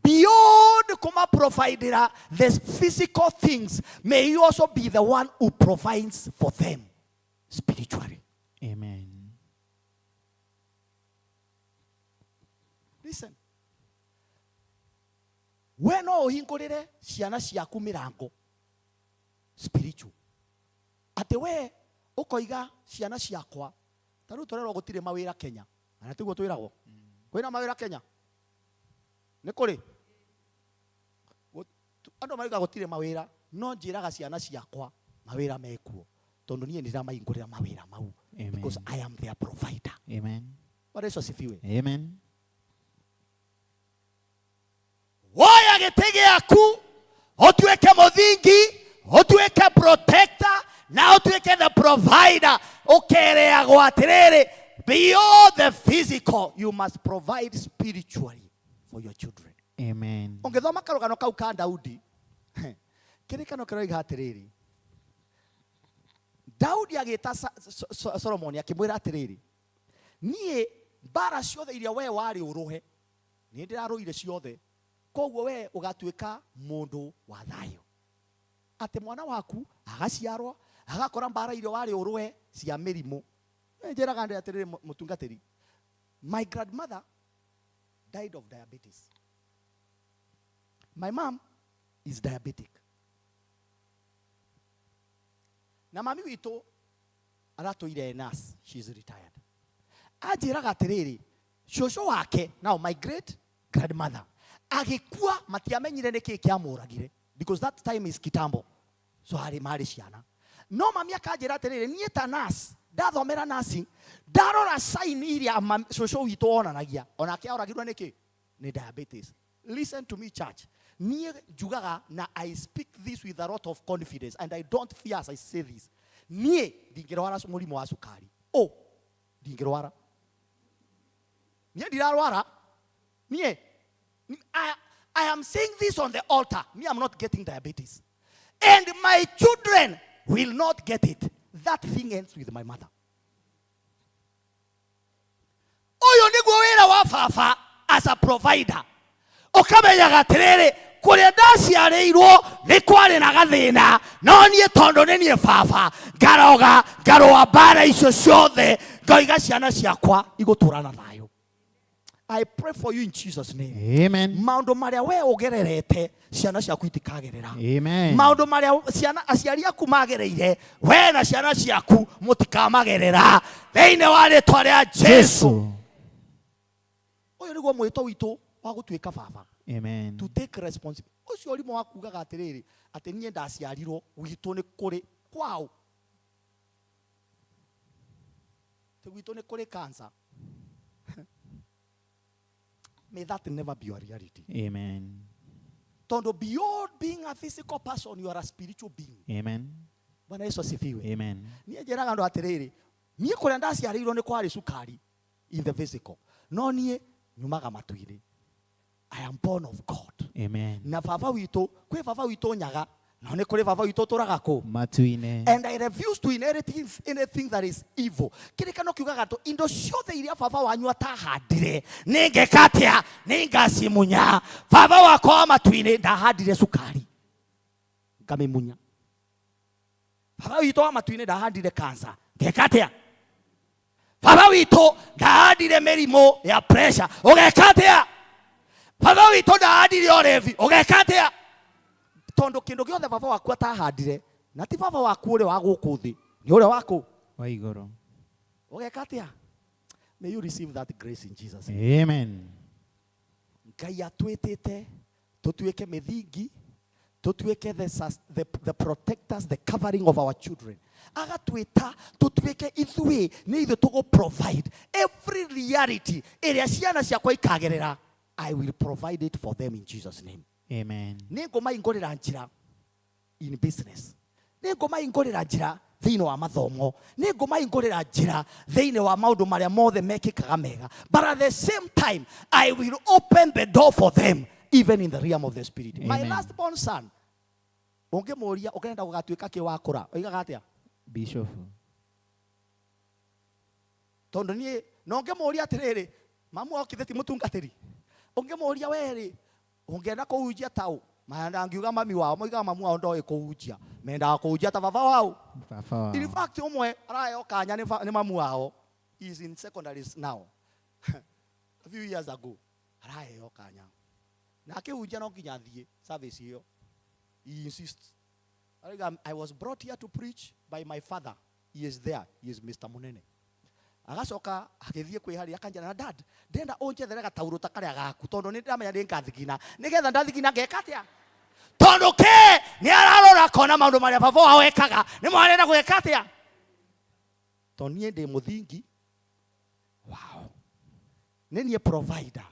beyond kuma providera the physical things, may you also be the one who provides for them spiritually. Amen. Listen. We no ũhingũrĩre ciana ciaku mĩrango spiritual. Atĩ we ũkoiga ciana ciakwa, ta rĩu tũrerwo gũtirĩ mawĩra Kenya. Na tiguo twĩragwo. Kwĩna mawĩra Kenya? Nĩ kũrĩ? Andũ marauga gũtirĩ mawĩra, no njĩraga ciana ciakwa mawĩra mekuo, tondũ niĩ nĩndĩramaingũrĩra mawĩra mau. Amen. Because I am their provider. Amen. Bwana Yesu asifiwe. Amen. Woya gĩtĩ gĩaku, ũtuĩke mũthingi, ũtuĩke protector, na ũtuĩke the provider. Ũkereagwo atĩrĩrĩ, beyond the physical, you must provide spiritually for your children. Amen. Ũngĩthoma karũgano kau ka Daudi, kĩrĩkano kĩroiga atĩrĩrĩ, Daudi agĩta Solomoni akĩmwĩra atĩrĩrĩ, niĩ mbara ciothe iria we warĩ ũrũhe, niĩ ndĩrarũire ciothe, koguo we ũgatuĩka mũndũ wa thayũ. Atĩ mwana waku agaciarwo agakora mbara iria warĩ ũrũe cia mĩrimũ. Njĩraga andũ atĩrĩrĩ, mũtungatĩri, my grandmother died of diabetes. My mom is diabetic. Na mami witũ aratũire nurse, she is retired. Anjĩraga atĩrĩrĩ, cũcũ wake, now my great grandmother, agĩkua matiamenyire nĩkĩ kĩamũragire because that time is kitambo. So harĩ marĩ ciana. No mami akanjĩra atĩrĩrĩ, niĩ ta nurse, ndathomera nursing, ndarora sign iria cũcũ witũ onanagia, onake oragirwo nĩkĩ? Nĩ diabetes. Listen to me, church. Niĩ njugaga na I speak this with a lot of confidence and I don't fear as I say this. Niĩ ndingĩrwara mũrimũ wa cukari. Oh, ndingĩrwara. Niĩ ndirarwara. Niĩ, I am saying this on the altar. Me, I'm not getting diabetes. And my children will not get it. That thing ends with my mother. Ũyũ nĩguo wĩra wa baba as a provider. Ũkamenyaga atĩrĩrĩ, kũrĩa ndaciarĩirwo nĩ kwarĩ na gathĩna, no niĩ tondũ nĩ niĩ baba, ngaroga, ngarũa mbara icio ciothe, ngoiga ciana ciakwa igũtũra na thayũ. I pray for you in Jesus' name. Amen. Maũndũ marĩa we ũgererete, ciana ciaku itikagerera. Amen. Maũndũ marĩa ciana aciari aku magereire, we na ciana ciaku mũtikamagerera. Thĩinĩ wa rĩtwa rĩa Jesu. Ũyũ nĩguo mwĩto witũ wa gũtuĩka baba. Amen. To take responsibility. Ũcio ũrimũ wa kugaga atĩrĩrĩ, atĩ niĩ ndaciarirwo gwitũ nĩ kũrĩ kwao. Atĩ gwitũ nĩ kũrĩ cancer. May that never be your reality. Amen. Tondu beyond being a physical person, you are a spiritual being. Amen. Bwana Yesu asifiwe. Amen. Niĩ njĩraga andũ atĩrĩrĩ, niĩ kũrĩa ndaciarĩirwo nĩ kwarĩ cukari in the physical. No niĩ nyumaga matu-inĩ. I am born of God. Amen. Na baba witũ, kwĩ baba witũ nyaga, no nĩ kũrĩ baba witũ ũtũraga kũ? Matu-inĩ. And I refuse to inherit anything that is evil. Kĩrĩkano kiugaga atĩ indo ciothe iria baba wanyu atahandire, nĩngeka atĩa? Nĩngacimunya. Baba wakwa wa matu-inĩ ndahandire cukari, ngamĩmunya. Baba witũ wa matu-inĩ ndahandire cancer, ngeka atĩa? Baba witũ ndahandire mĩrimũ ya pressure, ũgeka atĩa? Baba witũ ndahandire ũlevi, ũgeka atĩa? Tondũ kĩndũ gĩothe baba waku atahandire, na ti baba waku ũrĩa wa gũkũ thĩ, nĩ ũrĩa waku wa igũrũ. Ũgeka atĩa? May you receive that grace in Jesus' name. Amen. Ngai atwĩtĩte tũtuĩke mĩthingi, tũtuĩke the protectors, the covering of our children. Agatwĩta tũtuĩke ithuĩ nĩ ithuĩ tũgũ provide every reality ĩrĩa ciana ciakwa ikagerera. I will provide it for them in Jesus' name. Amen. Nĩ ngũmaingũrĩra njĩra in business. Nĩ ngũmaingũrĩra njĩra thĩinĩ wa mathomo. Nĩ ngũmaingũrĩra njĩra thĩinĩ wa maũndũ marĩa mothe mekĩkaga mega. But at the same time, I will open the door for them even in the realm of the spirit. My Amen. last born son, ũngĩmũria ũkenda gũgatuĩka kĩ wakũra, oigaga atĩa? Bishop. Tondũ niĩ, na ũngĩmũria atĩrĩrĩ, mamu okire ti mũtungatĩri. Ũngĩmũria we rĩ, ũngĩenda kũhunjia ta ũ? Mandangiuga mami wao, moigaga mamu wao ndoĩ kũhunjia. Mendaga kũhunjia ta baba wao. Baba wao. In fact, ũmwe araheo kanya nĩ mamu wao. He is in secondary now. A few years ago, araheo kanya. Na akĩhunjia no nginya athiĩ service ĩyo. He insists. Arauga, I was brought here to preach by my father. He is there. He is Mr. Munene. Agacoka agĩthiĩ kwĩharĩria akanjĩra, na dad, ndĩrenda ũnjethere gataurũ ta karĩa gaku tondũ nĩ ndĩramenya nĩ ngathigina. Nĩgetha ndathigina ngeka atĩa? Tondũ kĩ? Nĩ ararora akona maũndũ marĩa baba wao ekaga, nĩmo arenda gwĩka atĩa? Tondũ niĩ ndĩ mũthingi wao. Nĩ niĩ provider.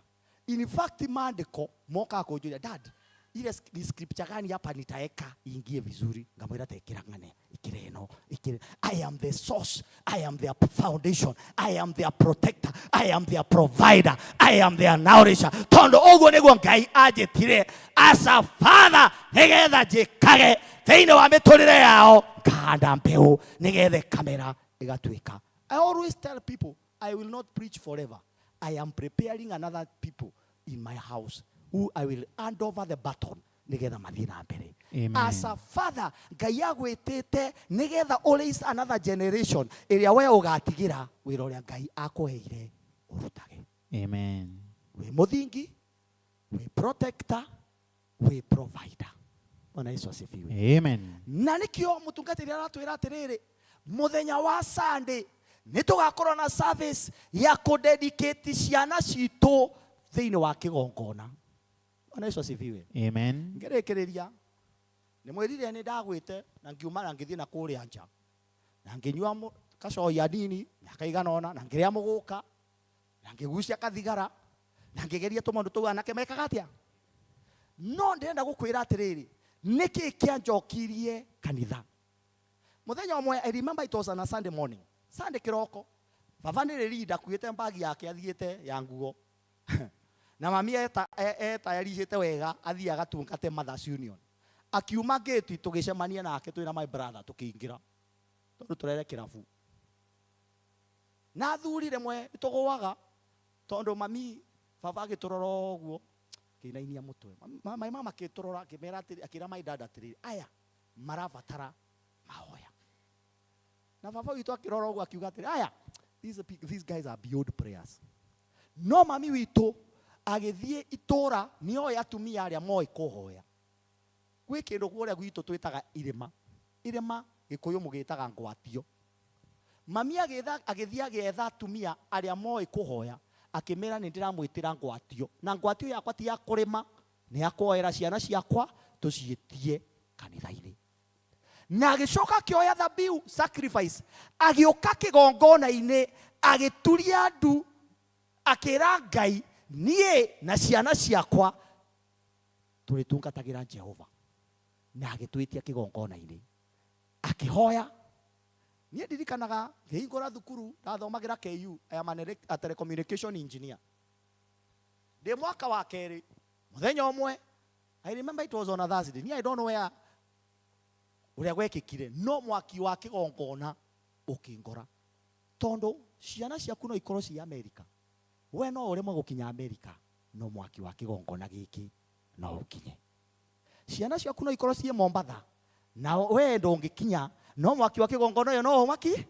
In fact, maandĩko mokaga kũnjũria, dad, ile ni scripture gani hapa nitaeka ingie vizuri? Ngamwĩra ta ĩkĩra ng'ane, ĩkĩra ĩno, ĩkĩra. I am the source, I am their foundation, I am their protector, I am their provider, I am their nourisher. Tondũ ũguo nĩguo Ngai anjĩtire as a father, nĩgetha njĩkage thĩinĩ wa mĩtũrĩre yao, ngahanda mbeũ nĩgetha ĩkamera ĩgatuĩka. I always tell people, I will not preach forever. I am preparing another people in my house who I will hand over the baton nigetha mathiĩ na mbere. Amen. As a father, Ngai agwĩtĩte nigetha ũraise another generation ĩrĩa we ũgatigĩra wĩra ũrĩa Ngai akũheire ũrutage. Amen. Wĩ mũthingi, wĩ protector, wĩ provider. Bwana Yesu asifiwe. Amen. Na nikio mutungatiri aratwira atiriri, muthenya wa Sunday nitugakorwo na service ya kudedicate ciana citu thiini wa kigongona. Bwana Yesu asifiwe. Amen. Ngĩrĩkĩrĩria nĩ mwĩrire nĩ ndagwĩte na ngiuma na ngĩthiĩ na kũrĩa nja na ngĩnyua kacoi anini mĩaka igana ũna na ngĩrĩa mũgũka na ngĩgucia kathigara na ngĩgeria tũmaũndũ tũu anake mekaga atĩa. No ndĩrenda gũkwĩra atĩrĩrĩ, nĩkĩ kĩanjokirie kanitha? Mũthenya ũmwe, I remember it was on a Sunday morning, Sunday kĩroko, baba nĩ rĩrinda akuĩte mbagi yake athiĩte ya nguo na mami etayaricĩte wega athiĩ agatungate Mothers Union. Akiuma gate tũgĩcemania nake twĩna my brother tũkĩingĩra tondũ tũrere kĩrabu. Na athuri rĩmwe nĩtũgũaga tondũ mami baba agĩtũrora ũguo kĩinainia mũtwe. My mama akĩtũrora akĩmera atĩrĩ, akĩra my dad atĩrĩrĩ, aya marabatara mahoya. Na baba witũ akĩrora ũguo akiuga atĩrĩ, aya these guys are beyond prayers. No mami witũ agĩthiĩ itũra nĩoĩ atumia arĩa moĩ kũhoya. Gwĩ kĩndũ kũrĩa gwitũ twĩtaga irĩma. Irĩma Gĩkũyũ mũgĩtaga ngwatio. Mami agĩthiĩ agĩetha atumia arĩa moĩ kũhoya, akĩmera nĩ ndĩramwĩtĩra ngwatio. Na ngwatio yakwa ti ya kũrĩma, nĩ ya kuoera ciana ciakwa tũciĩtie kanitha-inĩ. Na agĩcoka akĩoya thabiu sacrifice, agĩũka kĩgongona-inĩ, agĩturia ndu, akĩra Ngai, niĩ na ciana ciakwa tũrĩtungatagĩra Jehova. Na agĩtwĩtia kĩgongona-inĩ. Akĩhoya. Niĩ ndirikanaga ngĩhingũra thukuru ndathomagĩra KU, I am a telecommunication engineer. Ndĩ mwaka wa kerĩ, mũthenya ũmwe, I remember it was on a Thursday. Niĩ I don't know where ũrĩa gwekĩkire, no mwaki wa kĩgongona ũkĩngora. Tondũ ciana ciaku no ikorwo ci America. We no ũremwe gũkinya America, no mwaki wa kĩgongona gĩkĩ no ũkinye. Ciana ciaku no ikorwo ciĩ Mombatha, na we ndũngĩkinya, no mwaki wa kĩgongona ũyũ no ũmaki.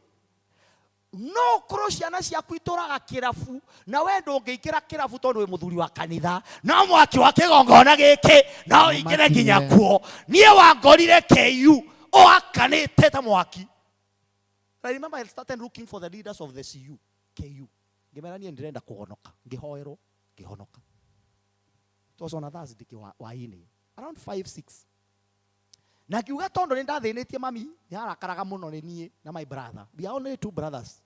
No ũkorwo ciana ciaku itũraga kĩrabu, na we ndũngĩingĩra kĩrabu tondũ wĩ mũthuri wa kanitha, no mwaki wa kĩgongona gĩkĩ no ũingĩre nginya kuo. Niĩ wangorire KU ũhakanĩte ta mwaki. I remember I started looking for the leaders of the CU, KU. Ngĩmera niĩ ndĩrenda kũhonoka, ngĩhoerwo, ngĩhonoka. It was on a Thursday hwaĩ-inĩ, around 5, 6. Na ngiuga tondũ nĩ ndathĩnĩtie mami, nĩ arakaraga mũno nĩ niĩ na my brother. We are only two brothers.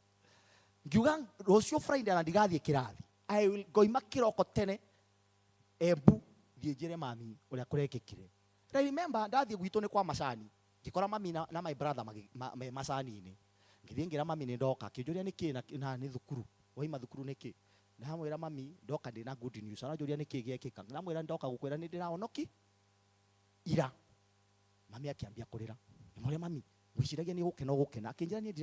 Ngiuga rũciũ Friday na ndigathiĩ kĩrathi. I will ngoima kĩroko tene Embu thiĩ njĩre mami ũrĩa kũrekĩkire. I remember ndathiĩ gwitũ nĩ kwa macani. Ngĩkora mami na my brother me macani-inĩ. Ngĩthiĩ ngĩra mami nĩ ndoka, akĩnjũria nĩ kĩ na nĩ thukuru. Waima thukuru nĩ kĩ? Ndamwĩra mami ndoka ndĩna good news. Aranjũria nĩ kĩ gĩekĩka. Ndamwĩra ndoka gũkwĩra nĩ ndĩrahonoki ira. Mami akĩambia kũrĩra. Ngĩmũria mami, ngwĩciragia nĩ gũkena ũgũkena. Akĩnjĩra niĩ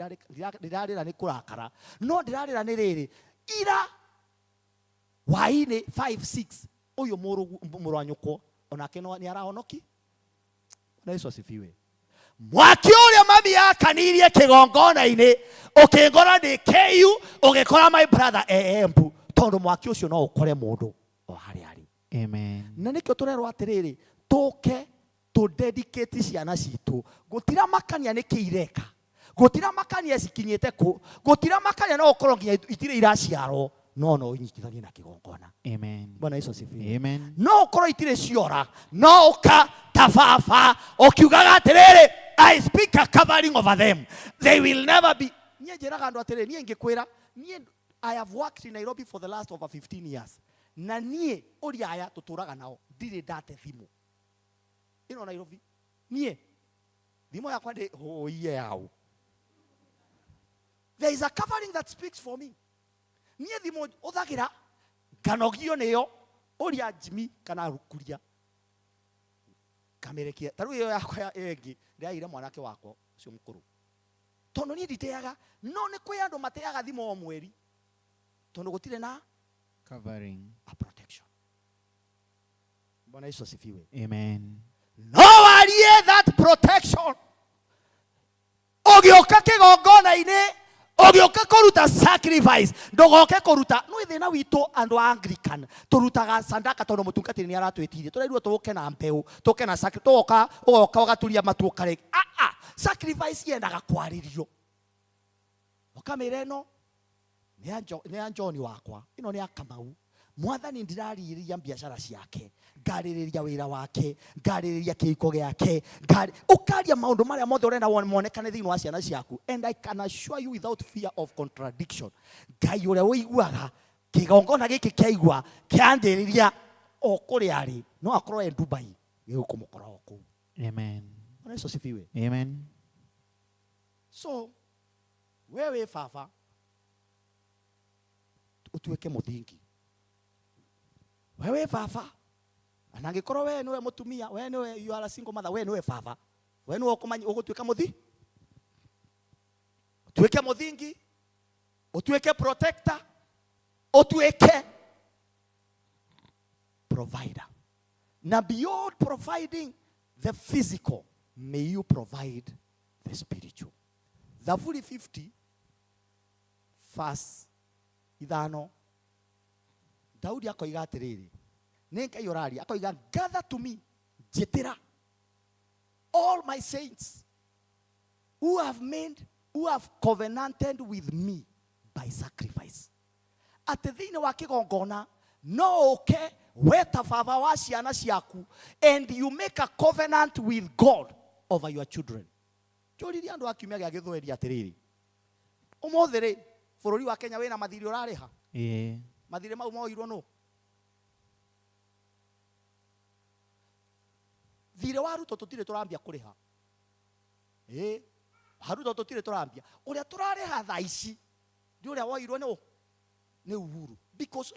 ndĩrarĩra nĩ kũrakara. No ndĩrarĩra nĩ rĩrĩ, ira hwaĩ-inĩ 5, 6, ũyũ mũrũ wa nyũkwa onake nĩ arahonoki. Bwana Yesu asifiwe. Mwaki ũrĩa mami yakanirie kĩgongona-inĩ ũkĩngora ndĩ KU, ũgĩkora my brother e Embu, tondũ mwaki ũcio no ũkore mũndũ o harĩa arĩ. Amen. Na nĩkĩo tũrerwo atĩrĩrĩ, tũke tũ dedicate ciana citũ. Gũtiramakania nĩkĩ ireka, gũtiramakania cikinyĩte kũ, gũtiramakania no ũkorwo nginya itirĩ iraciarwo, no no ũnyitithanie na kĩgongona. Amen. Bwana Yesu asifiwe. Amen. No ũkorwo itirĩ ciora, no ũka ta baba ũkiugaga atĩrĩrĩ, I speak a covering over them, they will never be. Niĩ njĩraga andũ atĩrĩrĩ, niĩ ngĩkwĩra, niĩ I have worked in Nairobi for the last over 15 years. Na niĩ ũria aya tũtũraga nao, ndirĩ ndate thimũ. Ĩno Nairobi, niĩ thimũ yakwa ndĩ hũiye yao. There is a covering that speaks for me. Niĩ thimũ ũthagĩra nganogio nĩyo, ũria Jimmy kana Kuria. Ngamerekia. Ta rĩu ĩyo yakwa ya ĩngĩ ndĩraire mwanake wakwa ũcio mũkũrũ. Tondũ niĩ nditeaga, no nĩ kwĩ andũ mateaga thimũ o mweri. Tondũ gũtirĩ na covering, a protection. Bwana Yesu asifiwe. Amen. No warie that protection. Ũgĩũka kĩgongona-inĩ Ũgĩũka kũruta sacrifice, ndũgoke kũruta. Nĩ thĩna witũ andũ a Anglican, tũrutaga sandaka tondũ mũtungatĩri nĩ aratwĩtirie. Tũrerirwo tũũke na mbeũ, tũke na sacri, tũgoka, ũgoka ũgaturia matu ũkarĩ. Ah ah, sacrifice yendaga kwarĩrio. Ũkamĩra ĩno nĩ ya nĩ ya John wakwa, ĩno nĩ ya Kamau. Mwathani ndirarĩrĩria biacara ciake, ngarĩrĩria wĩra wake, ngarĩrĩria kĩhiko gĩake, ũkaria maũndũ marĩa mothe ũrenda monekane thĩinĩ wa ciana ciaku. And I can assure you without fear of contradiction, Ngai ũrĩa ũiguaga kĩgongona gĩkĩ kĩaigua kĩanjĩrĩria o kũrĩa arĩ, no akorwo e Dubai, gĩgũkũmũkora o kũu. Amen. Bwana Yesu asifiwe. Amen. So we wĩ baba, ũtuĩke mũthingi. We wĩ baba, na angĩkorwo we nĩwe mũtumia, we nĩwe, you are a single mother, we nĩwe baba, we nĩwe ũgũtuĩka mũthi, ũtuĩke mũthingi, ũtuĩke protector, ũtuĩke provider. Na beyond providing the physical, may you provide the spiritual. Thaburi 50 verse 5, Daudi akoiga atĩrĩrĩ, nĩ Ngai ũraria, akoiga, gather to me, njĩtĩra all my saints who have made, who have covenanted with me by sacrifice. Atĩ thĩinĩ wa kĩgongona no ũke we ta baba wa ciana ciaku, and you make a covenant with God over your children. Njũririe andũ a kiumia gĩa gĩthweri atĩrĩrĩ, ũmũthĩ rĩ, bũrũri wa Kenya wĩna mathirĩ ũrarĩha? Ĩĩ. Mathirĩ mau moirwo nũ? Thirĩ wa Ruto tũtirĩ tũrambia kũrĩha. Ĩĩ, wa Ruto tũtirĩ tũrambia. Ũrĩa tũrarĩha thaa ici nĩ ũrĩa woirwo nĩ ũ? Nĩ Uhuru. Because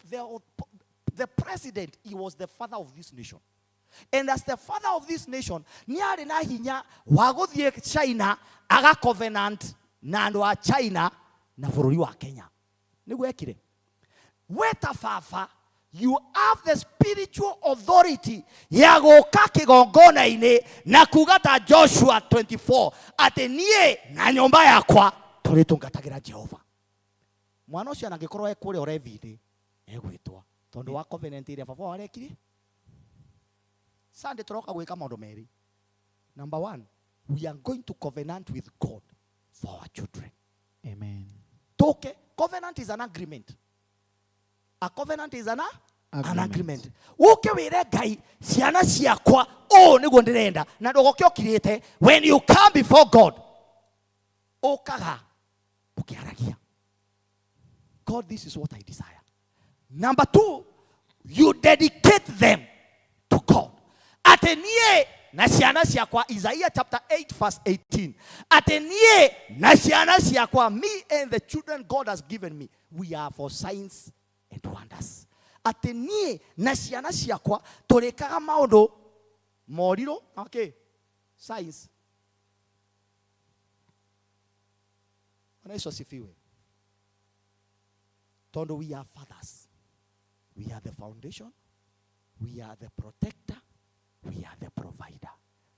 the president, he was the father of this nation. And as the father of this nation, nĩ arĩ na hinya wa gũthiĩ China aga covenant na andũ a China na bũrũri wa Kenya. Nĩguo ekire. We ta baba, you have the spiritual authority ya gũka kĩgongona-inĩ na kuga ta Joshua 24 atĩ niĩ na nyũmba yakwa tũrĩtungatagĩra Jehova. Mwana ũcio angĩkorwo e kũrĩa ũrevi-inĩ, egwĩtwa tondũ wa covenant ĩrĩa baba wao arekire. Sunday tũroka gwĩka maũndũ merĩ. Number one, we are going to covenant with God for our children. Amen. Toke, covenant is an agreement. A covenant is an Agreement. An agreement. Uke wire Ngai ciana ciakwa ũũ nĩguo ndĩrenda na ndũgoke ũkirĩte. When you come before God, ũkaga ũkĩaragia, God, this is what I desire. Number two, you dedicate them to God. Atĩ niĩ na ciana ciakwa, Isaiah chapter 8 verse 18. Atĩ niĩ na ciana ciakwa, me and the children God has given me, we are for signs and wonders. Atĩ niĩ na ciana ciakwa tũrĩkaga maũndũ morirũ, okay, signs. Bwana Yesu asifiwe. Tondu we are fathers. We are the foundation. We are the protector. We are the provider.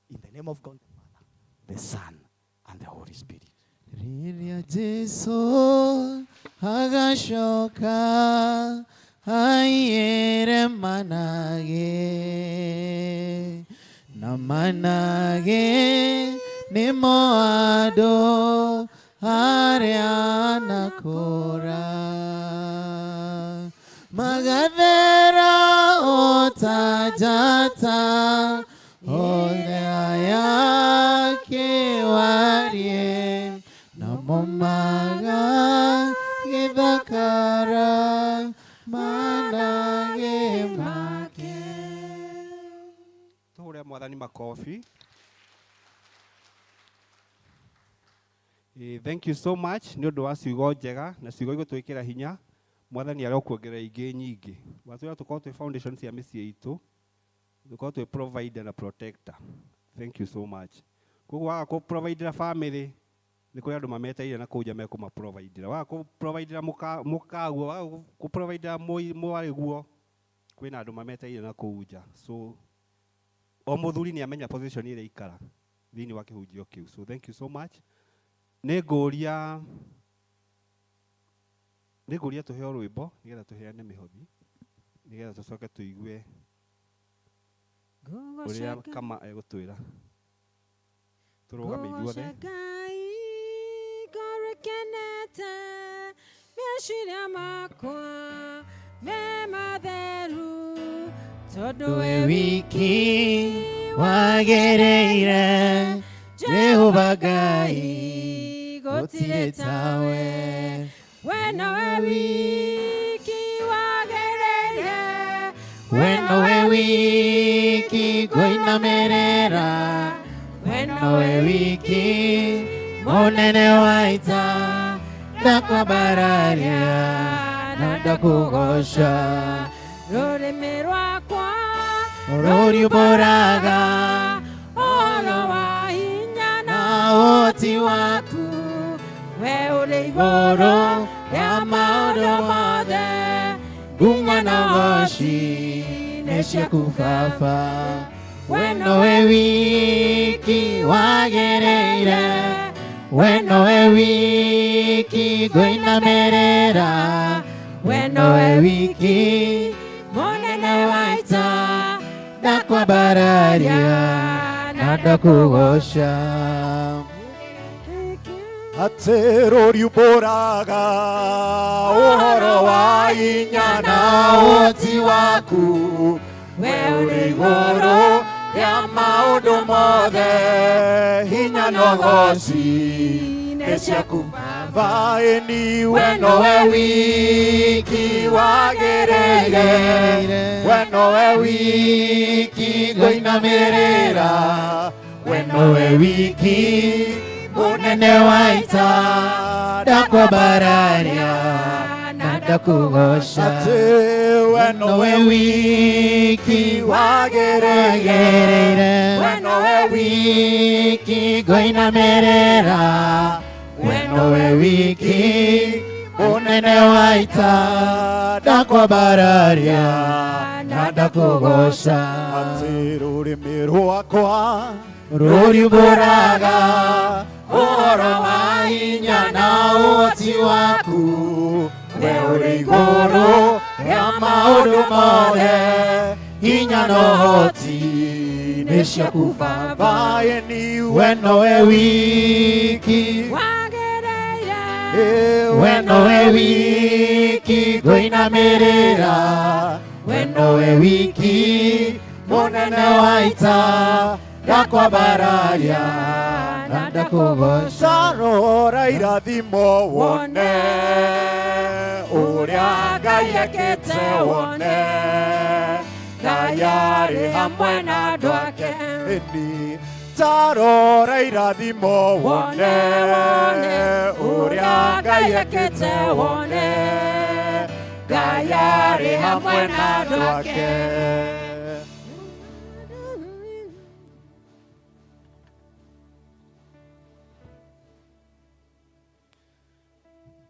In the name of God, the Father, the Son, and the Holy Spirit. Rĩrĩa Jesu agacoka aiyere manage na manage nĩmo andũ arĩa anakũra magathera o ta njata ũrĩa yakĩwarie namo magagĩthakara manage make. Tũhũre mwathani makobi. Thank you so much nĩ ũndũ wa ciugo njega na ciugo igũtwĩkĩra hinya. Mwathani arokuongerera ingĩ nyingĩ. Watwĩra tũkorwo twĩ foundation cia mĩciĩ itũ, tũkorwo twĩ provider na protector. Thank you so much. Koguo waga kũ providera family, nĩ kũrĩ andũ mametereire na kũu nja mekũma providera. Waga kũ providera mũkaguo, waga kũ providera mwarĩguo, kwĩna andũ mametereire na kũu nja. So o mũthuri nĩ amenya position ĩrĩa aikara thĩinĩ wa kĩhunjio kĩu. So thank you so much. Nĩ ngũria Nĩ ngũria tũheo rwĩmbo nĩgetha tũheane mĩhothi nĩgetha tũcoke tũigue ũrĩa kama egũtwĩra. Tũrũgame ithuothe. Ngũgoca Ngai ngoro ĩkenete meciria makwa me matheru tondũ we wiki wagĩrĩire Jehova Ngai gũtirĩ tawe we nowe wiki wagĩrĩire we nowe wiki ngũinamĩrĩra we nowe wiki mũnene wa ita ndakwambararia na ndakũgoca rũrĩmĩ rwakwa rũriumbũraga ũhoro wa hinya na ũhoti waku we ũrĩ igũrũ igũrũ rĩa rĩa maũndũ maũndũ mothe mothe ngumo na ũgoci nĩ ciaku baba we nowe wiki wagĩrĩire we nowe wiki ngũinamĩrĩra we nowe wiki mũnene wa ita ndakwambararia na ndakũgoca atĩ rũriumbũraga ũhoro wa hinya na ũhoti waku we ũrĩ igũrũ rĩa maũndũ mothe hinya na ũgoci nĩ ciaku baba ĩni we nowe wiki wagĩrĩire we nowe wiki ngũinamĩrĩra we nowe wiki mũnene wa ita ndakwambararia na ndakũgoca atĩ we nowe wiki wagĩrĩire we nowe wiki ngũinamĩrĩra we nowe wiki mũnene wa ita ndakwambararia na ndakũgoca atĩ rũrĩmĩ rwakwa rũriumbũraga ũhoro wa hinya na ũhoti waku we ũrĩ igũrũ rĩa maũndũ mothe hinya na ũhoti nĩ ciaku baba ĩni we nowe wiki we nowe wiki ngũinamĩrĩra we nowe wiki mũnene wa ita ndakwambararia na ndakũgoca Rora irathimo wone ũrĩa Ngai ekĩte wone Ngai arĩ hamwe na andũ ake ĩni tarora irathimo wone ũrĩa Ngai ekĩte wone Ngai arĩ hamwe na andũ ake.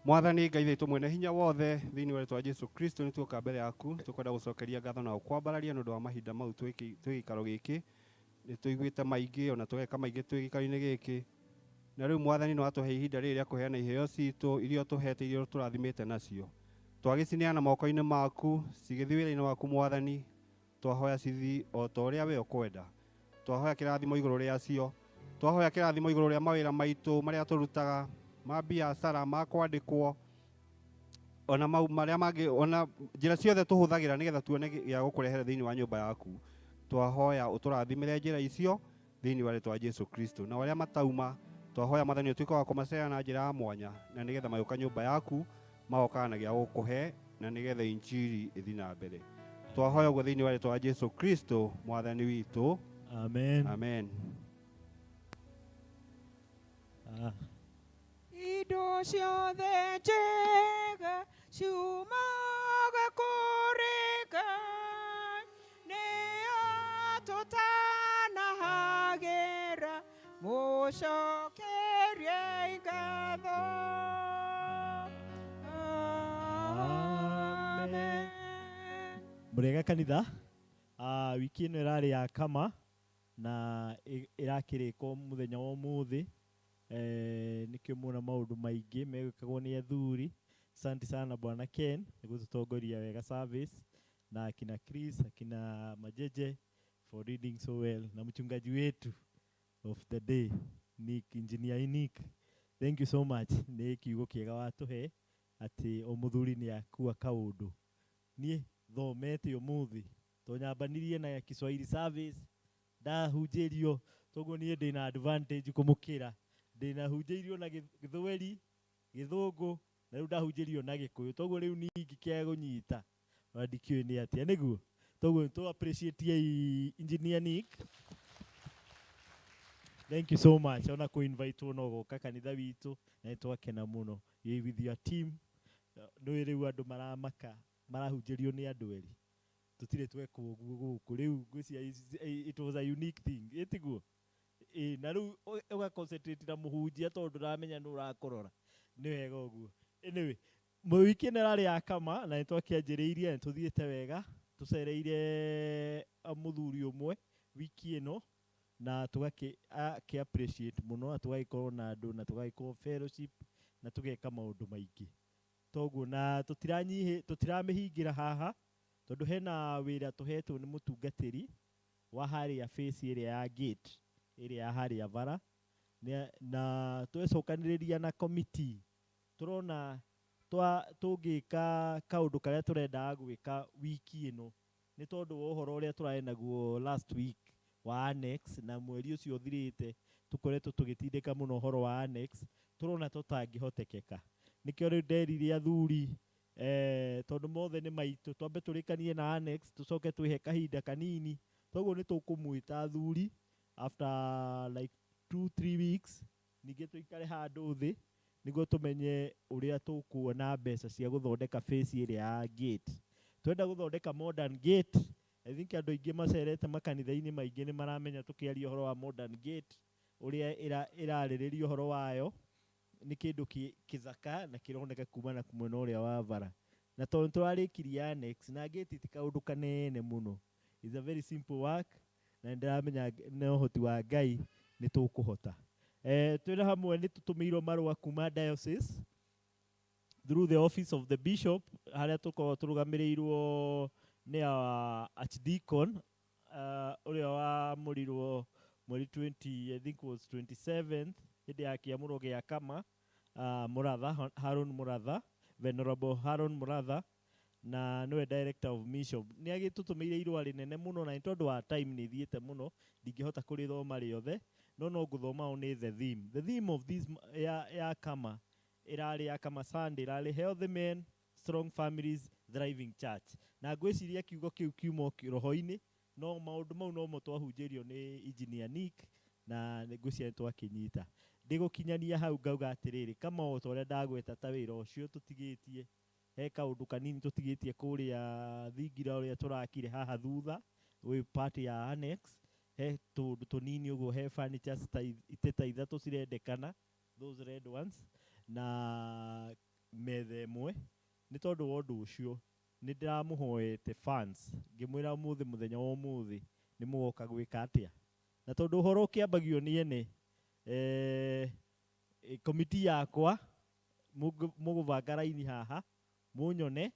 Mwathani Ngai witũ mwene hinya wothe thĩinĩ wa rĩtwa rĩa Jesu Kristo nĩ tuoka mbere yaku tũkwenda gũcokeria ngatho na gũkwambararia nĩ ũndũ wa mahinda mau twĩ gĩikaro gĩkĩ nĩ tũiguĩte maingĩ ona tũgeka maingĩ twĩ gĩikaro-inĩ gĩkĩ na rĩu Mwathani nĩ watũhe ihinda rĩrĩ rĩa kũheana iheo citũ iria ũtũhete iria ũtũrathimĩte nacio twagĩcineana moko-inĩ maku cigĩthiĩ wĩra-inĩ waku Mwathani twahoya cithi o ta ũrĩa we ũkwenda twahoya kĩrathimo igũrũ rĩacio twahoya kĩrathimo igũrũ rĩa mawĩra maitũ marĩa tũrutaga ma biacara ma kwandĩkwo ona mau marĩa mangĩ ona njĩra ciothe tũhũthagĩra nĩgetha tuone gĩa gũkũrehere thĩinĩ wa nyũmba yaku twahoya ũtũrathimĩre njĩra icio thĩinĩ wa rĩtwa Jesu Kristo na arĩa matauma twahoya Mwathani ũtuĩke wa kũmaceera na njĩra ya mwanya na nĩgetha magĩũka nyũmba yaku magokaga na gĩa gũkũhe na nĩgetha injiri ĩthiĩ na mbere twahoya ũguo thĩinĩ wa rĩtwa Jesu Kristo Mwathani witũ. Amen. Amen. Ah. Indo ciothe njega ciumaga kũrĩ Ngai, nĩyo tũtanahagĩra, mũcokeriei ngatho. Amen. Mũrĩega kanitha. Wiki ĩno ĩrarĩ ya kama na ĩrakĩrĩkwo mũthenya wa ũmũthĩ. Nĩkĩo muona maũndũ maingĩ megwĩkagwo nĩ athuri. Asante sana Bwana Ken nĩ gũtũtongoria wega service na akina Chris, akina Majeje for reading so well, na mchungaji wetu of the day Nick, Engineer Nick, thank you so much nĩ kiugo kĩega watũhe atĩ o mũthuri nĩ akua kaũndũ. Niĩ thomete ũmũthĩ to nyambanirie na Kiswahili service ndahunjĩrio, toguo niĩ ndĩna advantage kũmũkĩra, ndĩna hunjĩirio na Gĩthweri, Gĩthũngũ, na rĩu ndahunjĩrio na Gĩkũyũ, toguo rĩu ningĩkĩaga kũnyita ona ndikĩũĩ nĩ atĩa nĩguo. Toguo tũ appreciate Engineer Nick, thank you so much ona kũ invite no gũka kanitha witũ na nĩ twakena mũno. You with your team, nĩ rĩu andũ maramaka marahunjĩrio nĩ andũ erĩ, tũtirĩ twekwo ũguo gũkũ rĩu ngwĩciria it was a unique thing, ĩtiguo? Ĩ na rĩu ũga concentrate na mũhunjia tondũ ndũramenya nũ ũrakũrora, nĩ wega ũguo. Anyway, wiki ĩno ĩrarĩ ya kama na nĩ twakĩanjĩrĩirie, nĩ tũthiĩte wega, tũcereire mũthuri ũmwe wiki ĩno na tũgakĩ appreciate mũno na tũgagĩkorwo na andũ na tũgagĩkorwo fellowship na tũgeka maũndũ maingĩ toguo, na tũtiramĩhingĩra haha tondũ hena wĩra tũhetwo nĩ mũtungatĩri wa harĩa face ĩrĩa ya gate ĩrĩa ya harĩa bara, na twecokanĩrĩria na committee tũrona tũngĩka kaũndũ karĩa tũrendaga gwĩka wiki ĩno nĩ tondũ wa ũhoro ũrĩa tũrarĩ naguo last week wa annex, na mweri ũcio ũthirĩte tũkoretwo tũgĩtindĩka mũno ũhoro wa annex, tũrona tũtangĩhotekeka. Nĩkĩo rĩu nderire athuri tondũ mothe nĩ maitũ, twambe tũrĩkanie na annex tũcoke twĩhe kahinda kanini, toguo nĩ tũkũmwĩta athuri after like 2-3 weeks, ningĩ tũikare handũ thĩ nĩguo tũmenye ũrĩa tũkuona mbeca cia gũthondeka face ĩrĩa ya gate. Twenda gũthondeka modern gate. I think andũ aingĩ macerete makanitha-inĩ maingĩ nĩ maramenya tũkĩaria ũhoro wa modern gate ũrĩa ĩrarĩrĩria ũhoro wayo, nĩ kĩndũ kĩthaka na kĩroneka kuma na mwena ũrĩa wa bara, na tondũ tũrarĩkirie annex na gate ti kaũndũ kanene mũno, it's a very simple work, na nĩndĩramenya na ũhoti wa Ngai nĩ tũkũhota. Twĩna hamwe nĩ tũtũmĩirwo marũa kuma diocese through the office of the bishop, harĩa tũkoragwo tũrũgamĩrĩirwo nĩ our archdeacon ũrĩa wamũrirwo mweri 20, I think was 27th, hĩndĩ ya kĩamũro gĩa kama, Muratha, Haron Muratha, Venerable Haron Muratha, na nĩwe director of mission. Nĩ agĩtũtũmĩire irũa rĩnene mũno, na nĩ tondũ wa time nĩ thiĩte mũno ndingĩhota kũrĩthoma rĩothe, no ngũthoma o nĩ the theme. The theme of this ya kama ĩrarĩ ya kama Sunday ĩrarĩ healthy men, strong families, thriving church. Na ngwĩciria kiugo kĩu kiuma roho-inĩ, no maũndũ mau nomo twahunjĩrio nĩ Engineer Nick, na ngwĩciria nĩ twakĩnyita. Ndĩgũkinyania hau ngauga atĩrĩrĩ, kama o ta ũrĩa ndagweta ta wĩra ũcio tũtigĩtie, he kaũndũ kanini tũtigĩtie kũrĩa thingira ũrĩa tũrakire haha thutha wĩ part ya annex, he tũndũ tũnini ũguo, he furnitures ta itĩ ta ithatũ cirendekana, those red ones, na metha ĩmwe. Nĩ tondũ wa ũndũ ũcio nĩ ndĩramũhoete fans ngĩmwĩra ũmũthĩ, mũthenya wa ũmũthĩ nĩ mũgoka gwĩka atĩa, na tondũ ũhoro ũkĩambagio nĩ ene komiti yakwa mũgũbanga raini haha mũnyone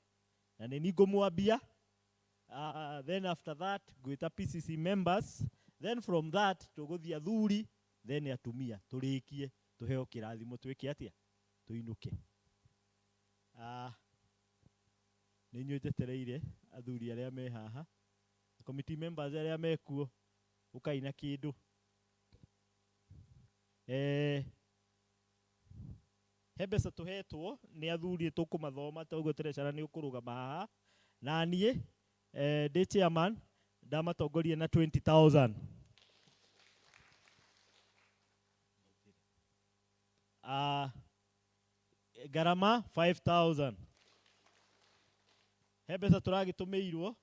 na nĩ niĩ ngũmwambia. Then after that ngwĩta PCC members, then from that tũgũthiĩ athuri, then atumia, tũrĩkie tũheo kĩrathimo twĩke atĩa, tũinũke. Nĩ inyuĩ njetereire athuri arĩa me haha, committee members arĩa mekuo, ũkai na kĩndũ. He mbeca tũhetwo nĩ athuri tũkũmathoma, toguo tũrecara nĩ ũkũrũgama haha na niĩ ndĩ chairman ndamatongoria na 20,000. Garama 5,000. He mbeca tũragĩtũmĩirwo.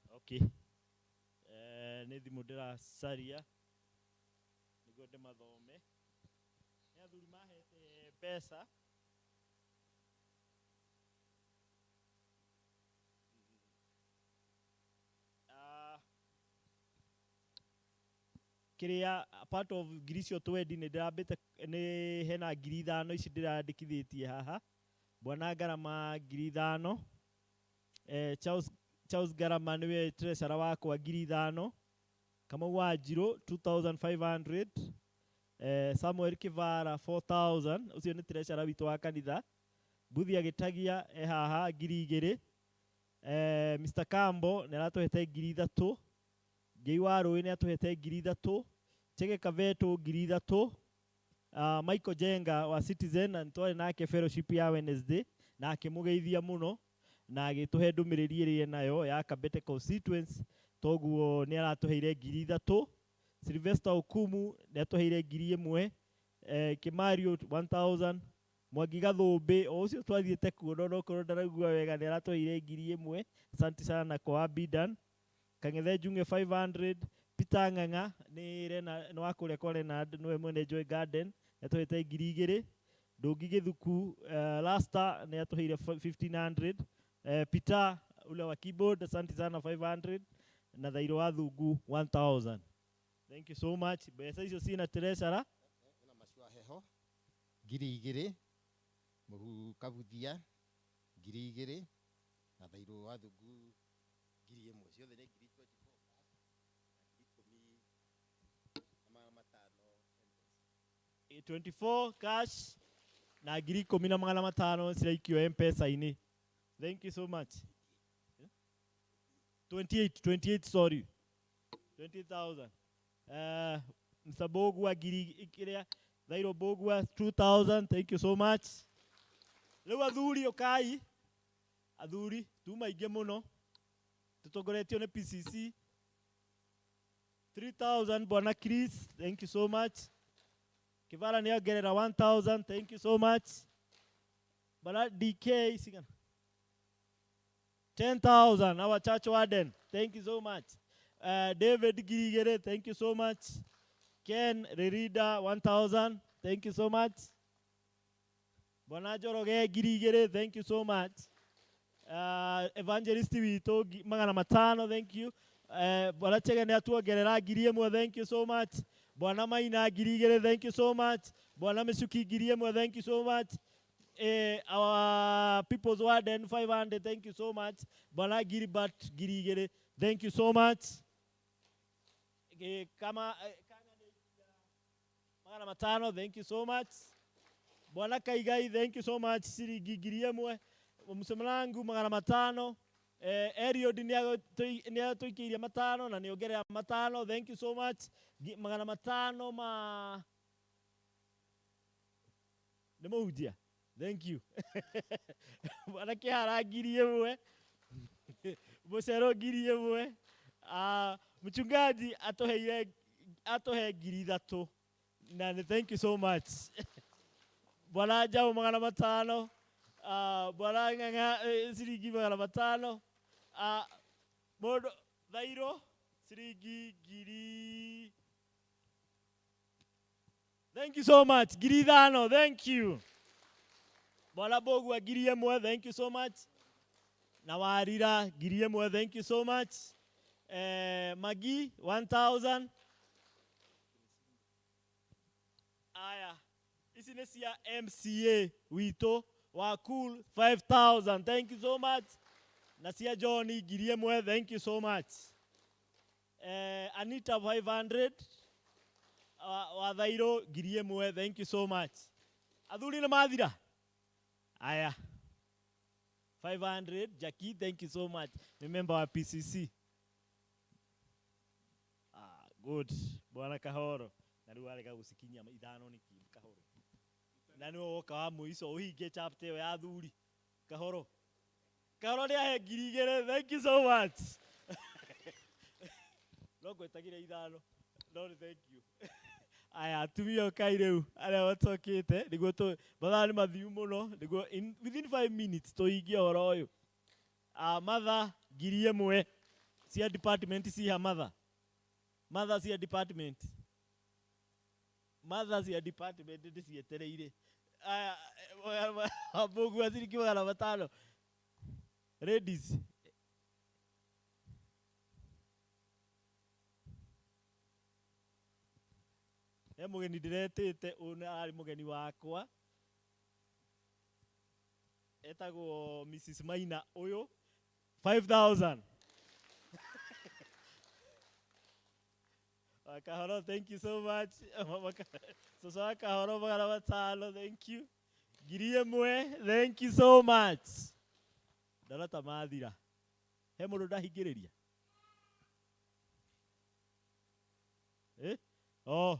Okay. Nĩ thimũ ndĩracaria nĩguo ndĩmathome. Nĩ athuri mahete mbeca. Kĩrĩa part of ngiri icio twendi nĩ ndĩrambĩte nĩ hena 5,000 ici ndĩrandĩkithĩtie haha. Bwana Ngarama 5,000. Charles Ngarama niwe treasurer wakwa 5,000. Kamau wa Njirũ 2,500. Samuel Kivara 4,000, ucio nĩ treasurer witũ wa kanitha. Mbuthi agĩtagia e haha 2,000. Mr. Kambo nĩ aratũhete 3,000. Ngei wa Rũĩ nĩ atũhete 3,000. Chege Kaveto 3,000. Michael Jenga wa Citizen na nĩtwarĩ nake fellowship ya Wednesday na akĩmũgeithia mũno na agĩtũhe ndũmĩrĩri ĩrĩa nayo ya Kabete constituency, toguo nĩ aratũheire 3,000. Sylvester Okumu nĩ atũheire 1,000. Kimario 1,000. Mwangi Gathũmbĩ o ũcio twathiĩte kuona onokorwo ndaraigua wega nĩ aratũheire 1,000. Asante sana kwa Abidan. Kang'ethe Njung'e 500. Peter Ng'ang'a nĩ Rena, nĩ wa kũrĩa kwa Renard, nĩwe mwene Joy Garden, nĩ atũhete 2,000. Ndũngi Gĩthuku, Lasta nĩ atũheire 1,500. Peter ule wa keyboard, asante sana 500. Na Thairo wa Thungu 1,000. Thank you so much. Mbeca icio ciĩna treasurer. Ena macua heho 2,000, Mũhu Kabuthia 2,000 na Thairo wa Thungu 1,000. Ciothe nĩ ngiri 24 cash na 10,500 M-Pesa. 24 cash na 10,500 ciraikio M-Pesa-inĩ. Thank you so much. 28, sorry. 20,000. Mr. Bogwa ngiri ikiria Thairo Bogwa 2,000. Thank you so much. Rĩu athuri ũkai. Athuri tuma aingĩ mũno. Tũtongoretio nĩ PCC. 3,000 Bwana Chris, thank you so much. Kivara nĩ ongerera 1,000, thank you so much. Bwana DK sigana 10,000, our church warden, thank you so much. David Girigere, thank you so much. Ken Ririda 1,000, thank you so much. Bwana Njoroge Girigere, thank you so much. Evangelist witũ 500, thank you. Bwana Chege nĩ atuongerera 1,000, thank you so much. Bwana Maina 2,000, thank you so much. Bwana Michuki 1,000, thank you so much. Our people's warden 500, thank you so much. Bwana Gilbert 2,000, thank you so much. Kama 500, thank you so much. Bwana Kaigai, thank you so much. Ciringi 1,000. Msemelangu 500. Eliud nĩ atũikĩirie 500 na nĩ ongerera 500, thank you so much. 500 ma nĩ mũhunjia, thank you. Bwana Kĩhara 1,000. Mũcero 1,000. Mchungaji atũhe 3,000 na nĩ thank you so much. Bwana Njaũ 500. Bwana Ng'ang'a ciringi 500. Mũndũ Thairo ciringi ngiri. Thank you so much. 5,000, thank you. Bwana Bogwa 1,000, thank you so much. Na Warira 1,000, thank you so much. Magi 1,000. Aya, ici nĩ cia MCA witũ wa cool 5,000, thank you so much. Na cia John 1,000, thank you so much. Anita 500. Wa Thairo 1,000, thank you so much. Athuri nĩ mathira? Aya, 500. Jackie, thank you so much. Ni member wa PCC. Good. Bwana Kahoro. Na rĩu arega gũcikinyia 5 nĩkĩ Kahoro? Na nĩwe woka wa mũico ũhingie chapter ĩyo ya athuri. Kahoro. Kahoro nĩ ahe 2,000, thank you so much. No ngwetagire 5. No nĩ thank you. Aya, atumia ũkai rĩu arĩa matokĩte nĩguo tũ mathaa nĩ mathiu mũno nĩguo within 5 minutes tũhingie ũhoro ũyũ. Matha 1,000 cia department ciha matha. Matha cia department. Matha cia department ndĩcietereire. Aya, mũgua ciringi 500. Ladies. He mũgeni ndĩretĩte, ũyũ nĩ arĩ mũgeni wakwa. Etagwo Mrs Maina ũyũ 5000. Kahoro, thank you so much. Cũcũ wa Kahoro 500, thank you. 1000, thank you so much. Ndona ta mathira. He mũndũ ndahingĩrĩria? Eh? Oh.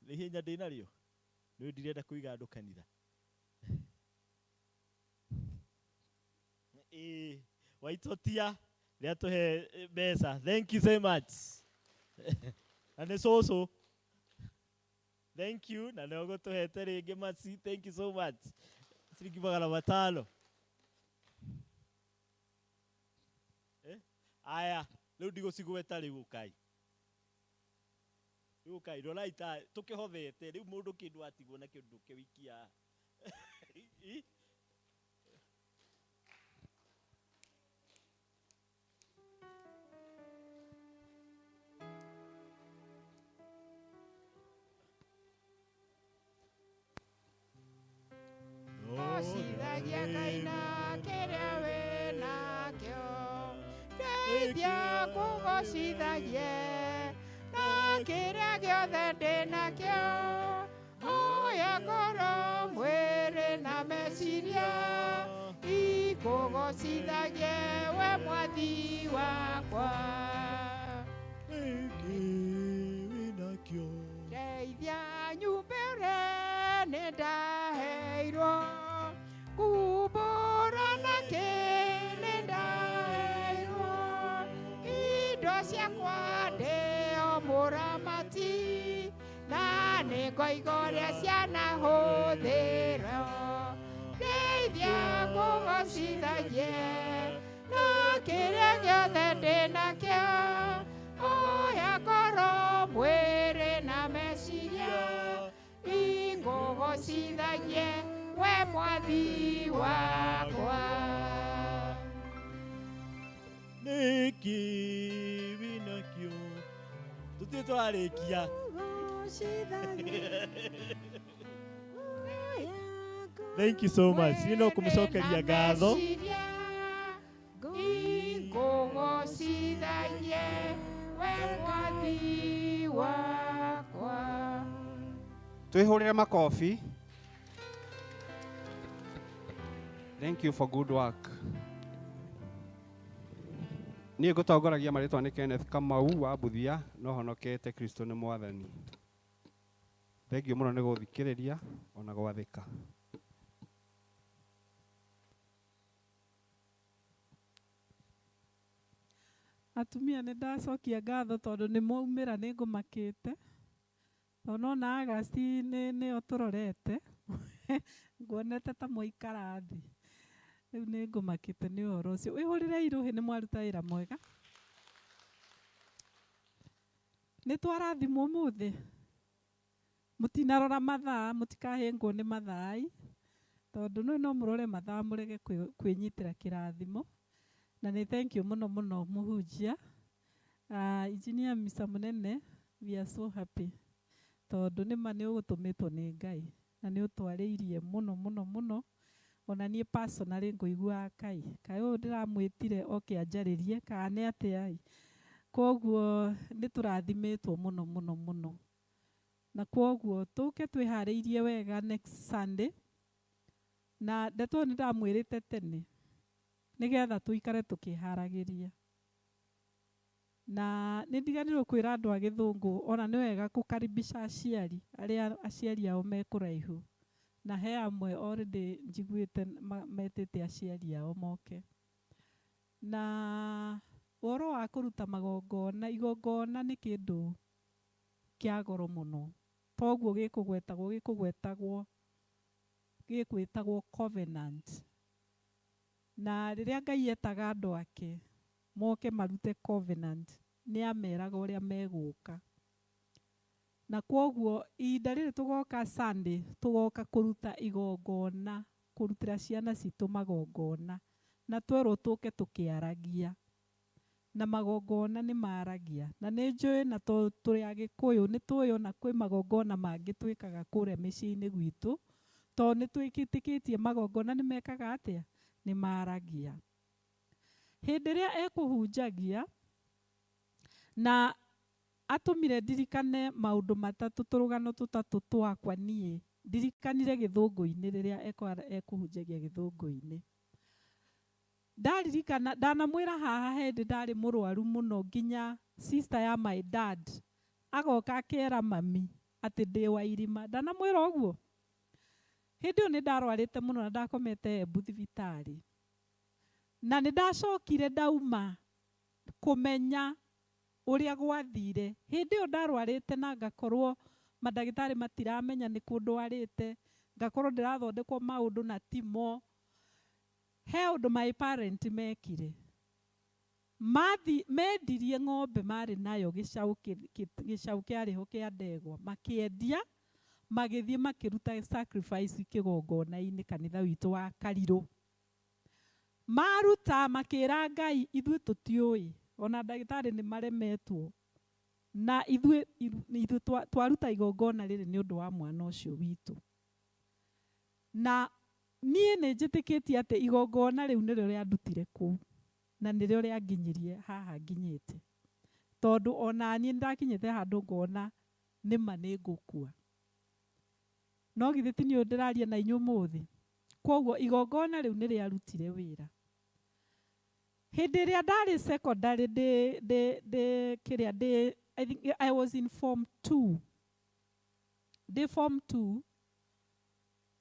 Nĩ ihenya ndĩ narĩo. Nĩ ndirenda kũiga andũ kanitha. Ĩĩ, Waitotia nĩ atũhe mbeca. Thank you so much. Na nĩ cũcũ. Thank you. Na nĩ ũgũtũhete rĩngĩ Mercy. Thank you so much. Ciringi 500. Eh? Aya, rĩu ndigũcigweta rĩu ũkai. Rĩu ũkai, rorai ta tũkĩhothete rĩu mũndũ kĩndũ atigwo nakĩo ndũkĩwikia haha. Gocithagia Ngai na kĩrĩa wĩnakĩo, ndeithia kũgocithagie na kĩrĩa gĩothe ndĩnakĩo. Oya ngoro, mwĩrĩ na meciria, ikũgocithagie we Mwathi wakwa. Ndeithia nyumbĩre nĩ ndaheirwo, kumbũra nakĩ nĩ ndaheirwo. Indo ciakwa ndĩ o mũramati, na nĩ ngoiga ũrĩa cianahũthĩrwo. Ndeithia kũgocithagie na kĩrĩa gĩothe ndĩnakĩo. Oya ngoro, mwĩrĩ na meciria, ikũgocithagie we Mwathi wakwa. Nĩkĩ wĩnakĩo? Tũtirĩ tũrarĩkia. Thank you so much. Niĩ no kũmũcokeria ngatho. Ikũgocithagie we Mwathi wakwa. Twĩhũrĩre makobi. Thank you for good work. Niĩ ngũtongoragia marĩtwa nĩ Kenneth Kamau wa Mbuthia, no honokete Kristo nĩ Mwathani. Thank you mũno nĩ gũthikĩrĩria ona gwathĩka. Atumia nĩ ndacokia ngatho tondũ nĩ mwaumĩra nĩ ngũmakĩte. Tondũ nona Agasti nĩyo tũrorete. Nguonete ta mwaikara thĩ. Rĩu nĩ ngũmakĩte nĩ ũhoro ũcio. Wĩhũrĩre irũhĩ nĩ mwaruta wĩra mwega. Nĩ twarathimwo ũmũthĩ. Mũtinarora mathaa, mũtikahĩngwo nĩ mathaa. Tondũ no mũrore mathaa mũrege kwĩnyitĩra kĩrathimo. Na nĩ thank you mũno mũno mũhunjia. Engineer Mr. Mũnene, we are so happy. Tondũ nĩma nĩ ũgũtũmĩtwo nĩ Ngai. Na nĩ ũtwarĩirie mũno mũno mũno. Ona niĩ personally ngũiguaga kai. Kaĩ ũyũ ndĩramwĩtire oke anjarĩrie, kana nĩ atĩa ĩ. Koguo nĩ tũrathimĩtwo mũno mũno mũno. Na koguo tũke twĩharĩirie wega next Sunday. Na ndeto nĩ ndamwĩrĩte tene. Nĩgetha tũikare tũkĩharagĩria. Na nĩ ndiganĩirwo kwĩra andũ a gĩthũngũ ona nĩ wega kũkaribisha aciari arĩa aciari ao me kũraihu. Na he amwe already njiguĩte metĩte aciari ao moke. Na ũhoro wa kũruta magongona, igongona nĩ kĩndũ kĩa goro mũno. Toguo gĩkũgwetagwo gĩkwĩtagwo covenant. Na rĩrĩa Ngai etaga andũ ake moke marute covenant, nĩ ameraga ũrĩa megũka. Na kwoguo ihinda rĩrĩ tũgoka Sunday, tũgoka kũruta igongona, kũrutĩra ciana citũ magongona. Na twerwo tũke tũkĩaragia. Na magongona nĩ maragia. Na nĩ njũĩ na tũrĩ Agĩkũyũ nĩ tũĩ ona kwĩ magongona mangĩ twĩkaga kũrĩa mĩciĩ-inĩ gwitũ. Tondũ nĩ twĩtĩkĩtie magongona nĩ mekaga atĩa? Nĩ maragia. Hĩndĩ ĩrĩa ekũhunjagia na atũmire ndirikane maũndũ matatũ, tũrũgano tũtatũ twakwa niĩ ndirikanire gĩthũngũ-inĩ rĩrĩa ekũhunjagia gĩthũngũ-inĩ. Ndaririkana ndanamwĩra haha hĩndĩ ndarĩ mũrwaru mũno nginya sister ya my dad agoka akera mami atĩ ndĩ wa irima. Ndanamwĩra ũguo? Hĩndĩ ĩyo nĩ ndarwarĩte mũno na ndakomete Embu thibitarĩ. Na nĩ ndacokire ndauma kũmenya ũrĩa gwathire. Hĩndĩ ĩyo ndarwarĩte na ngakorwo mandagĩtarĩ matiramenya nĩ kũ ndwarĩte, ngakorwo ndĩrathondekwo maũndũ na timo. He ũndũ my parent mekire. Mathi mendirie ng'ombe marĩ nayo gĩcaũ gĩcaũ kĩarĩ ho kĩa ndegwa, makĩendia magĩthiĩ makĩruta sacrifice kĩgongona-inĩ kanitha witũ wa Karirũ. Maruta makĩra Ngai ithuĩ tũtiũĩ, ona ndagĩtarĩ nĩ maremetwo, na ithuĩ ithuĩ twaruta igongona rĩrĩ nĩ ũndũ wa mwana ũcio witũ. Na niĩ nĩ njĩtĩkĩtie atĩ igongona rĩu nĩrĩo rĩandutire kũu na nĩrĩo rĩanginyirie haha nginyĩte. Tondũ ona niĩ nĩndakinyĩte handũ ngona nĩma nĩ ngũkua. No githĩ ti niĩ ndĩraria na inyuĩ ũmũthĩ? Koguo igongona rĩu nĩ rĩarutire wĩra. Hĩndĩ ĩrĩa ndarĩ secondary ndĩ ndĩ ndĩ kĩrĩa ndĩ I think I was in form 2. Ndĩ form 2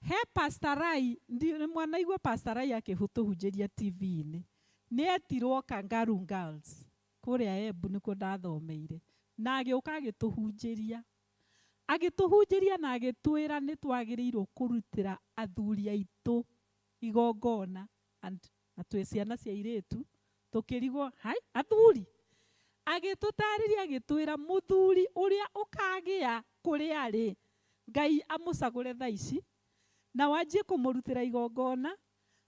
he Pastor Rai, nĩ mwanaigua Pastor Rai akĩtũhunjĩria TV-inĩ. Nĩ etirwo Kangaroo Girls kũrĩa Embu nĩkuo ndathomeire, na agĩũka agĩtũhunjĩria. Agĩtũhunjĩria na agĩtwĩra nĩ twagĩrĩirwo kũrutĩra athuri aitũ igongona and na twĩ ciana cia airĩtu tũkĩrigwo hai athuri. Agĩtũtarĩria agĩtwĩra mũthuri ũrĩa ũkagĩa kũrĩa arĩ Ngai amũcagũre thaa ici na wanjie kũmũrutĩra igongona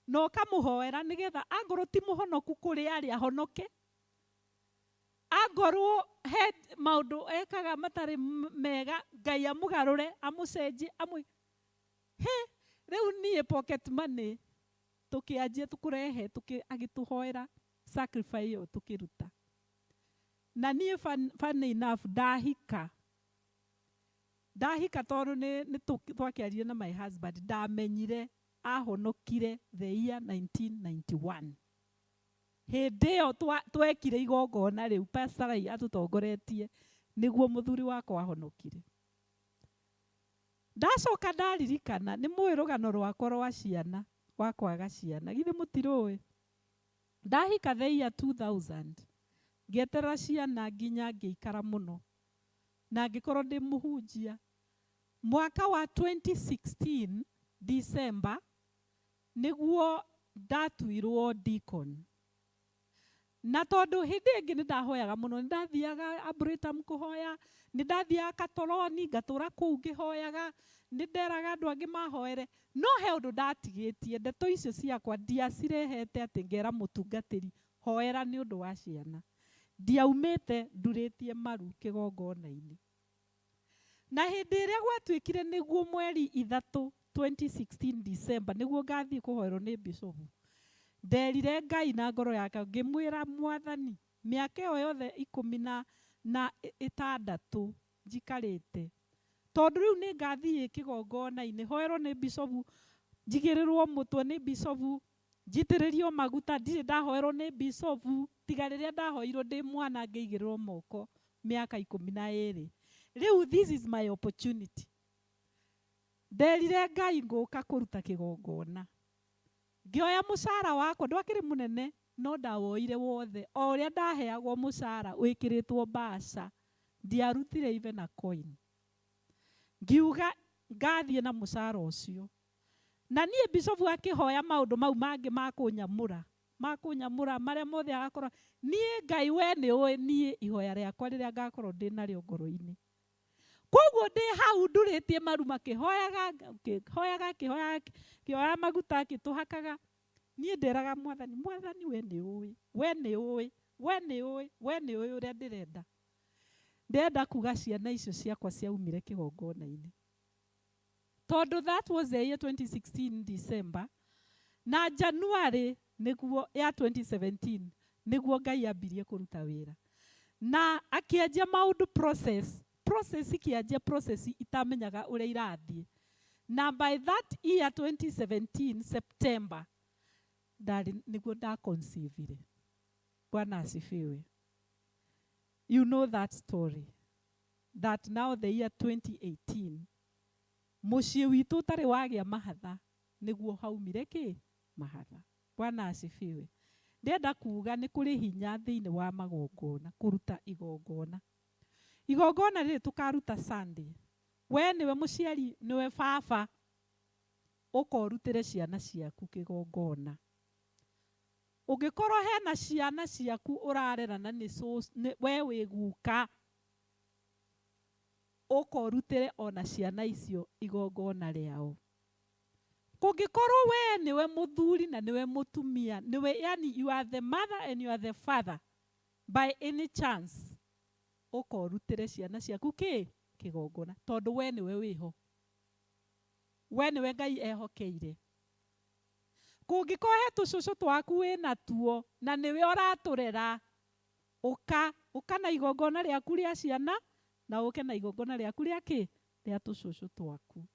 na ũkamũhoera nĩgetha angorwo ti mũhonoku kũrĩa arĩ ahonoke, angorwo he maũndũ ekaga matarĩ mega Ngai amũgarũre amũcenjie amũ he rĩu niĩ pocket money tũkĩanjia kũrehe agĩtũhoera sacrifice ĩyo tũkĩruta. Na niĩ funny enough ndahika ndahika tondũ nĩ twakĩaririe na my husband ndamenyire ahonokire the year 1991. Hĩndĩ ĩyo twekire igongona rĩu Pastor Rai atũtongoretie nĩguo mũthuri wakwa ahonokire. Ndacoka ndaririkana nĩ mũĩ rũgano rwakwa rwa ciana wa kwaga ciana, githĩ mũtirũĩ? Ndahika the year 2000 ngĩeterera ciana nginya ngĩikara mũno na ngĩkorwo ndĩ mũhunjia. Mwaka wa 2016 December nĩguo ndatuirwo deacon. Na tondũ hĩndĩ ĩngĩ nĩ ndahoyaga mũno, nĩ ndathiaga Arboretum kũhoya, nĩ ndathiaga Katoroni ngatũra kũu ngĩhoyaga, nĩ nderaga andũ angĩ mahoere, no he ũndũ ndatigĩtie, ndeto icio ciakwa ndiacirehete atĩ ngera mũtungatĩri hoera nĩ ũndũ wa ciana. Ndiaumĩte ndurĩtie maru kĩgongona-inĩ. Na hĩndĩ ĩrĩa gwatuĩkire nĩguo mweri 3 2016 December nĩguo ngathiĩ kũhoerwo nĩ bishop, nderire Ngai na ngoro yakwa ngĩmwĩra Mwathani mĩaka ĩyo yothe ikũmi na ĩtandatũ njikarĩte, tondũ rĩu nĩ ngathiĩ kĩgongona-inĩ hoerwo nĩ bishop, njigĩrĩrwo mũtwe nĩ bishop, njitĩrĩrio maguta, ndirĩ ndahoerwo nĩ bishop tiga rĩrĩa ndahoirwo ndĩ mwana ngĩigĩrĩrwo moko mĩaka 12. Rĩu this is my opportunity. Nderire Ngai ngũka kũruta kĩgongona. Ngĩoya mũcara wakwa, ndwakĩrĩ mũnene no ndawoire wothe, o ũrĩa ndaheagwo mũcara wĩkĩrĩtwo mbaca, ndiarutire even a coin. Ngiuga ngathiĩ na mũcara ũcio. Na niĩ bishop akĩhoya maũndũ mau mangĩ ma kũnyamũra, ma kũnyamũra marĩa mothe agakorwo niĩ Ngai we nĩ ũĩ niĩ ihoya rĩakwa rĩrĩa ngakorwo ndĩ narĩo ngoro-inĩ. Koguo ndĩ hau ndurĩtie maru makĩhoyaga, kĩhoyaga kĩhoyaga kĩoya maguta kĩtũhakaga, niĩ nderaga Mwathani, Mwathani we nĩ ũĩ, we nĩ ũĩ, we nĩ ũĩ, we nĩ ũĩ ũrĩa ndĩrenda. Ndĩrenda kuga ciana icio ciakwa ciaumire kĩgongona-inĩ. Tondũ that was the year 2016 December na January nĩguo ya 2017 nĩguo Ngai ambirie kũruta wĩra na akĩanjia maũndũ process process ikĩanjia process itamenyaga ũrĩa irathiĩ na by that year 2017 September ndarĩ nĩguo ndaconceive. Bwana asifiwe. You know that story that now the year 2018 mũciĩ witũ ũtarĩ wagĩa mahatha nĩguo haumire kĩ mahatha. Bwana asifiwe. Ndĩrenda kuga nĩ kũrĩ hinya thĩinĩ wa magongona, kũruta igongona. Igongona rĩrĩ tũkaruta Sunday, we nĩwe mũciari, nĩwe baba, ũkorutĩre ciana ciaku kĩgongona. Ũngĩkorwo hena ciana ciaku ũrarera na nĩ we wĩ guka, ũkorutĩre ona ciana icio igongona rĩao. Kũngĩkorwo we nĩwe mũthuri na nĩwe mũtumia, nĩwe, yani you are the mother and you are the father, by any chance ũkorutĩre ciana ciaku kĩ kĩgongona, tondũ we nĩwe wĩho, we nĩwe Ngai ehokeire. Kũngĩkorwo he tũcũcũ twaku wĩna tuo na nĩwe ũratũrera, ũka ũka na igongona rĩaku rĩa ciana na ũke na igongona rĩaku rĩa kĩ rĩa tũcũcũ twaku.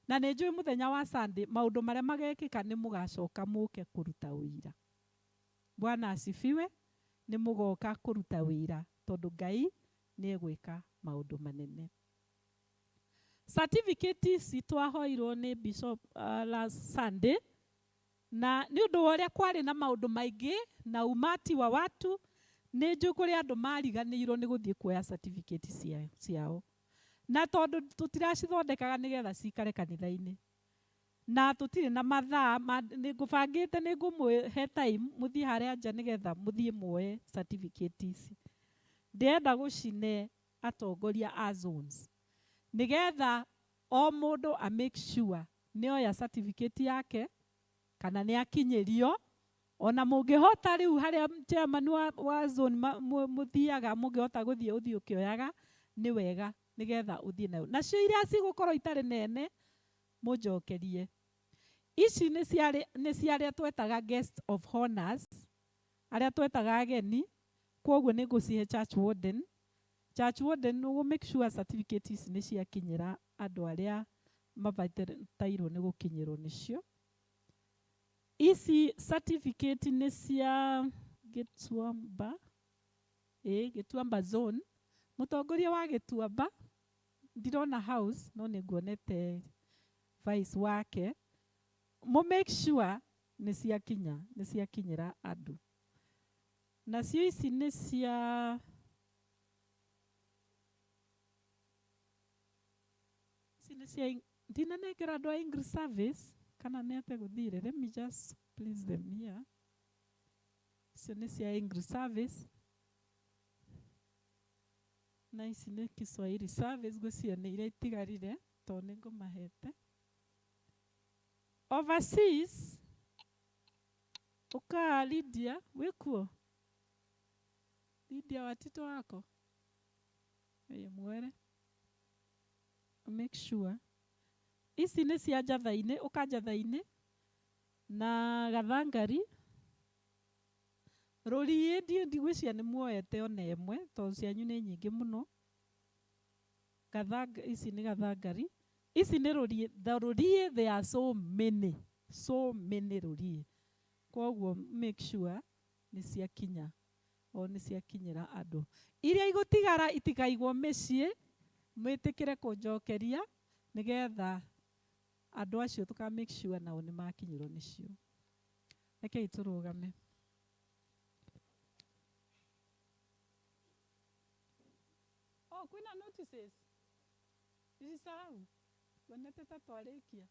Na nĩ njũĩ mũthenya wa Sunday maũndũ marĩa magekĩka nĩ mũgacoka mũke kũruta ũira. Bwana asifiwe. Nĩ mũgoka kũruta wĩra tondũ Ngai nĩ egwĩka maũndũ manene. Certificate ici twahoirwo nĩ Bishop last Sunday, na nĩ ũndũ wa ũrĩa kwarĩ na maũndũ maingĩ na umati wa watu, nĩ njũĩ kũrĩ andũ mariganĩirwo nĩ gũthiĩ kuoya certificate ciao, na tondũ tũtiracithondekaga nĩgetha cikare kanitha-inĩ na tũtirĩ na mathaa, nĩ ngũbangĩte nĩ ngũmũhe time mũthiĩ harĩa nja nĩgetha mũthiĩ muoye certificate ici. Ndĩrenda gũcine atongoria a zones nĩgetha o mũndũ a make sure nĩ oya certificate yake kana nĩ akinyĩrio. Ona mũngĩhota rĩu harĩa chairman wa zone mũthiaga, mũngĩhota gũthiĩ ũthiĩ ũkĩoyaga nĩ wega nĩgetha ũthiĩ nayo. Nacio iria cigũkorwo itarĩ nene mũnjokerie. Ici nĩ cia arĩa twetaga guest of honors, arĩa twetaga ageni, kwoguo nĩ ngũcihe church warden. Church warden nĩguo make sure certificate ici nĩ ciakinyĩra andũ arĩa mabatairwo nĩ gũkinyĩrwo nĩcio. Ici certificate nĩ cia Gĩtuamba, Gĩtuamba zone. Mũtongoria wa Gĩtuamba ndirona house no nĩ nguonete vice wake. Mo make sure nĩ ciakinya, nĩ ciakinyĩra andũ. Nacio ici nĩ cia ici nĩ cia ndinanengera andũ a English service kana nĩ atĩa gũthire. Let me just place them here. Icio nĩ cia English service na ici nĩ Kiswahili service. Ngwĩciria nĩ iria itigarire tondũ nĩ ngũmahete. Overseas ũka Lydia wĩkuo? Lydia watito wako? Mwere. Make sure ici nĩ cia njatha-inĩ, ũka njatha-inĩ na gathangari. Rũriĩ ndigwĩciria nĩ muoete ona ĩmwe tondũ cianyu nĩ nyingĩ mũno. Ici nĩ gathangari, ici nĩ rũriĩ. The rũriĩ there are so many, so many rũriĩ, koguo make sure nĩ ciakinya o nĩ ciakinyĩra andũ. Iria igũtigara itikaigwo mĩciĩ, mwĩtĩkĩre kũnjokeria nĩgetha andũ acio tũka make sure nao nĩ makinyĩrwo nĩcio. Rekei tũrũgame. Oh, kwĩna notices. Nilisahau. Wonete ta twarĩkia.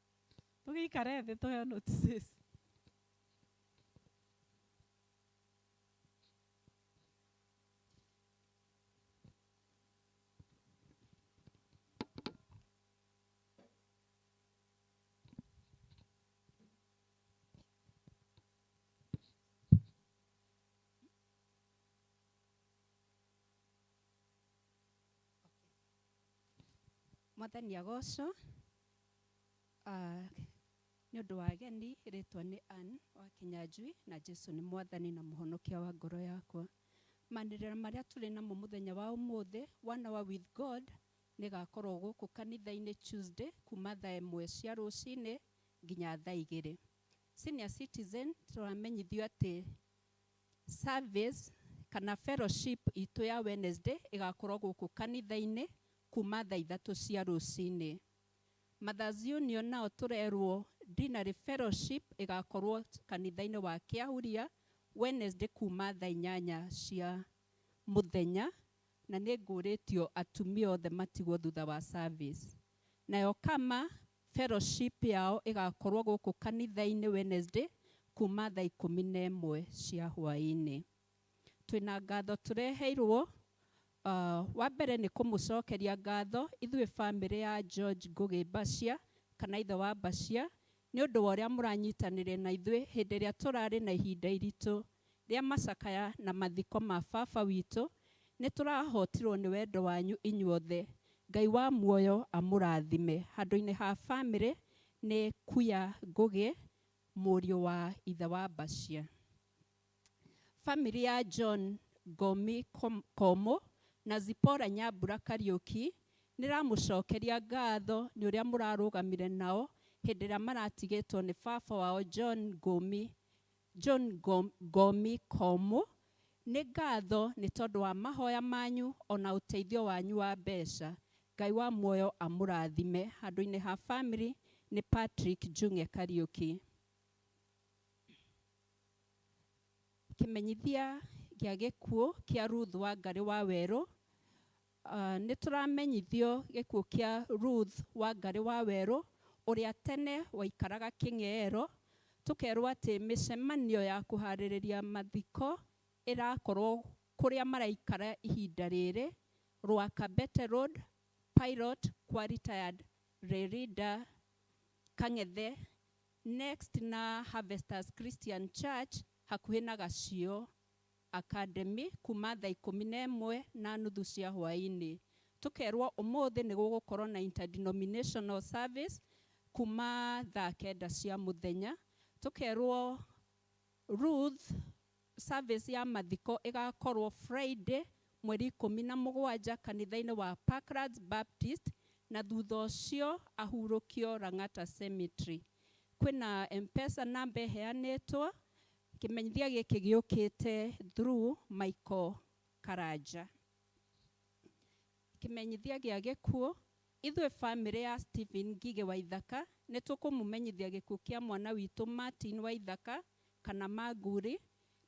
Tũgĩikare thĩ tũheo notices. Mwathani agocwo. Nĩ ũndũ wa ageni rĩtwa nĩ Ann wa Kinyanjui na Jesu nĩ mwathani na mũhonokia wa ngoro yakwa. Manĩrĩra marĩa tũrĩ namo mũthenya wa ũmũthĩ, One Hour with God nĩ ĩgakorwo gũkũ kanitha-inĩ Tuesday kuma thaa 1 cia rũcinĩ nginya thaa 2. Senior Citizen tũramenyithio atĩ service kana fellowship itũ ya Wednesday ĩgakorwo gũkũ kanitha-inĩ kuma thaa 3 cia rũcinĩ. Mothers Union nao tũrerwo Deanery Fellowship ĩgakorwo kanitha-inĩ wa Kĩahuria Wednesday kuma thaa 8 cia mũthenya, na nĩ ngũrĩtio atumia othe matigwo thutha wa service. Nayo Kama Fellowship yao ĩgakorwo gũkũ kanitha-inĩ Wednesday kuma thaa 11 cia hwaĩ-inĩ. Twĩna ngatho tũreheirwo. Wa mbere nĩ kũmũcokeria ngatho ithuĩ bamĩrĩ ya George Ngũgĩ Mbacia kana ithe wa Mbacia nĩ ũndũ wa ũrĩa mũranyitanĩire na ithuĩ hĩndĩ ĩrĩa tũrarĩ na ihinda iritũ rĩa macakaya na mathiko ma baba witũ. Nĩ tũrahotirwo nĩ wendo wanyu inyuothe. Ngai wa muoyo amũrathime. Handũ-inĩ ha bamĩrĩ nĩ Kuya Ngũgĩ, mũriũ wa ithe wa Mbacia. Famĩlĩ ya John Ngomi Komũ na Zipporah Nyambura Kariũki nĩramũcokeria ngatho nĩ ũrĩa mũrarũgamire nao hĩndĩ ĩrĩa maratigĩtwo nĩ baba wao John Ngomi, John Ngomi Komũ. Nĩ ngatho nĩ tondũ wa mahoya manyu ona ũteithio wanyu wa mbeca. Ngai wa muoyo amũrathime. Handũ-inĩ ha famĩlĩ nĩ Patrick Njung'e Kariũki. Kĩmenyithia gĩa gĩkuũ kĩa Ruth Wangarĩ wa Werũ. Nĩ tũramenyithio gĩkuũ kĩa Ruth Wangarĩ wa Werũ ũrĩa tene waikaraga Kĩng'eero. Tũkerwo atĩ mĩcemanio ya kũharĩrĩria mathiko ĩrakorwo kũrĩa maraikara ihinda rĩrĩ, Rwakabete Road, Pilot kwa retired Rerida Kang'ethe, next na Harvesters Christian Church hakuhĩ na Gacio Academy kuma thaa 11:30 cia hwaĩ-inĩ. Tũkerwo ũmũthĩ nĩ gũgũkorwo na interdenominational service kuma thaa 9 cia mũthenya. Tũkerwo Ruth service ya mathiko ĩgakorwo Friday mweri 17 kanitha-inĩ wa Parklands Baptist, na thutha ũcio ahurũkio Lang'ata Cemetery. Kwĩna M-Pesa namba ĩheanĩtwo. Kĩmenyithia gĩkĩ gĩũkĩte through Michael Karanja. Kĩmenyithia gĩa gĩkuũ, ithuĩ bamĩrĩ ya Stephen Ngigĩ wa Ithaka nĩ tũkũmũmenyithia gĩkuũ kĩa mwana witũ Martin wa Ithaka kana Manguri.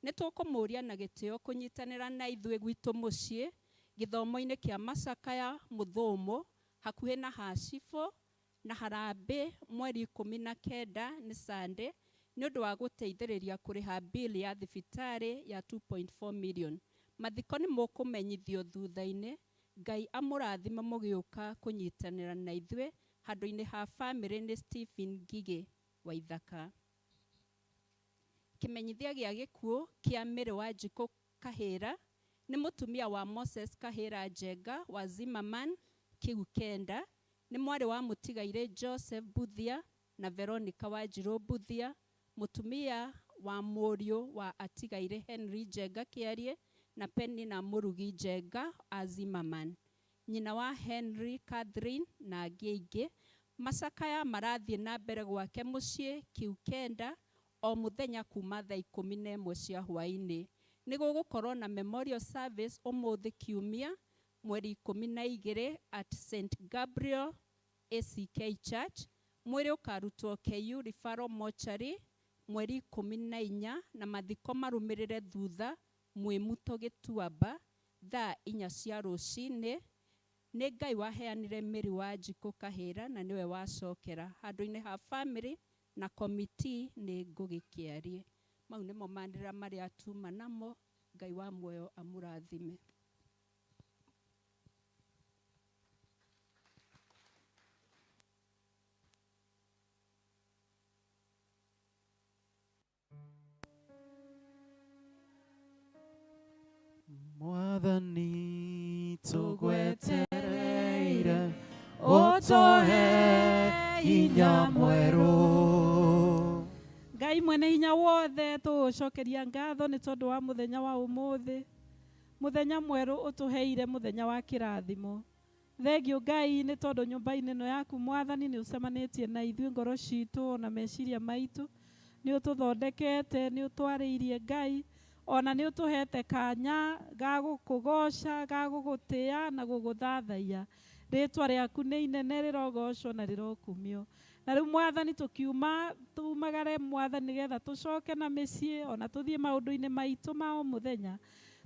Nĩ tũkũmũria na gĩtĩo kũnyitanĩra na ithuĩ gwitũ mũciĩ gĩthomo-inĩ kĩa macakaya Mũthũmũ hakuhĩ na Hacibũ na Harambee mweri 19 nĩ Sunday nĩ ũndũ wa gũteithĩrĩria kũrĩha bill ya thibitarĩ ya 2.4 million. Mathiko nĩ mũkũmenyithio thutha-inĩ. Ngai amũrathime mũgĩũka kũnyitanĩra na ithuĩ handũ-inĩ ha bamĩrĩ nĩ Stephen Ngigĩ wa Ithaka. Kĩmenyithia gĩa gĩkuũ kĩa Mary Wanjikũ Kahĩra nĩ mũtumia wa Moses Kahĩra Njenga wa Zimmerman Kĩu Kenda, nĩ mwarĩ wa mũtigairĩ Joseph Mbuthia na Veronica Wanjirũ Mbuthia, mũtumia wa mũriũ wa atigairĩ Henry Njenga Kĩarie na Penina Mũrugi Njenga a Zimmerman, nyina wa Henry, Catherine na angĩ aingĩ. Macakaya marathiĩ na mbere gwake mũciĩ Kĩu Kenda o mũthenya kuma thaa 11 cia hwaĩ-inĩ. Nĩ gũgũkorwo na memorial service ũmũthĩ Kiumia mweri 12 at St Gabriel ACK Church. Mwĩrĩ ũkarutwo KU Referral Mortuary mweri 14 na mathiko marũmĩrĩre thutha Mwĩmuto Gĩtuamba thaa 4 cia rũcinĩ. Nĩ Ngai waheanire Mary Wanjikũ Kahĩra na nĩwe wacokera. Handũ-inĩ ha famĩlĩ na committee nĩ Ngũgĩ Kĩarie. Mau nĩmo manĩrĩra marĩa tuma namo. Ngai wa muoyo amũrathime. Mwathani tũgwetereire ũtũhe hinya mwerũ. Mwene hinya wothe tũgũcokeria ngatho nĩ tondũ wa mũthenya wa ũmũthĩ, mũthenya mwerũ ũtũheire, mũthenya wa kĩrathimo. Thengio Ngai nĩ tondũ nyũmba-inĩ ĩno yaku Mwathani nĩ ũcemanĩtie na ithuĩ ngoro citũ ona meciria maitũ, nĩ ũtũthondekete, nĩ ũtwarĩirie Ngai, ona nĩ ũtũhete kanya ga gũkũgoca, ga gũgũtĩa na gũgũthathaiya. Rĩtwa rĩaku nĩ inene, rĩrogocwo na rĩrokumio. Na rĩu Mwathani tũkiuma tumagare Mwathani nĩgetha tũcoke na mĩciĩ ona tũthiĩ maũndũ-inĩ maitũ ma o mũthenya,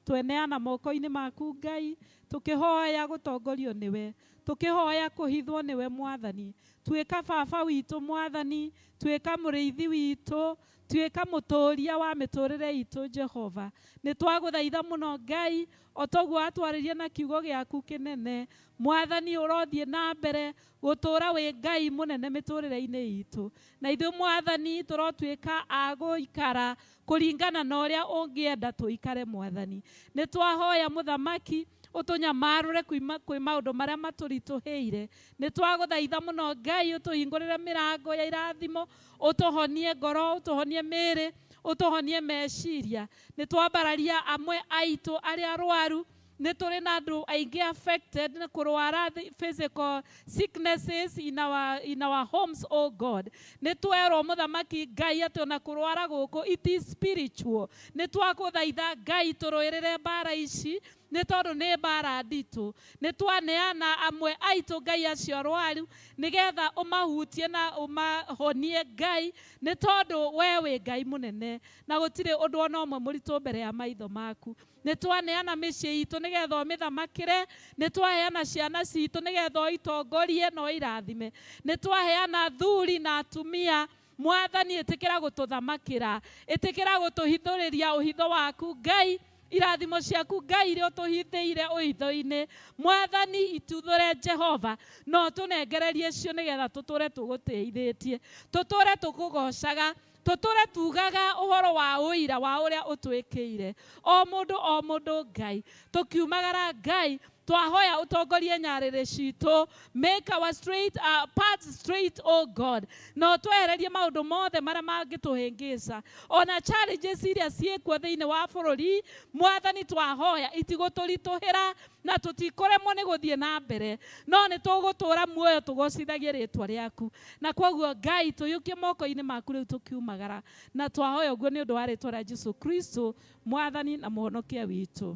tweneana moko-inĩ maku Ngai, tũkĩhoya gũtongorio nĩwe, tũkĩhoya kũhithwo nĩwe Mwathani. Tuĩka baba witũ Mwathani, tuĩka mũrĩithi witũ, tuĩka mũtũria wa mĩtũrĩre itũ Jehova. Nĩ twagũthaitha mũno Ngai, o toguo watwarĩria na kiugo gĩaku kĩnene Mwathani, ũrothiĩ na mbere gũtũra wĩ Ngai mũnene mĩtũrĩre-inĩ itũ, na ithuĩ Mwathani tũrotuĩka a gũikara kũringana na ũrĩa ũngĩenda tũikare Mwathani. Nĩ twahoya Mũthamaki ũtũnyamarũre kwĩ maũndũ marĩa matũritũhĩire. Nĩ twagũthaitha mũno Ngai ũtũhingũrĩre mĩrango ya irathimo, ũtũhonie ngoro, ũtũhonie mĩĩrĩ, ũtũhonie meciria. Nĩ twambararia amwe aitũ arĩa arwaru, nĩ tũrĩ na andũ aingĩ affected nĩ kũrwara physical sicknesses in our homes, oh God. Nĩ twerwo Mũthamaki Ngai atĩ ona kũrwara gũkũ it is spiritual. Nĩ twagũthaitha Ngai tũrũĩrĩre mbara ici, nĩ tondũ nĩ mbara nditũ. Nĩ twaneana amwe aitũ Ngai acio arwaru, nĩgetha ũmahutie na ũmahonie Ngai, nĩ tondũ we wĩ Ngai mũnene na gũtirĩ ũndũ ona ũmwe mũritũ mbere ya maitho maku. Nĩ twaneana mĩciĩ itũ nĩgetha ũmĩthamakĩre, nĩ twaheana ciana citũ nĩgetha ũitongorie na ũirathime, nĩ twaheana thuri na atumia Mwathani, ĩtĩkĩra gũtũthamakĩra, ĩtĩkĩra gũtũhithũrĩria ũhitho waku Ngai. Irathimo ciaku Ngai iria ũtũhithĩire ũhitho-inĩ Mwathani, ituthũre Jehova, no ũtũnengererie cio nĩgetha tũtũre tũgũtĩithĩtie, tũtũre tũkũgocaga, tũtũre tugaga ũhoro wa ũira wa ũrĩa ũtwĩkĩire o mũndũ o mũndũ Ngai. Tũkiumagara Ngai, twahoya ũtongorie nyarĩrĩ citũ, make our straight paths straight, oh God, na ũtwehererie maũndũ mothe marĩa mangĩtũhĩngĩca, ona challenges iria ciĩkuo thĩinĩ wa bũrũri Mwathani, twahoya itigũtũritũhĩra na tũtikũremwo nĩ gũthiĩ na mbere, no nĩ tũgũtũra muoyo tũgocithagie rĩtwa rĩaku. Na koguo Ngai, tũiyũkie moko-inĩ maku rĩu tũkiumagara, na twahoya ũguo nĩ ũndũ wa rĩtwa rĩa Jesu Kristo Mwathani na Mũhonokia witũ.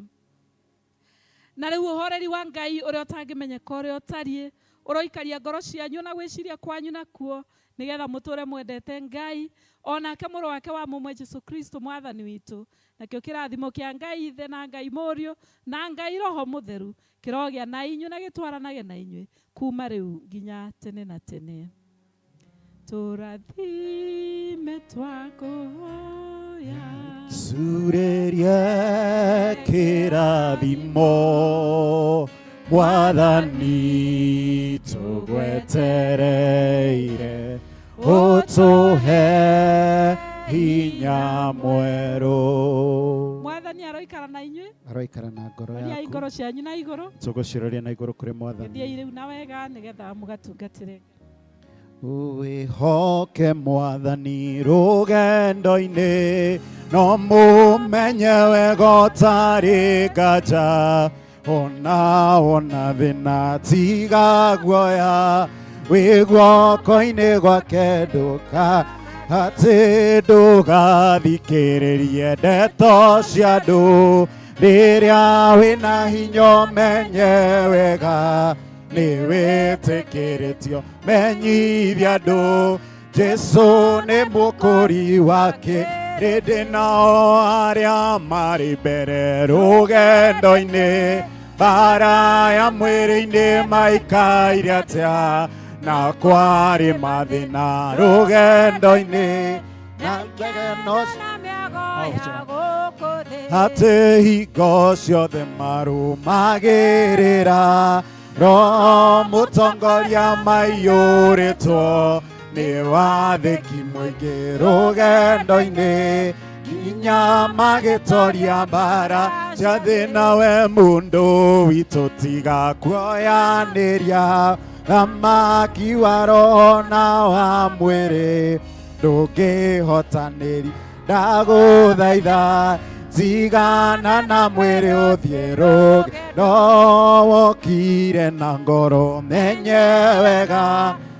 Na rĩu ũhoreri wa Ngai ũrĩa ũtangĩmenyeka ũrĩa ũtariĩ ũroikaria ngoro cianyu na gwĩciria kwanyu nakuo, nĩgetha mũtũre mwendete Ngai onake mũrũ wake wa mũmwe Jesu Kristo Mwathani witũ. Nakĩo kĩrathimo kĩa Ngai Ithe na Ngai Mũriũ na Ngai Roho Mũtheru kĩrogĩa na inyuĩ na gĩtwaranage na inyuĩ kuma rĩu nginya tene na tene. Tũrathime twakũhoya. Curĩrie kĩrathimo Mwathani, tũgwetereire ũtũhe hinya mwerũ. Mwathani aroikara na inyuĩ. Aroikara na ngoro Roriai yaku. Ngoro cianyu na igũrũ. Tũgũciroria na igũrũ kũrĩ Mwathani. Gĩthiĩi rĩu na wega nĩgetha mũgatungatĩre. Wĩhoke Mwathani rũgendo-inĩ, no mũmenye wega ũtarĩ nganja, ona wona thĩna tiga guoya, wĩ guoko-inĩ gwake, ndũka atĩ ndũgathikĩrĩrie ndeto cia andũ. Rĩrĩa wĩna hinya ũmenye wega nĩ wĩtĩkĩrĩtio, menyithia andũ Jesu nĩ mũkũri wake rĩndĩ, nao arĩa marĩ mbere rũgendo-inĩ mbara ya mwĩrĩ-inĩ maikaire atĩa, na kwarĩ mathĩna rũgendo-inĩ na ngegeno atĩ hingo ciothe marũmagĩrĩra Roho mũtongoria, maiyũrĩtwo nĩ wathĩki mũingĩ rũgendo-inĩ nginya magĩtoria mbara cia thĩna. We mũndũ witũ, tiga kuoyanĩria thamaki wa roho na wa mwĩrĩ. Ndũngĩhotanĩri, ndagũthaitha, tigana na mwĩrĩ ũthiĩ rũgendo. Wokire na ngoro menye wega.